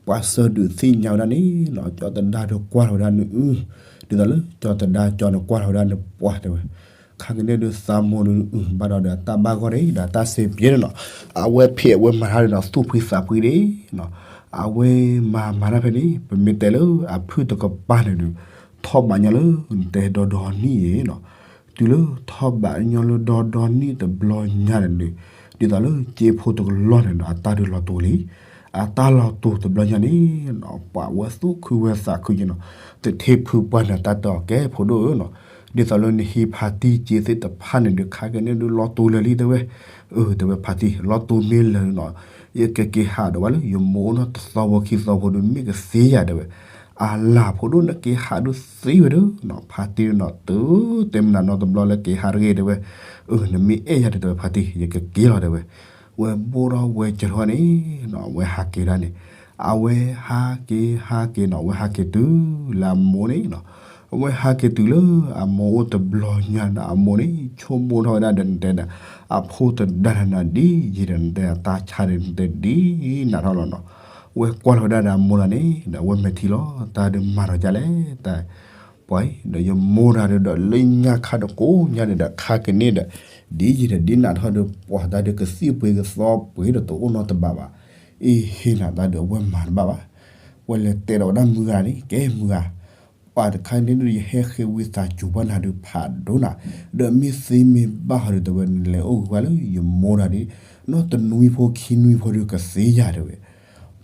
ပှၤဆှၢဒုးသ့ၣ်ညါဝဲဒၣ်န့ၣ်နီၤ ကၠီၤသဒါဒုးကွၢ်ထီၣ်ဝဲဒၣ်န့ၣ် အု ဒ်သိးလၢကၠီၤသဒါကၠီန့ၣ်ကွၢ်ထီၣ်ဝဲဒၣ်န့ၣ် ပှၤတဲဝဲ ခါက့ၤန့ၣ်ဒုးသးမိၢ်ဒုး အု ဘၣ်ဒီးဒီးအတၢ်ဘၣ်ဂီၢ်န့ၣ် ဒီးတၢ်စ့ပျဲန့ၣ်နီၤ အဝဲဖံးအဝဲမၤတၢ်ဒုးနီၤ သူၣ်ဖှံသးဖှံဒၣ်နီၤ အဝဲမၤမၤတၢ်ဖဲန့ၣ် ပမ့ၢ်တဲလၢအဖုၣ်တကပၤန့ၣ်ဒုး ထီၣ်ဘးညီလၢ နတဲဒီဒီနံၣ်အံၤနီၤ တုၤလၢထီၣ်ဘးညီလၢဒီဒီနံၣ်တဘျီညါန့ၣ်ဒုး ဒ်သိးလၢစ့ဖိတကလီၢ်န့ၣ်နီၤ အတၢ်ဒုးလီၤတိာ်လံ အတၢ်လီၤတိာ်တဘျီညါန့ၣ်နီၤ ပှၤဝဲသူၣ်ခုဝဲသးခုက့ၤနီၤ သထ့ဖုပှၢ်န့ၣ် တၢ်တဲအီၤကဲဖိဒိၣ်ဧၢနီၤ ဒ်သိးလၢနဟံးဖါတံၢ်စ့သ့ၣ်တဖၣ်န့ၣ်ဒုး ခါက့ၤန့ၣ်ဒုးလီၤတိာ်လၢာ်လံ တဲဝဲ အၢ တဲဝဲဖါတံၢ် လီၤတိာ်မ့ၢ်လၢာ်နီၤ ယကက့ၤဟးဒီးဝဲလၢယမိၢ်နီၤ တသီဖိခံသီဖိဒုး မ့ၢ်ကသ့ယၤ တဲဝဲ အလၤဖိဒိၣ် နက့ၤဟးဒုးသ့ဝဲဒၣ်နီၤ ဖါတံၢ်နီၤ တုၤတဲမနုၤနီတဘျီလၢက့ၤဟးတဂ့ၤ တဲဝဲ အၢ နမ့ၢ်အဲၣ်ယၤဒီး တဲဝဲဖါတံၢ် ယကက့ၤလီၤ တဲဝဲ ဝဲဘိၣ်ထီၣ်ဝဲစၢၤထီၣ်န့ၣ်နီၤ ဝဲဟးက့ၤဒၣ်န့ၣ် အဝဲဟးက့ၤဟးက့ၤနီၤ ဝဲဟးက့ၤတုၤလၢအမိၢ်န့ၣ်နီၤ အဝဲဟးက့ၤတုၤလၢအမိၢ်အိၣ်တဘျီညါဒီး အမိၢ်န့ၣ် ဆိကမိၣ်ထီၣ်ဝဲဒၣ်ဒီး နတဲဒီး အဖိသဒါနၤဒ်ယံာ်ဒီး နတဲအတၢ်ဆါဒီး နတဲဒ်နးထီၣ်လီၤနီၤ. အဝဲကွၢ်လီၤဝဲဒၣ်ဒီးအမိၢ်တဂၤန့ၣ်ဒီး အဝဲမဲာ်ထံလီၤ. တၢ်ဒုးမၤထီၣ်ကလဲၣ် တၢ် ပှၤအံၤဒီး ယမိၢ်တဂၤဒီး လၢညါခါတကိးညါန့ၣ်ဒီး ခါကန့ၢ်ဒီး ဒ်ယံာ်ဒီးဒ်နးထီၣ်ဒီး ပှၤတၢ်ဒုးကသံၣ်ပှ့ၤကသီပှ့ၤဒီး တအိၣ်နီတဘးဘၣ်. အ့ဟ့နၤ တၢ်ဒုးအဝဲမၤတဘၣ်ဘၣ်. ဝဲလဲၤတဲဒီးဝဲဒၣ်မုၢ်ဂၤန့ၣ် ကဲမုၢ်ဂၤ ပှၤတခါန့ၣ်ဒီး ယဟဲဃ့ဝံသးစူၤဘၣ်နၤဒုးဖးဒိၣ်နၤ, ဒီးမ့ၢ်သ့မ့ၢ်ဘၣ်ဟီဒီး တဲဝဲ နလဲၤအိၣ်ဂုၤဝါလၢယမိၢ်တဂၤဒီး နီၢ်တနွံဖိခံနွံဖိဒီးကသ့ယၤ တဲဝဲ.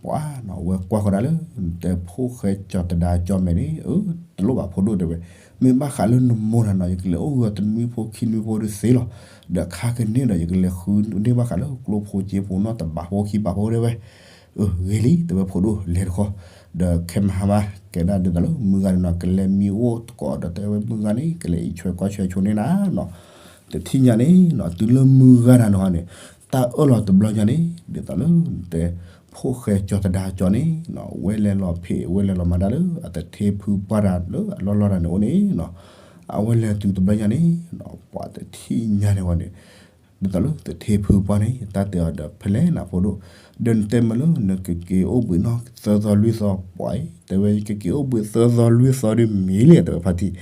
ပှၤနီၤ အဝဲကွၢ်ဃီဒၣ်လၢ နတဲဖိၣ်ဃဲကၠီၤသဒါကၠီၤမဲာ်န့ၣ် အၢ တလိၣ်ဘၣ်ဖိဒိၣ် တဲဝဲ. မ့ၢ်ဘၣ်ဃးလၢနမိၢ်တဂၤနီၤ ယကလဲၤအိၣ်ဂုၤတနွံဖိခံနွံဖိဒီးသ့လီၤ. ဒီးခါကန့ၢ်ဒီး ယကလဲၤဃုန့ၢ်ဘၣ်ဃးလၢကျိဖိစ့ဖိနီတဘးဖိခံဘးဖိ တဲဝဲ. အၢ ဂ့ၤလံ တဲဝဲ ဖိဒိၣ် လဲၤတခီ. ဒီးခဲမဟါမး ကဲဒၣ်ဒ်သိးလၢမုၢ်ဂၤန့ၣ်နီၤ ကလဲၤမံအိၣ်သကိးဒီး တဲဝဲ မုၢ်ဂၤန့ၣ် ကလဲၤအံးဆွဲကွၢ်ဆွဲဆိန့ၢ်နၤနီၤ. တထံၣ်ညါန့ၣ်နီၤ တုၤလၢမုၢ်ဂၤတဂၤန့ၣ်ဟီန့ၣ် တၢ်အၢၣ်လီၤတဘျီညါန့ၣ် ဒ်သိးလၢ နတဲ ဖိၣ်ဃဲကၠီၤသဒါကၠီၤန့ၣ်နီၤ ဝဲလဲၤလီၤဖံး ဝဲလဲၤလီၤမၤတၢ်လၢ အသထ့ဖုပှၢ်တဂၤလၢအလီၢ်လီၢ်တဂၤန့ၣ်အိၣ်န့ၣ်နီၤ. အဝဲလဲၤတုၤတဘျီညါန့ၣ်နီၤ ပှၤတထံၣ်ညါန့ၣ်ဝဲန့ၣ် ဒ်သိးလၢသထ့ဖုပှၢ်န့ၣ် တၢ်တဲအီၤဒီး ဖဲလဲၣ်နၤဖိဒိၣ်, ဒီးနတဲမ့ၢ်လၢ နကက့ၤအိၣ်ဘှံးနီၢ်သၢသီလွံၢ်သီ ပှၤအံၤ တဲဝဲ ယကက့ၤအိၣ်ဘှံးသၢသီလွံၢ်သီဒီးမ့ၢ်လံ တဲဝဲ ဖါတံၢ်,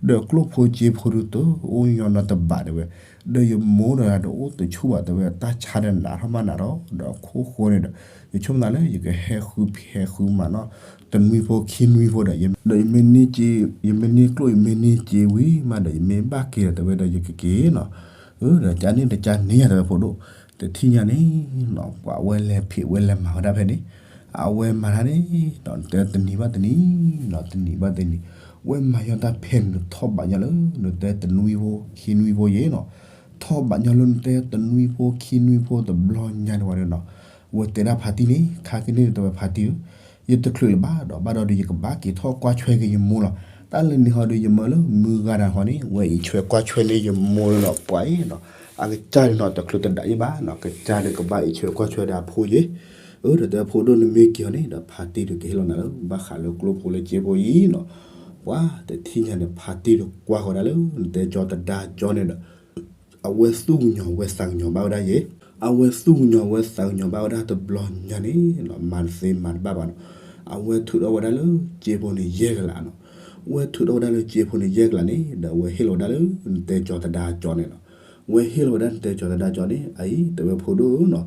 ဒီးကျိဖိစ့ဖိဒုးတအိၣ်ညီနီတဘး တဲဝဲ. ဒီးယမိၢ်တဂၤတအိၣ်တဆူၣ်ဘၣ် တဲဝဲ တၢ်ဆါဒီးနးထီၣ်မးနးထီၣ် ဒီးအခိၣ်ဃိန့ၣ်ဒီး ယဆိကမိၣ်သးလၢ ယကဟဲဃုဖံးဟဲဃုမၤနီၣ် တနွံဖိခံနွံဖိဒီး ဒီးယမ့ၢ်န့ၢ်ကျိၣ် ယမ့ၢ်န့ၢ်စ့ဝံၤမးဒီး ယမ့ၢ်ဘၣ်က့ၤဒီး တဲဝဲဒီး ယကက့ၤနီၤ. အၢ ဒီးကန့ၣ်တကန့ၣ်ယၤ တဲဝဲ ဖိဒိၣ်. တထံၣ်ညါန့ၣ်နီၤ ပှၤဝဲလဲၤဖံးဝဲလဲၤမၤဝဲဒၣ်ဖဲန့ၣ် အဝဲမၤတၢ်န့ၣ်နီၤ နတဲတနံၤဘၣ်တနံၤနီၤ တနံၤဘၣ်တနံၤ ဝဲမၤယီၤတၢ်ဖဲန့ၣ် ထီၣ်ဘးညီလၢ နတဲတနွံဖိခံနွံဖိယဲနီၤ. ထီၣ်ဘးညီလၢနတဲတနွံဖိခံနွံဖိတဘျီညါန့ၣ်ဝဲန့ၣ်နီၤ ဝဲတဲဒၣ်ဖါတံၢ်န့ၣ် ခါကန့ၣ် တဲဝဲ ဖါတံၢ်ဧၢ, ယတချုးလၢၤဘၣ်ဒီး ဘၣ်ဒီးဒုး ယကဘၣ်က့ၤထီၣ်ကွၢ်ဆွဲက့ၤယမိၢ်လီၤ. တၢ်လၢန့ၣ်ဟီဒီး ယမၢလၢမုၢ်ဂၤတဂၤဟီန့ၣ် ဝဲအံးဆွဲကွၢ်ဆွဲန့ၢ်ယမိၢ်လီၤ ပှၤအံၤနီၤ. အကစၢ်န့ၣ်နီၤ တချုးတဒၣ်အံၤဘၣ်နီၤ ကစၢ်န့ၣ်ကဘၣ်အံးဆွဲကွၢ်ဆွဲဒီးအဖိယဲ. အၢ ဒီးတဲဖိဒိၣ် နမ့ၢ်က့ၤအီၤန့ၣ်ဒီး ဖါတံၢ်ဒုးကဟ့ၣ်လီၤနၤလၢ ဘၣ်ဃးလၢကျိဖိလၢစ့ဖိအံၤနီၤ. ပှၤတထံၣ်ညါန့ၣ် ဖါတံၢ်ဒုးကွၢ်ဃီဒၣ်လၢ နတဲကၠီၤသဒါကၠီၤန့ၣ်ဒီး အဝဲသူၣ်ကညီၤဝဲသးကညီၤဘၣ်ဝဲဒၣ်ယဲ, အဝဲသူၣ်ကညီၤဝဲသးကညီၤဘၣ်ဝဲဒၣ်တဘျီညါန့ၣ်နီၤ မၤတသ့မၤတဘၣ်ဘၣ်နီၤ. အဝဲထုးထီၣ်ဝဲဒၣ်လၢစ့ဖိန့ၣ်ယဲၢ်ကလးနီၤ. ဝဲထုးထီၣ်ဝဲဒၣ်လၢစ့ဖိန့ၣ်ယဲၢ်ကလးန့ၣ်ဒီး အဝဲဟ့ၣ်လီၤဝဲဒၣ်လၢ နတဲကၠီၤသဒါကၠီၤန့ၣ်နီၤ. ဝဲဟ့ၣ်လီၤဝဲဒၣ်နတဲကၠီၤသဒါကၠီၤန့ၣ် အအံၤ တဲဝဲ ဖိဒိၣ်နီၤ,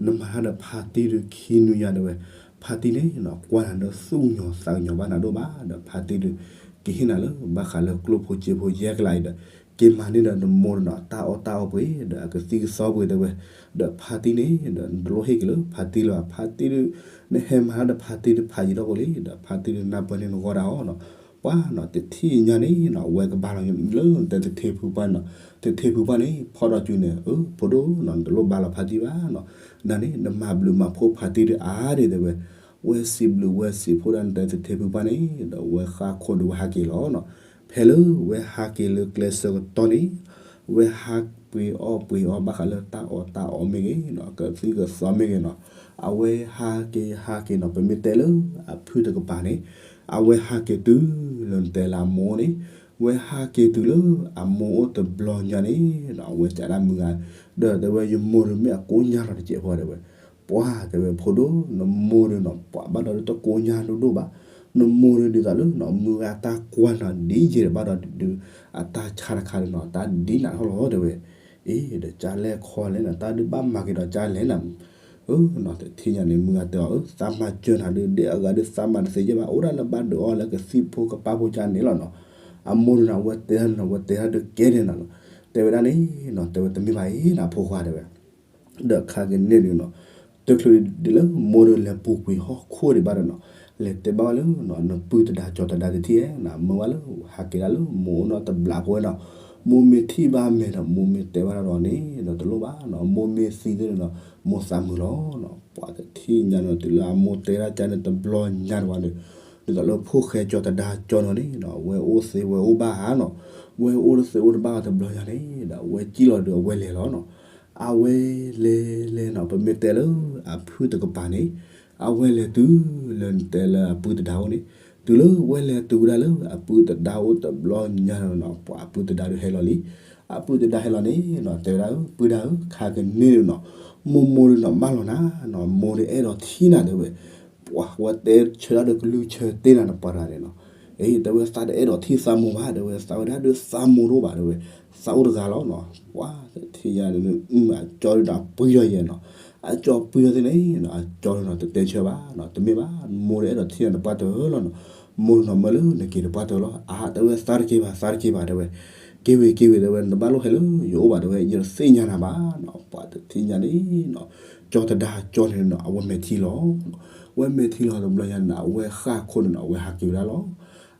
နမၤတၢ်ဒီးဖါတံၢ်ဒုးခံနွံညါ တဲဝဲ. ဖါတံၢ်န့ၣ်နီၤ ကွၢ်နၤဒီးသူၣ်ကညီၤသးကညီၤဘၣ်နၤဒိၣ်ဘၣ်ဒီး ဖါတံၢ်ဒုး ကဟ့ၣ်နၤလၢ ဘၣ်ဃးလၢကျိဖိစ့ဖိယဲၢ်ကလးအံၤဒီး က့ၤမၤန့ၢ်ဒီးနမိၢ်နီၤ တၢ်အီၣ်တၢ်အီပှ့ၤ ဒီးအကသံၣ်ကသီပှ့ၤ တဲဝဲ. ဒီးဖါတံၢ်န့ၣ်ဒီး နတလိၣ်ဟ့ၣ်က့ၤလၢဖါတံၢ်လၢၤဘၣ်. ဖါတံၢ်ဒုး နဟဲမၤတၢ်ဒီးဖါတံၢ်ဒုးဖးယံာ်ထီၣ်ဖိလံ ဒီးဖါတံၢ်ဒုးနၢ်ပၢၢ်န့ၢ်နဂီၢ်ဒၣ်အီၤနီၤ. ပှၤနီၤ တထံၣ်ညါန့ၣ်နီၤ အဝဲကဘၣ်လီၤလၢနတဲသထ့ဖုပှၢ်နီၤ. သထ့ဖုပှၢ်န့ၣ် ဖီၣ်ထီၣ်စုန့ၣ် အၢ ဖိဒိၣ်နီၤ နတလိၣ်ဘါလီၤဖါတံၢ်ဘၣ်နီၤ. နၤန့ၣ် နမၤဘျုးမၤဖှိၣ်ဖါတံၢ်ဒုးအါဒံး တဲဝဲ. ဝဲစံးဘျုးဝဲစံးဖှိၣ်ဒၣ်နတဲသထ့ဖုပှၢ်န့ၣ်ဒီး ဝဲဃါခိၣ်ဒုးဝဲဟးက့ၤလီၤနီၤ. ဖဲလၢဝဲဟးက့ၤလၢကျဲဆၢကတီၢ်န့ၣ် ဝဲဟးပှ့ၤအီၣ်ပှ့ၤအီဘၣ်ဃးလၢတၢ်အီၣ်တၢ်အီမ့ၢ်ဂ့ၤနီၤ ကသံၣ်ကသီမ့ၢ်ဂ့ၤနီၤ. အဝဲဟးက့ၤဟးက့ၤနီၤ ပမ့ၢ်တဲလၢအဖုၣ်တကပၤန့ၣ် အဝဲဟးက့ၤတုၤလၢနတဲလၢအမိၢ်န့ၣ် ဝဲဟးက့ၤတုၤလၢအမိၢ်အိၣ်တဘျီညါန့ၣ်နီၤ အဝဲစံးဒၣ်မုၢ်ဂၤ ဒီးတဲဝဲ ယမိၢ်ဒုးမ့ၢ်အကိးညါလီၤတစဲးဖိ တဲဝဲ. ပှၤတဲဝဲ ဖိဒိၣ် နမိၢ်ဒုးနီၤ ပှၤဘၣ်ဒီးတကိးညါဒိၣ်ဒိၣ်ဘၣ်. နမိၢ်ဒုးဒ်သိးလၢနီၤ မုၢ်ဂၤတၢ်ကွၢ်နီၤ ဒ်ယဲၢ်ဘၣ်ဒီးဒုး အတၢ်ဆါတခါဒီးနီၤ တၢ်ဒ်နးထီၣ်လီၤ တဲဝဲ. အ့ ဒီးကၢ်လဲၣ်ခီလဲၣ်နီၤ တၢ်ဒုးဘၣ်မၤက့ၤဒီးကၢ်လဲၣ်နၤ အၢနီၤ တထံၣ်ညါန့ၣ် မုၢ်ဂၤတဲအီၤ အၢ သးမၤစၢၤနၤဒုး ဒ်အဂၤဒုးသးမၤတသ့ယဲၢ်ဘၣ် အိၣ်ဒၣ်လၢဘၣ်ဒုးအီၤလၢကသံၣ်ဖိကပၢ်ဖိကၢ်န့ၣ်လီၤနီၤ. အမိၢ်ဒုးနီၤ အဝဲတဲဒၣ်နီၤ အဝဲတဲဒၣ်ဒုးကဲန့ၣ်နီၤ တဲဝဲဒၣ်န့ၣ်နီၤ တဲဝဲတမ့ၢ်ဘၣ်အံၤနၤဖိခွါ တဲဝဲ. ဒီးခါကန့ၣ်ဒုးနီၤ တချုးဒ်လၢမိၢ်ဒုးလဲၤပူၤကွံာ်ဟီၣ်ခိၣ်ဒံးဘၣ်ဒီးနီၤ လဲၤတဲဘၣ်ဝဲလၢနီၤ နပုၢ်သဒါကၠီၤသဒါတထံၣ်ဧါနီၤ မၢဝဲလၢဟးက့ၤဒၣ်လၢမိၢ်အိၣ်နီတဘျီဖိနီၤ. မိၢ်မ့ၢ်ထံၣ်ဘၣ်မဲာ်ဒီး မိၢ်မ့ၢ်တဲဘၣ်တၢ်ဒီးန့ၣ်ဒီးတလိၣ်ဘၣ်နီၤ မိၢ်မ့ၢ်သံသ့ၣ်န့ၣ်ဒီး မိၢ်သးမုာ်လီၤနီၤ. ပှၤတထံၣ်ညါနီၤ တုၤလၢအမိၢ်တဲဒၣ်ကၢ်န့ၣ်တဘျီညါန့ၣ်ဝဲဒီး ဒ်သိးလၢဖိၣ်ဃဲကၠီၤသဒါကၠီၤနီၤန့ၣ်ဒီး အဝဲအိၣ်သ့ဝဲအိၣ်ဘၣ်ဧါနီၤ ဝဲအိၣ်တသ့အိၣ်တဘၣ်တဘျီညါန့ၣ်ဒီး အဝဲစံၣ်လီၤဒုးအဝဲလဲၤလီၤနီၤ. အဝဲလဲၤလဲၤနီၤ ပမ့ၢ်တဲလၢအဖုၣ်တကပၤန့ၣ် အဝဲလဲၤတုၤလၢနတဲလၢအပုၢ်သဒါအိၣ်န့ၣ် တုၤလၢဝဲလဲၤတုၤဝဲဒၣ်လၢအပုၢ်သဒါအိၣ်တဘျီညါန့ၣ်နီၤ, ပှၤအပုၢ်သဒါဒုးဟဲလီၤလံ. အပုၢ်သဒါဟဲလီၤန့ၣ်နီၤ, တဲဝဲဒၣ်, ပုၢ်သဒါဧၢ, ခါကန့ၣ်န့ၣ်နီၤ, မိၢ်မိၢ်ဒုးနီၤ မၢလီၤနၤနီၤ, မိၢ်ဒုးအဲၣ်ဒိးထံၣ်နၤ တဲဝဲ. ပှၤဝဲတဲဆၢဒၣ်ဒီးကလုၢ်ဆၢတ့ၢ်နၤန့ၣ် ပှၤတဂၤန့ၣ်နီၤ. အ့ တဲဝဲ, သးတအဲၣ်ဒိးထံၣ်သးမိၢ်ဘၣ် တဲဝဲ, သးဝဲဒၣ်ဒီးသးမိၢ်တအိၣ်ဘၣ် တဲဝဲ, သးအိၣ်တဂၤလီၤနီၤ. ပှၤတထံၣ်ညါန့ၣ် အကၠီဒုးဒီးပှံထီၣ်ယဲနီၤ. အကၠီပှံထီၣ်သ့ၣ်န့ၣ်နီၤ, အကၠီဒုးနီၤ တတဲဆၢဘၣ်နီၤ, တမ့ၢ်ဘၣ်, မိၢ်ဒုးအဲၣ်ဒိးထံၣ်နၤတပှၢ်တၢၢ်လီၤနီၤ. မိၢ်ဒုးနီၤ မၢလၢနက့ၤတပှၢ်တၢၢ်လီၤ. အါ တဲဝဲ, သးတက့ၤဘၣ်, သးတက့ၤဘၣ် တဲဝဲ. က့ၤဝံၤ က့ၤဝံၤ တဲဝဲ, နတဘၣ်လိၣ်ဟဲလၢယအိၣ်ဘၣ် တဲဝဲ, ယတသ့ၣ်ညါနၤဘၣ်နီၤ. ပှၤတထံၣ်ညါန့ၣ်နီၤ, ကၠီသဒါကၠီန့ၣ်နီၤ အဝဲမဲာ်ထံလီၤ. ဝဲမဲာ်ထံလီၤတဘျီညါန့ၣ်နီၤ အဝဲဃၣ်ခိၣ်န့ၣ်နီၤ အဝဲဟးက့ၤဝဲဒၣ်လီၤ.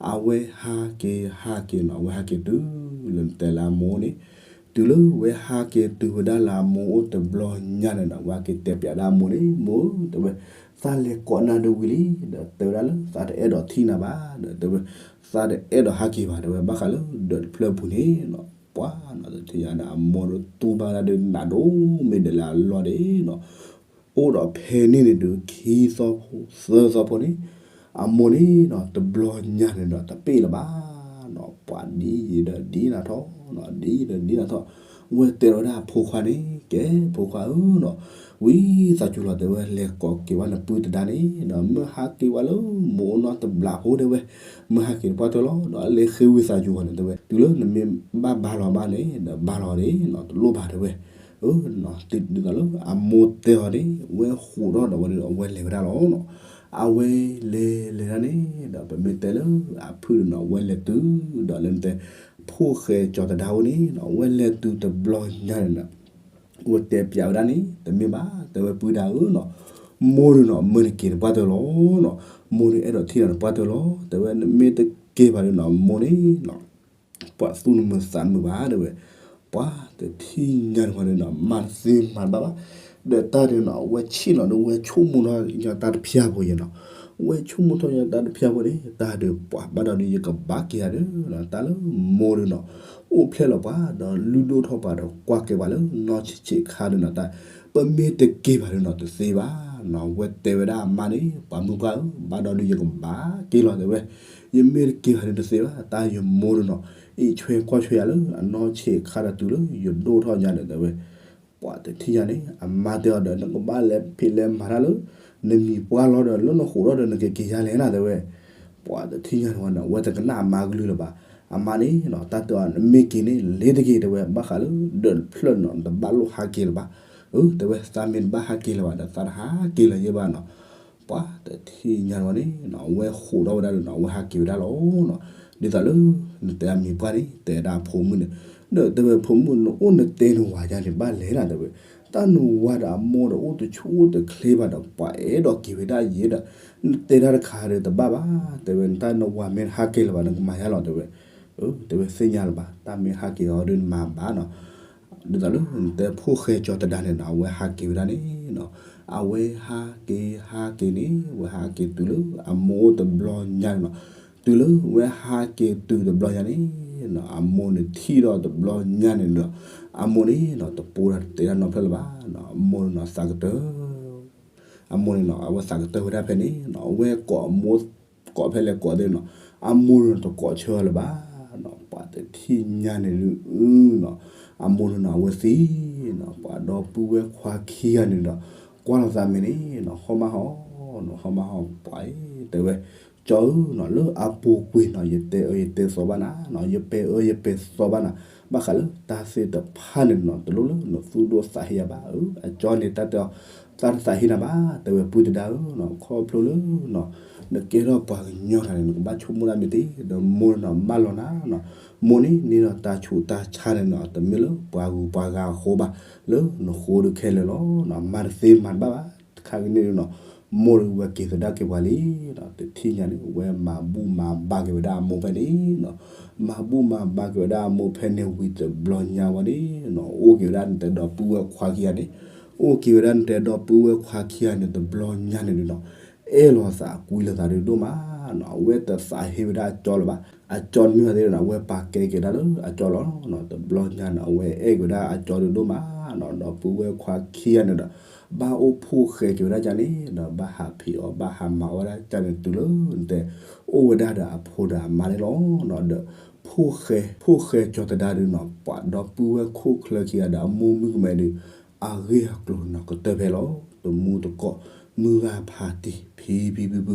အဝဲဟးက့ၤဟးက့ၤနီၤ အဝဲဟးက့ၤတုၤလၢတဲလၢအမိၢ်န့ၣ်, တုၤလၢဝဲဟးက့ၤတုၤဝဲဒၣ်လၢအမိၢ်အိၣ်တဘျီညါန့ၣ်နီၤ ဝဲဟဲက့ၤတဲပျးဒၣ်အမိၢ်န့ၣ်, မိၢ်ဧၢ တဲဝဲ, သးလဲၤကိးနၤဒီးဝံၤလံ, ဒီးတဲဝဲဒၣ်လၢ သးတအဲၣ်ဒိးထံၣ်နၤဘၣ်, ဒီးတဲဝဲ, သးတအဲၣ်ဒိးဟးက့ၤဘၣ် တဲဝဲ, ဘၣ်ဃးလၢဒၢးတဖျၢၣ်ပူၤန့ၣ်နီၤ. ပှၤနီၤ တထံၣ်ညါန့ၣ် အမိၢ်ဒီးတူၢ်ဘၣ်ဒၣ်ဒီးနးဒိၣ်မ့ၢ်ဒၢးလၢအလီၢ်ဒ့နီၤ အိၣ်ဒီးဖဲန့ၣ်န့ၣ်ဒုး ခံသီဖိသၢသီဖိန့ၣ်, အမိၢ်န့ၣ်နီၤ တဘျီညါန့ၣ်ဒီးတပ့ၢ်လၢၤဘၣ်နီၤ. ပှၤဒ်ယံၤဒီးဒ်နၤထီၣ်နီၤ, ဒ်ဒီးဒ်နၤထီၣ်, ဝဲတဲဝဲဒၣ်အဖိခွါန့ၣ်, ကဲ ဖိခွါဧၢနီၤ, ဝံသးစူၤလီၤ တဲဝဲ, လဲၤကိးက့ၤဝဲနပုၢ်သဒါန့ၣ်ဒီး မၢဟးက့ၤဝဲလၢမိၢ်အိၣ်နီတဘျီဖိ တဲဝဲ, မၢဟးက့ၤတပှၢ်တၢၢ်လီၤဒီး အလဲၤဃ့ဝံသးစူၤဂီၤန့ၣ် တဲဝဲ, တုၤလၢနမ့ၢ်ဘၣ်ဘါလီၤဘၣ်န့ၣ်ဒီး ဘါလီၤဒ့နီၤ တလိၣ်ဘၣ် တဲဝဲ. အၢနီၤ ဒ်သိးလၢအမိၢ်တဲအီၤန့ၣ် ဝဲဃိးထီၣ်ဒီးဝဲဒီး အဝဲလဲၤဝဲဒၣ်လီၤနီၤ. အဝဲလဲၤလဲၤဒၣ်န့ၣ်ဒီး ပမ့ၢ်တဲလၢအဖုၣ်န့ၣ်နီၤ အဝဲလဲၤတုၤဒီးလၢနတဲ ဖိၣ်ဃဲကၠီသဒါအိၣ်န့ၣ်နီၤ အဝဲလဲၤတုၤတဘျီညါန့ၣ်နီၤ အဝဲတဲပျးဝဲဒၣ်န့ၣ် တမ့ၢ်ဘၣ် တဲဝဲ ပုၢ်သဒါဧၢနီၤ, မိၢ်ဒုးနီၤ မၢနက့ၤတပှၢ်တၢၢ်လီၤနီၤ, မိၢ်ဒုးအဲၣ်ဒိးထံၣ်နၤတပှၢ်တၢၢ်လီၤ တဲဝဲ, နမ့ၢ်တက့ၤဘၣ်ဒီးနီၤ မိၢ်န့ၣ်နီၤ ပှၤသူၣ်နမုာ်သးနမုာ်ဘၣ် တဲဝဲ. ပှၤတထံၣ်ညါန့ၣ်ဝဲန့ၣ်နီၤ မၤတသ့မၤတဘၣ်ဘၣ်, ဒီးတၢ်ဒုးနီၤ အဝဲဆ့ၣ်နီၤဒီး ဝဲဆိကမိၣ်ထီၣ်ညီတၢ်တဖၠၣ်ဖိယဲနီၤ, ဝဲဆိကမိၣ်ထီၣ်ညီတၢ်တဖၠၣ်ဖိန့ၣ် တၢ်ဒုးပှၤဘၣ်ဒီးဒုး ယကဘၣ်က့ၤဧါဒီး တၢ်လၢမိၢ်ဒုးနီၤ အိၣ်ဖျဲၣ်လီၤပှၤ ဒီးလုၢ်ဒိၣ်ထီၣ်ပှၤဒီးကွၢ်ကဲပှၤလၢနီၢ်ဆံးဆံးခါဒုးနီၤ တၢ် ပမ့ၢ်တက့ၤဘၣ်ဒုးနီၤ တသ့ဘၣ်နီၤ, ဝဲတဲဝဲဒၣ်အမါန့ၣ် ပှၤမုၢ်ပှၢ်ဧၢ ဘၣ်ဒီးဒုးယကဘၣ်က့ၤလီၤ တဲဝဲ, ယမ့ၢ်တက့ၤဘၣ်ဒုးတသ့ဘၣ် တၢ်ယမိၢ်ဒုးနီၤ အံးဆွဲကွၢ်ဆွဲယၤလၢအနီၢ်ဆံးခါဒီးတုၤလၢယဒိၣ်ထီၣ်ညါဒီး တဲဝဲ. ပှၤတထံၣ်ညါန့ၣ် အမါတဲအီၤဒီး နကဘၣ်လဲၤဖံးလဲၤမၤတၢ်လၢ နမံၤပှၢ်လီၤဒီး လၢနဃိးထီၣ်ဒီး နကက့ၤယါလဲၣ်နၤ တဲဝဲ. ပှၤတထံၣ်ညါန့ၣ်ဝဲန့ၣ် အဝဲတကနၣ်အမါကလုၢ်လၢၤဘၣ်, အမါန့ၣ်နီၤ တၢ်တဲအီၤ နမ့ၢ်က့ၤန့ၣ် လ့ၤတက့ၤ တဲဝဲ, ဘၣ်ဃးလၢဒၢးတဖျၢၣ်နီၤ နတဘၣ်လိၣ်ဟးက့ၤလၢၤဘၣ်, အၢ တဲဝဲ သးမ့ၢ်တဘၣ်ဟးက့ၤလၢၤဘၣ်ဒီး သးတဟးက့ၤလၢၤယဲဘၣ်နီၤ. ပှၤတထံၣ်ညါန့ၣ်ဝဲန့ၣ်နီၤ အဝဲဃိးထီၣ်ဝဲဒၣ်ဒီးနီၤ အဝဲဟးက့ၤဝဲဒၣ်လီၤနီၤ. ဒ်သိးလၢ နတဲအမံၤပှၢ်န့ၣ် တဲဒၣ်အဖိမုၣ်န့ၣ်, ဒီးတဲဝဲဖိမုၣ် နအိၣ်နတဲနဝၤယါန့ၣ် ဘၣ်လဲၣ်နၤ တဲဝဲ, တၢ်နဝၤဒီးအမိၢ်ဒီးအိၣ်တဆူၣ်အိၣ်တချ့ဘၣ်ဒီး ပှၤအဲၣ်ဒိးက့ၤဝဲဒၣ်ယဲဒီး နတဲတၢ်တခါဒီးတဘၣ်ဘၣ် တဲဝဲ, နတၢ်နဝၤမ့ၢ်တဟးက့ၤလၢၤဘၣ် နကမၤယါလီၤ တဲဝဲ. အၢ တဲဝဲသ့ၣ်ညါလၢၤဘၣ် တၢ်မ့ၢ်ဟးက့ၤအီၤဒီးနမၤဘၣ်နီၤ. ဒ်သိးလၢနတဲဖိၣ်ဃဲကၠီတဒါန့ၣ်နီၤ အဝဲဟးက့ၤဝဲဒၣ်န့ၣ်နီၤ, အဝဲဟးက့ၤဟးက့ၤန့ၣ် အဝဲဟးက့ၤတုၤလၢအမိၢ်အိၣ်တဘျီညါန့ၣ်နီၤ, တုၤလၢဝဲဟးက့ၤတုၤတဘျီညါန့ၣ်နီၤ အမိၢ်န့ၣ်ထံၣ်ဒီးတဘျီညါန့ၣ်ဒီး အမိၢ်န့ၣ်နီၤ တပိာ်တၢ်တတဲတၢ်နီတဖျၢၣ်လၢၤဘၣ်နီၤ, အမိၢ်န့ၣ်နီၤသးကတၢၢ် အမိၢ်န့ၣ်နီၤ အဝဲသးကတၢၢ်ဝဲဒၣ်ဖဲန့ၣ်နီၤ, အဝဲကိးအမိၢ် ကိးဖဲလဲၣ်ကိးသ့ၣ်နီၤ, အမိၢ်န့ၣ်တကိးဆၢအီၤလၢၤဘၣ်နီၤ, ပှၤတထံၣ်ညါန့ၣ်ဒုးနီၤ, အမိၢ်န့ၣ်နီၤ အဝဲသံနီၤ, ပှၤဒီပုၢ်ဝဲၢ်ခွါခံဂၤန့ၣ်ဒီး ကွၢ်လိာ်သးမဲာ်န့ၣ်နီၤ, ဟီၣ်မးဟီၣ်နီၤ, ဟီၣ်မးဟီၣ် ပှၤတဲဝဲ, ကၠီဧၢနီၤ, လၢအပူၤကွံာ်နီၤ ယတဲအၢယတဲသီဘၣ်နၤနီၤ, ယပဲာ်အၢယပဲာ်သီဘၣ်နၤ, ဘၣ်ဃးလၢတၢ်သ့ၣ်တဖၣ်န့ၣ်နီၤ တလိၣ်လၢနသူၣ်ဒိၣ်သးဟ့ယၤဘၣ်, အကၠီန့ၣ်တၢ်တဲအီၤ သးတသးဟ့နၤဘၣ်, တဲဝဲပုၢ်သဒါဧၢနီၤ, ခီဖျိလၢနီၤ နကဲထီၣ်ပှၤကညီတဂၤန့ၣ် နကဘၣ်ဆိကမိၣ်ဒၣ်မ့ၢ်သ့, ဒီးမိၢ်န့ၣ်နီၤ မၢလီၤနၤနီၤ, မိၢ်န့ၣ် န့ၢ်ဒီးတၢ်ဆူးတၢ်ဆါန့ၣ်နီၤ တမ့ၢ်လၢပှၤဂုၤပှၤဂၤအဃိဘၣ်, လၢနဃိဒုးခဲလၢာ်လီၤနီၤ, မၤတသ့မၤတဘၣ်ဘၣ်, တခါကန့ၣ်နီၤ မိၢ်ဒုးဝဲက့ၤသဒါက့ၤပှၤလံနီၤ, တထံၣ်ညါန့ၣ် ဝဲမၤဘူၣ်မၤဘါက့ၤဝဲဒၣ်အမိၢ်ဖဲန့ၣ်နီၤ, မၤဘူၣ်မၤဘါက့ၤဝဲဒၣ်အမိၢ်ဖဲန့ၣ်ဝံၤတဘျီညါဝဲန့ၣ်နီၤ, အိၣ်က့ၤဝဲဒၣ်နတဲဒီပုၢ်ဝဲၢ်ခွါခံဂၤန့ၣ်, အိၣ်က့ၤဝဲဒၣ်နတဲဒီပုၢ်ဝဲၢ်ခွါခံဂၤန့ၣ် တဘျီညါန့ၣ်ဒုးနီၤ အဲၣ်လိာ်သးကွံလိာ်သးဒုးဒိၣ်မးနီၤ, အဝဲတသးဟ့ဝဲဒၣ်အကၠီလၢၤဘၣ်, အကၠီတမ့ၢ်ဘၣ်သ့ၣ်နီၤ အဝဲပာ်ကဲက့ၤဒၣ်လၢအကၠီလီၤနီၤ, တဘျီညါန့ၣ် အဝဲအဲၣ်က့ၤဝဲဒၣ်အကၠီဒုးဒိၣ်မးနီၤ, ဒီပုၢ်ဝဲၢ်ခွါခံဂၤန့ၣ်ဒီး ဘၣ်အိၣ်ဖှိၣ်ဃဲက့ၤဝဲဒၣ်ကန့ၣ်ဒီး ဘၣ်ဟးဖံးအီၤ ဘၣ်ဟးမၤအီၣ်ဝဲဒၣ်ကန့ၣ်တုၤလၢနတဲ အိၣ်ဝဲဒၣ်ဒီးအဖိဒီးအမါန့ၣ်လီၤ. ဒီး ဖိၣ်ဃဲကၠီၤသဒါဒုးနီၤ ပှၤဒီပုၢ်ဝဲၢ်ခိၣ်ချၢခံဂၤဒီးအမိၢ်မုၣ်ကမဲဒုး အဂ့ၢ်အကျိၤနီၤကတၢၢ်ဖဲလီၤ. တမူတကိး မုၢ်ဂၤဖးတံၢ် ဖံဖံဖုဖု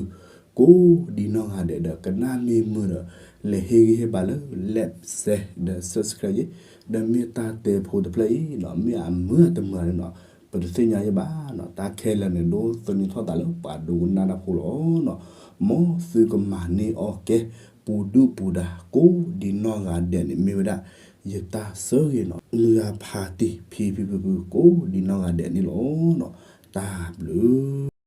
ကိးဒံနီၢ်ဂၤဒဲးဒီး ကနၣ်မ့ၢ်မုာ်ဒီး လဲၤဟ့ၣ်ဂံၢ်ဟ့ၣ်ဘါလၢ like share ဒီး subscribe ယ့ၣ် ဒီးမ့ၢ်တၢ်တဲဖိတဖျၢၣ်အံၤနီၤ မ့ၢ်အမုာ်အတမုာ်န့ၣ်နီၤ ပတသ့ၣ်ညါယ့ၣ်ဘၣ်နီၤ တၢ်ခဲလၢာ်န့ၣ် ဒိးသန့ၤထီၣ်သးလၢပှၤဒိကနၣ်တၢ်ဖိလီၤနီၤ မ်သုကမၤန့ၢ်အီၣ်ကဲ ပူၤဒုၣ်ပူၤဒါ ကိးဒံနီၢ်ဂၤဒဲးန့ၣ် မ့ၢ်ဝဲဒၣ် ယတၢ်ဆၢဂ့ၤနီၤ မုၢ်ဂၤဖးတံၢ် ဖံဖံဖုဖု ကိးဒံနီၢ်ဂၤဒဲးန့ၣ်လီၤနီၤ တၢ်ဘျုး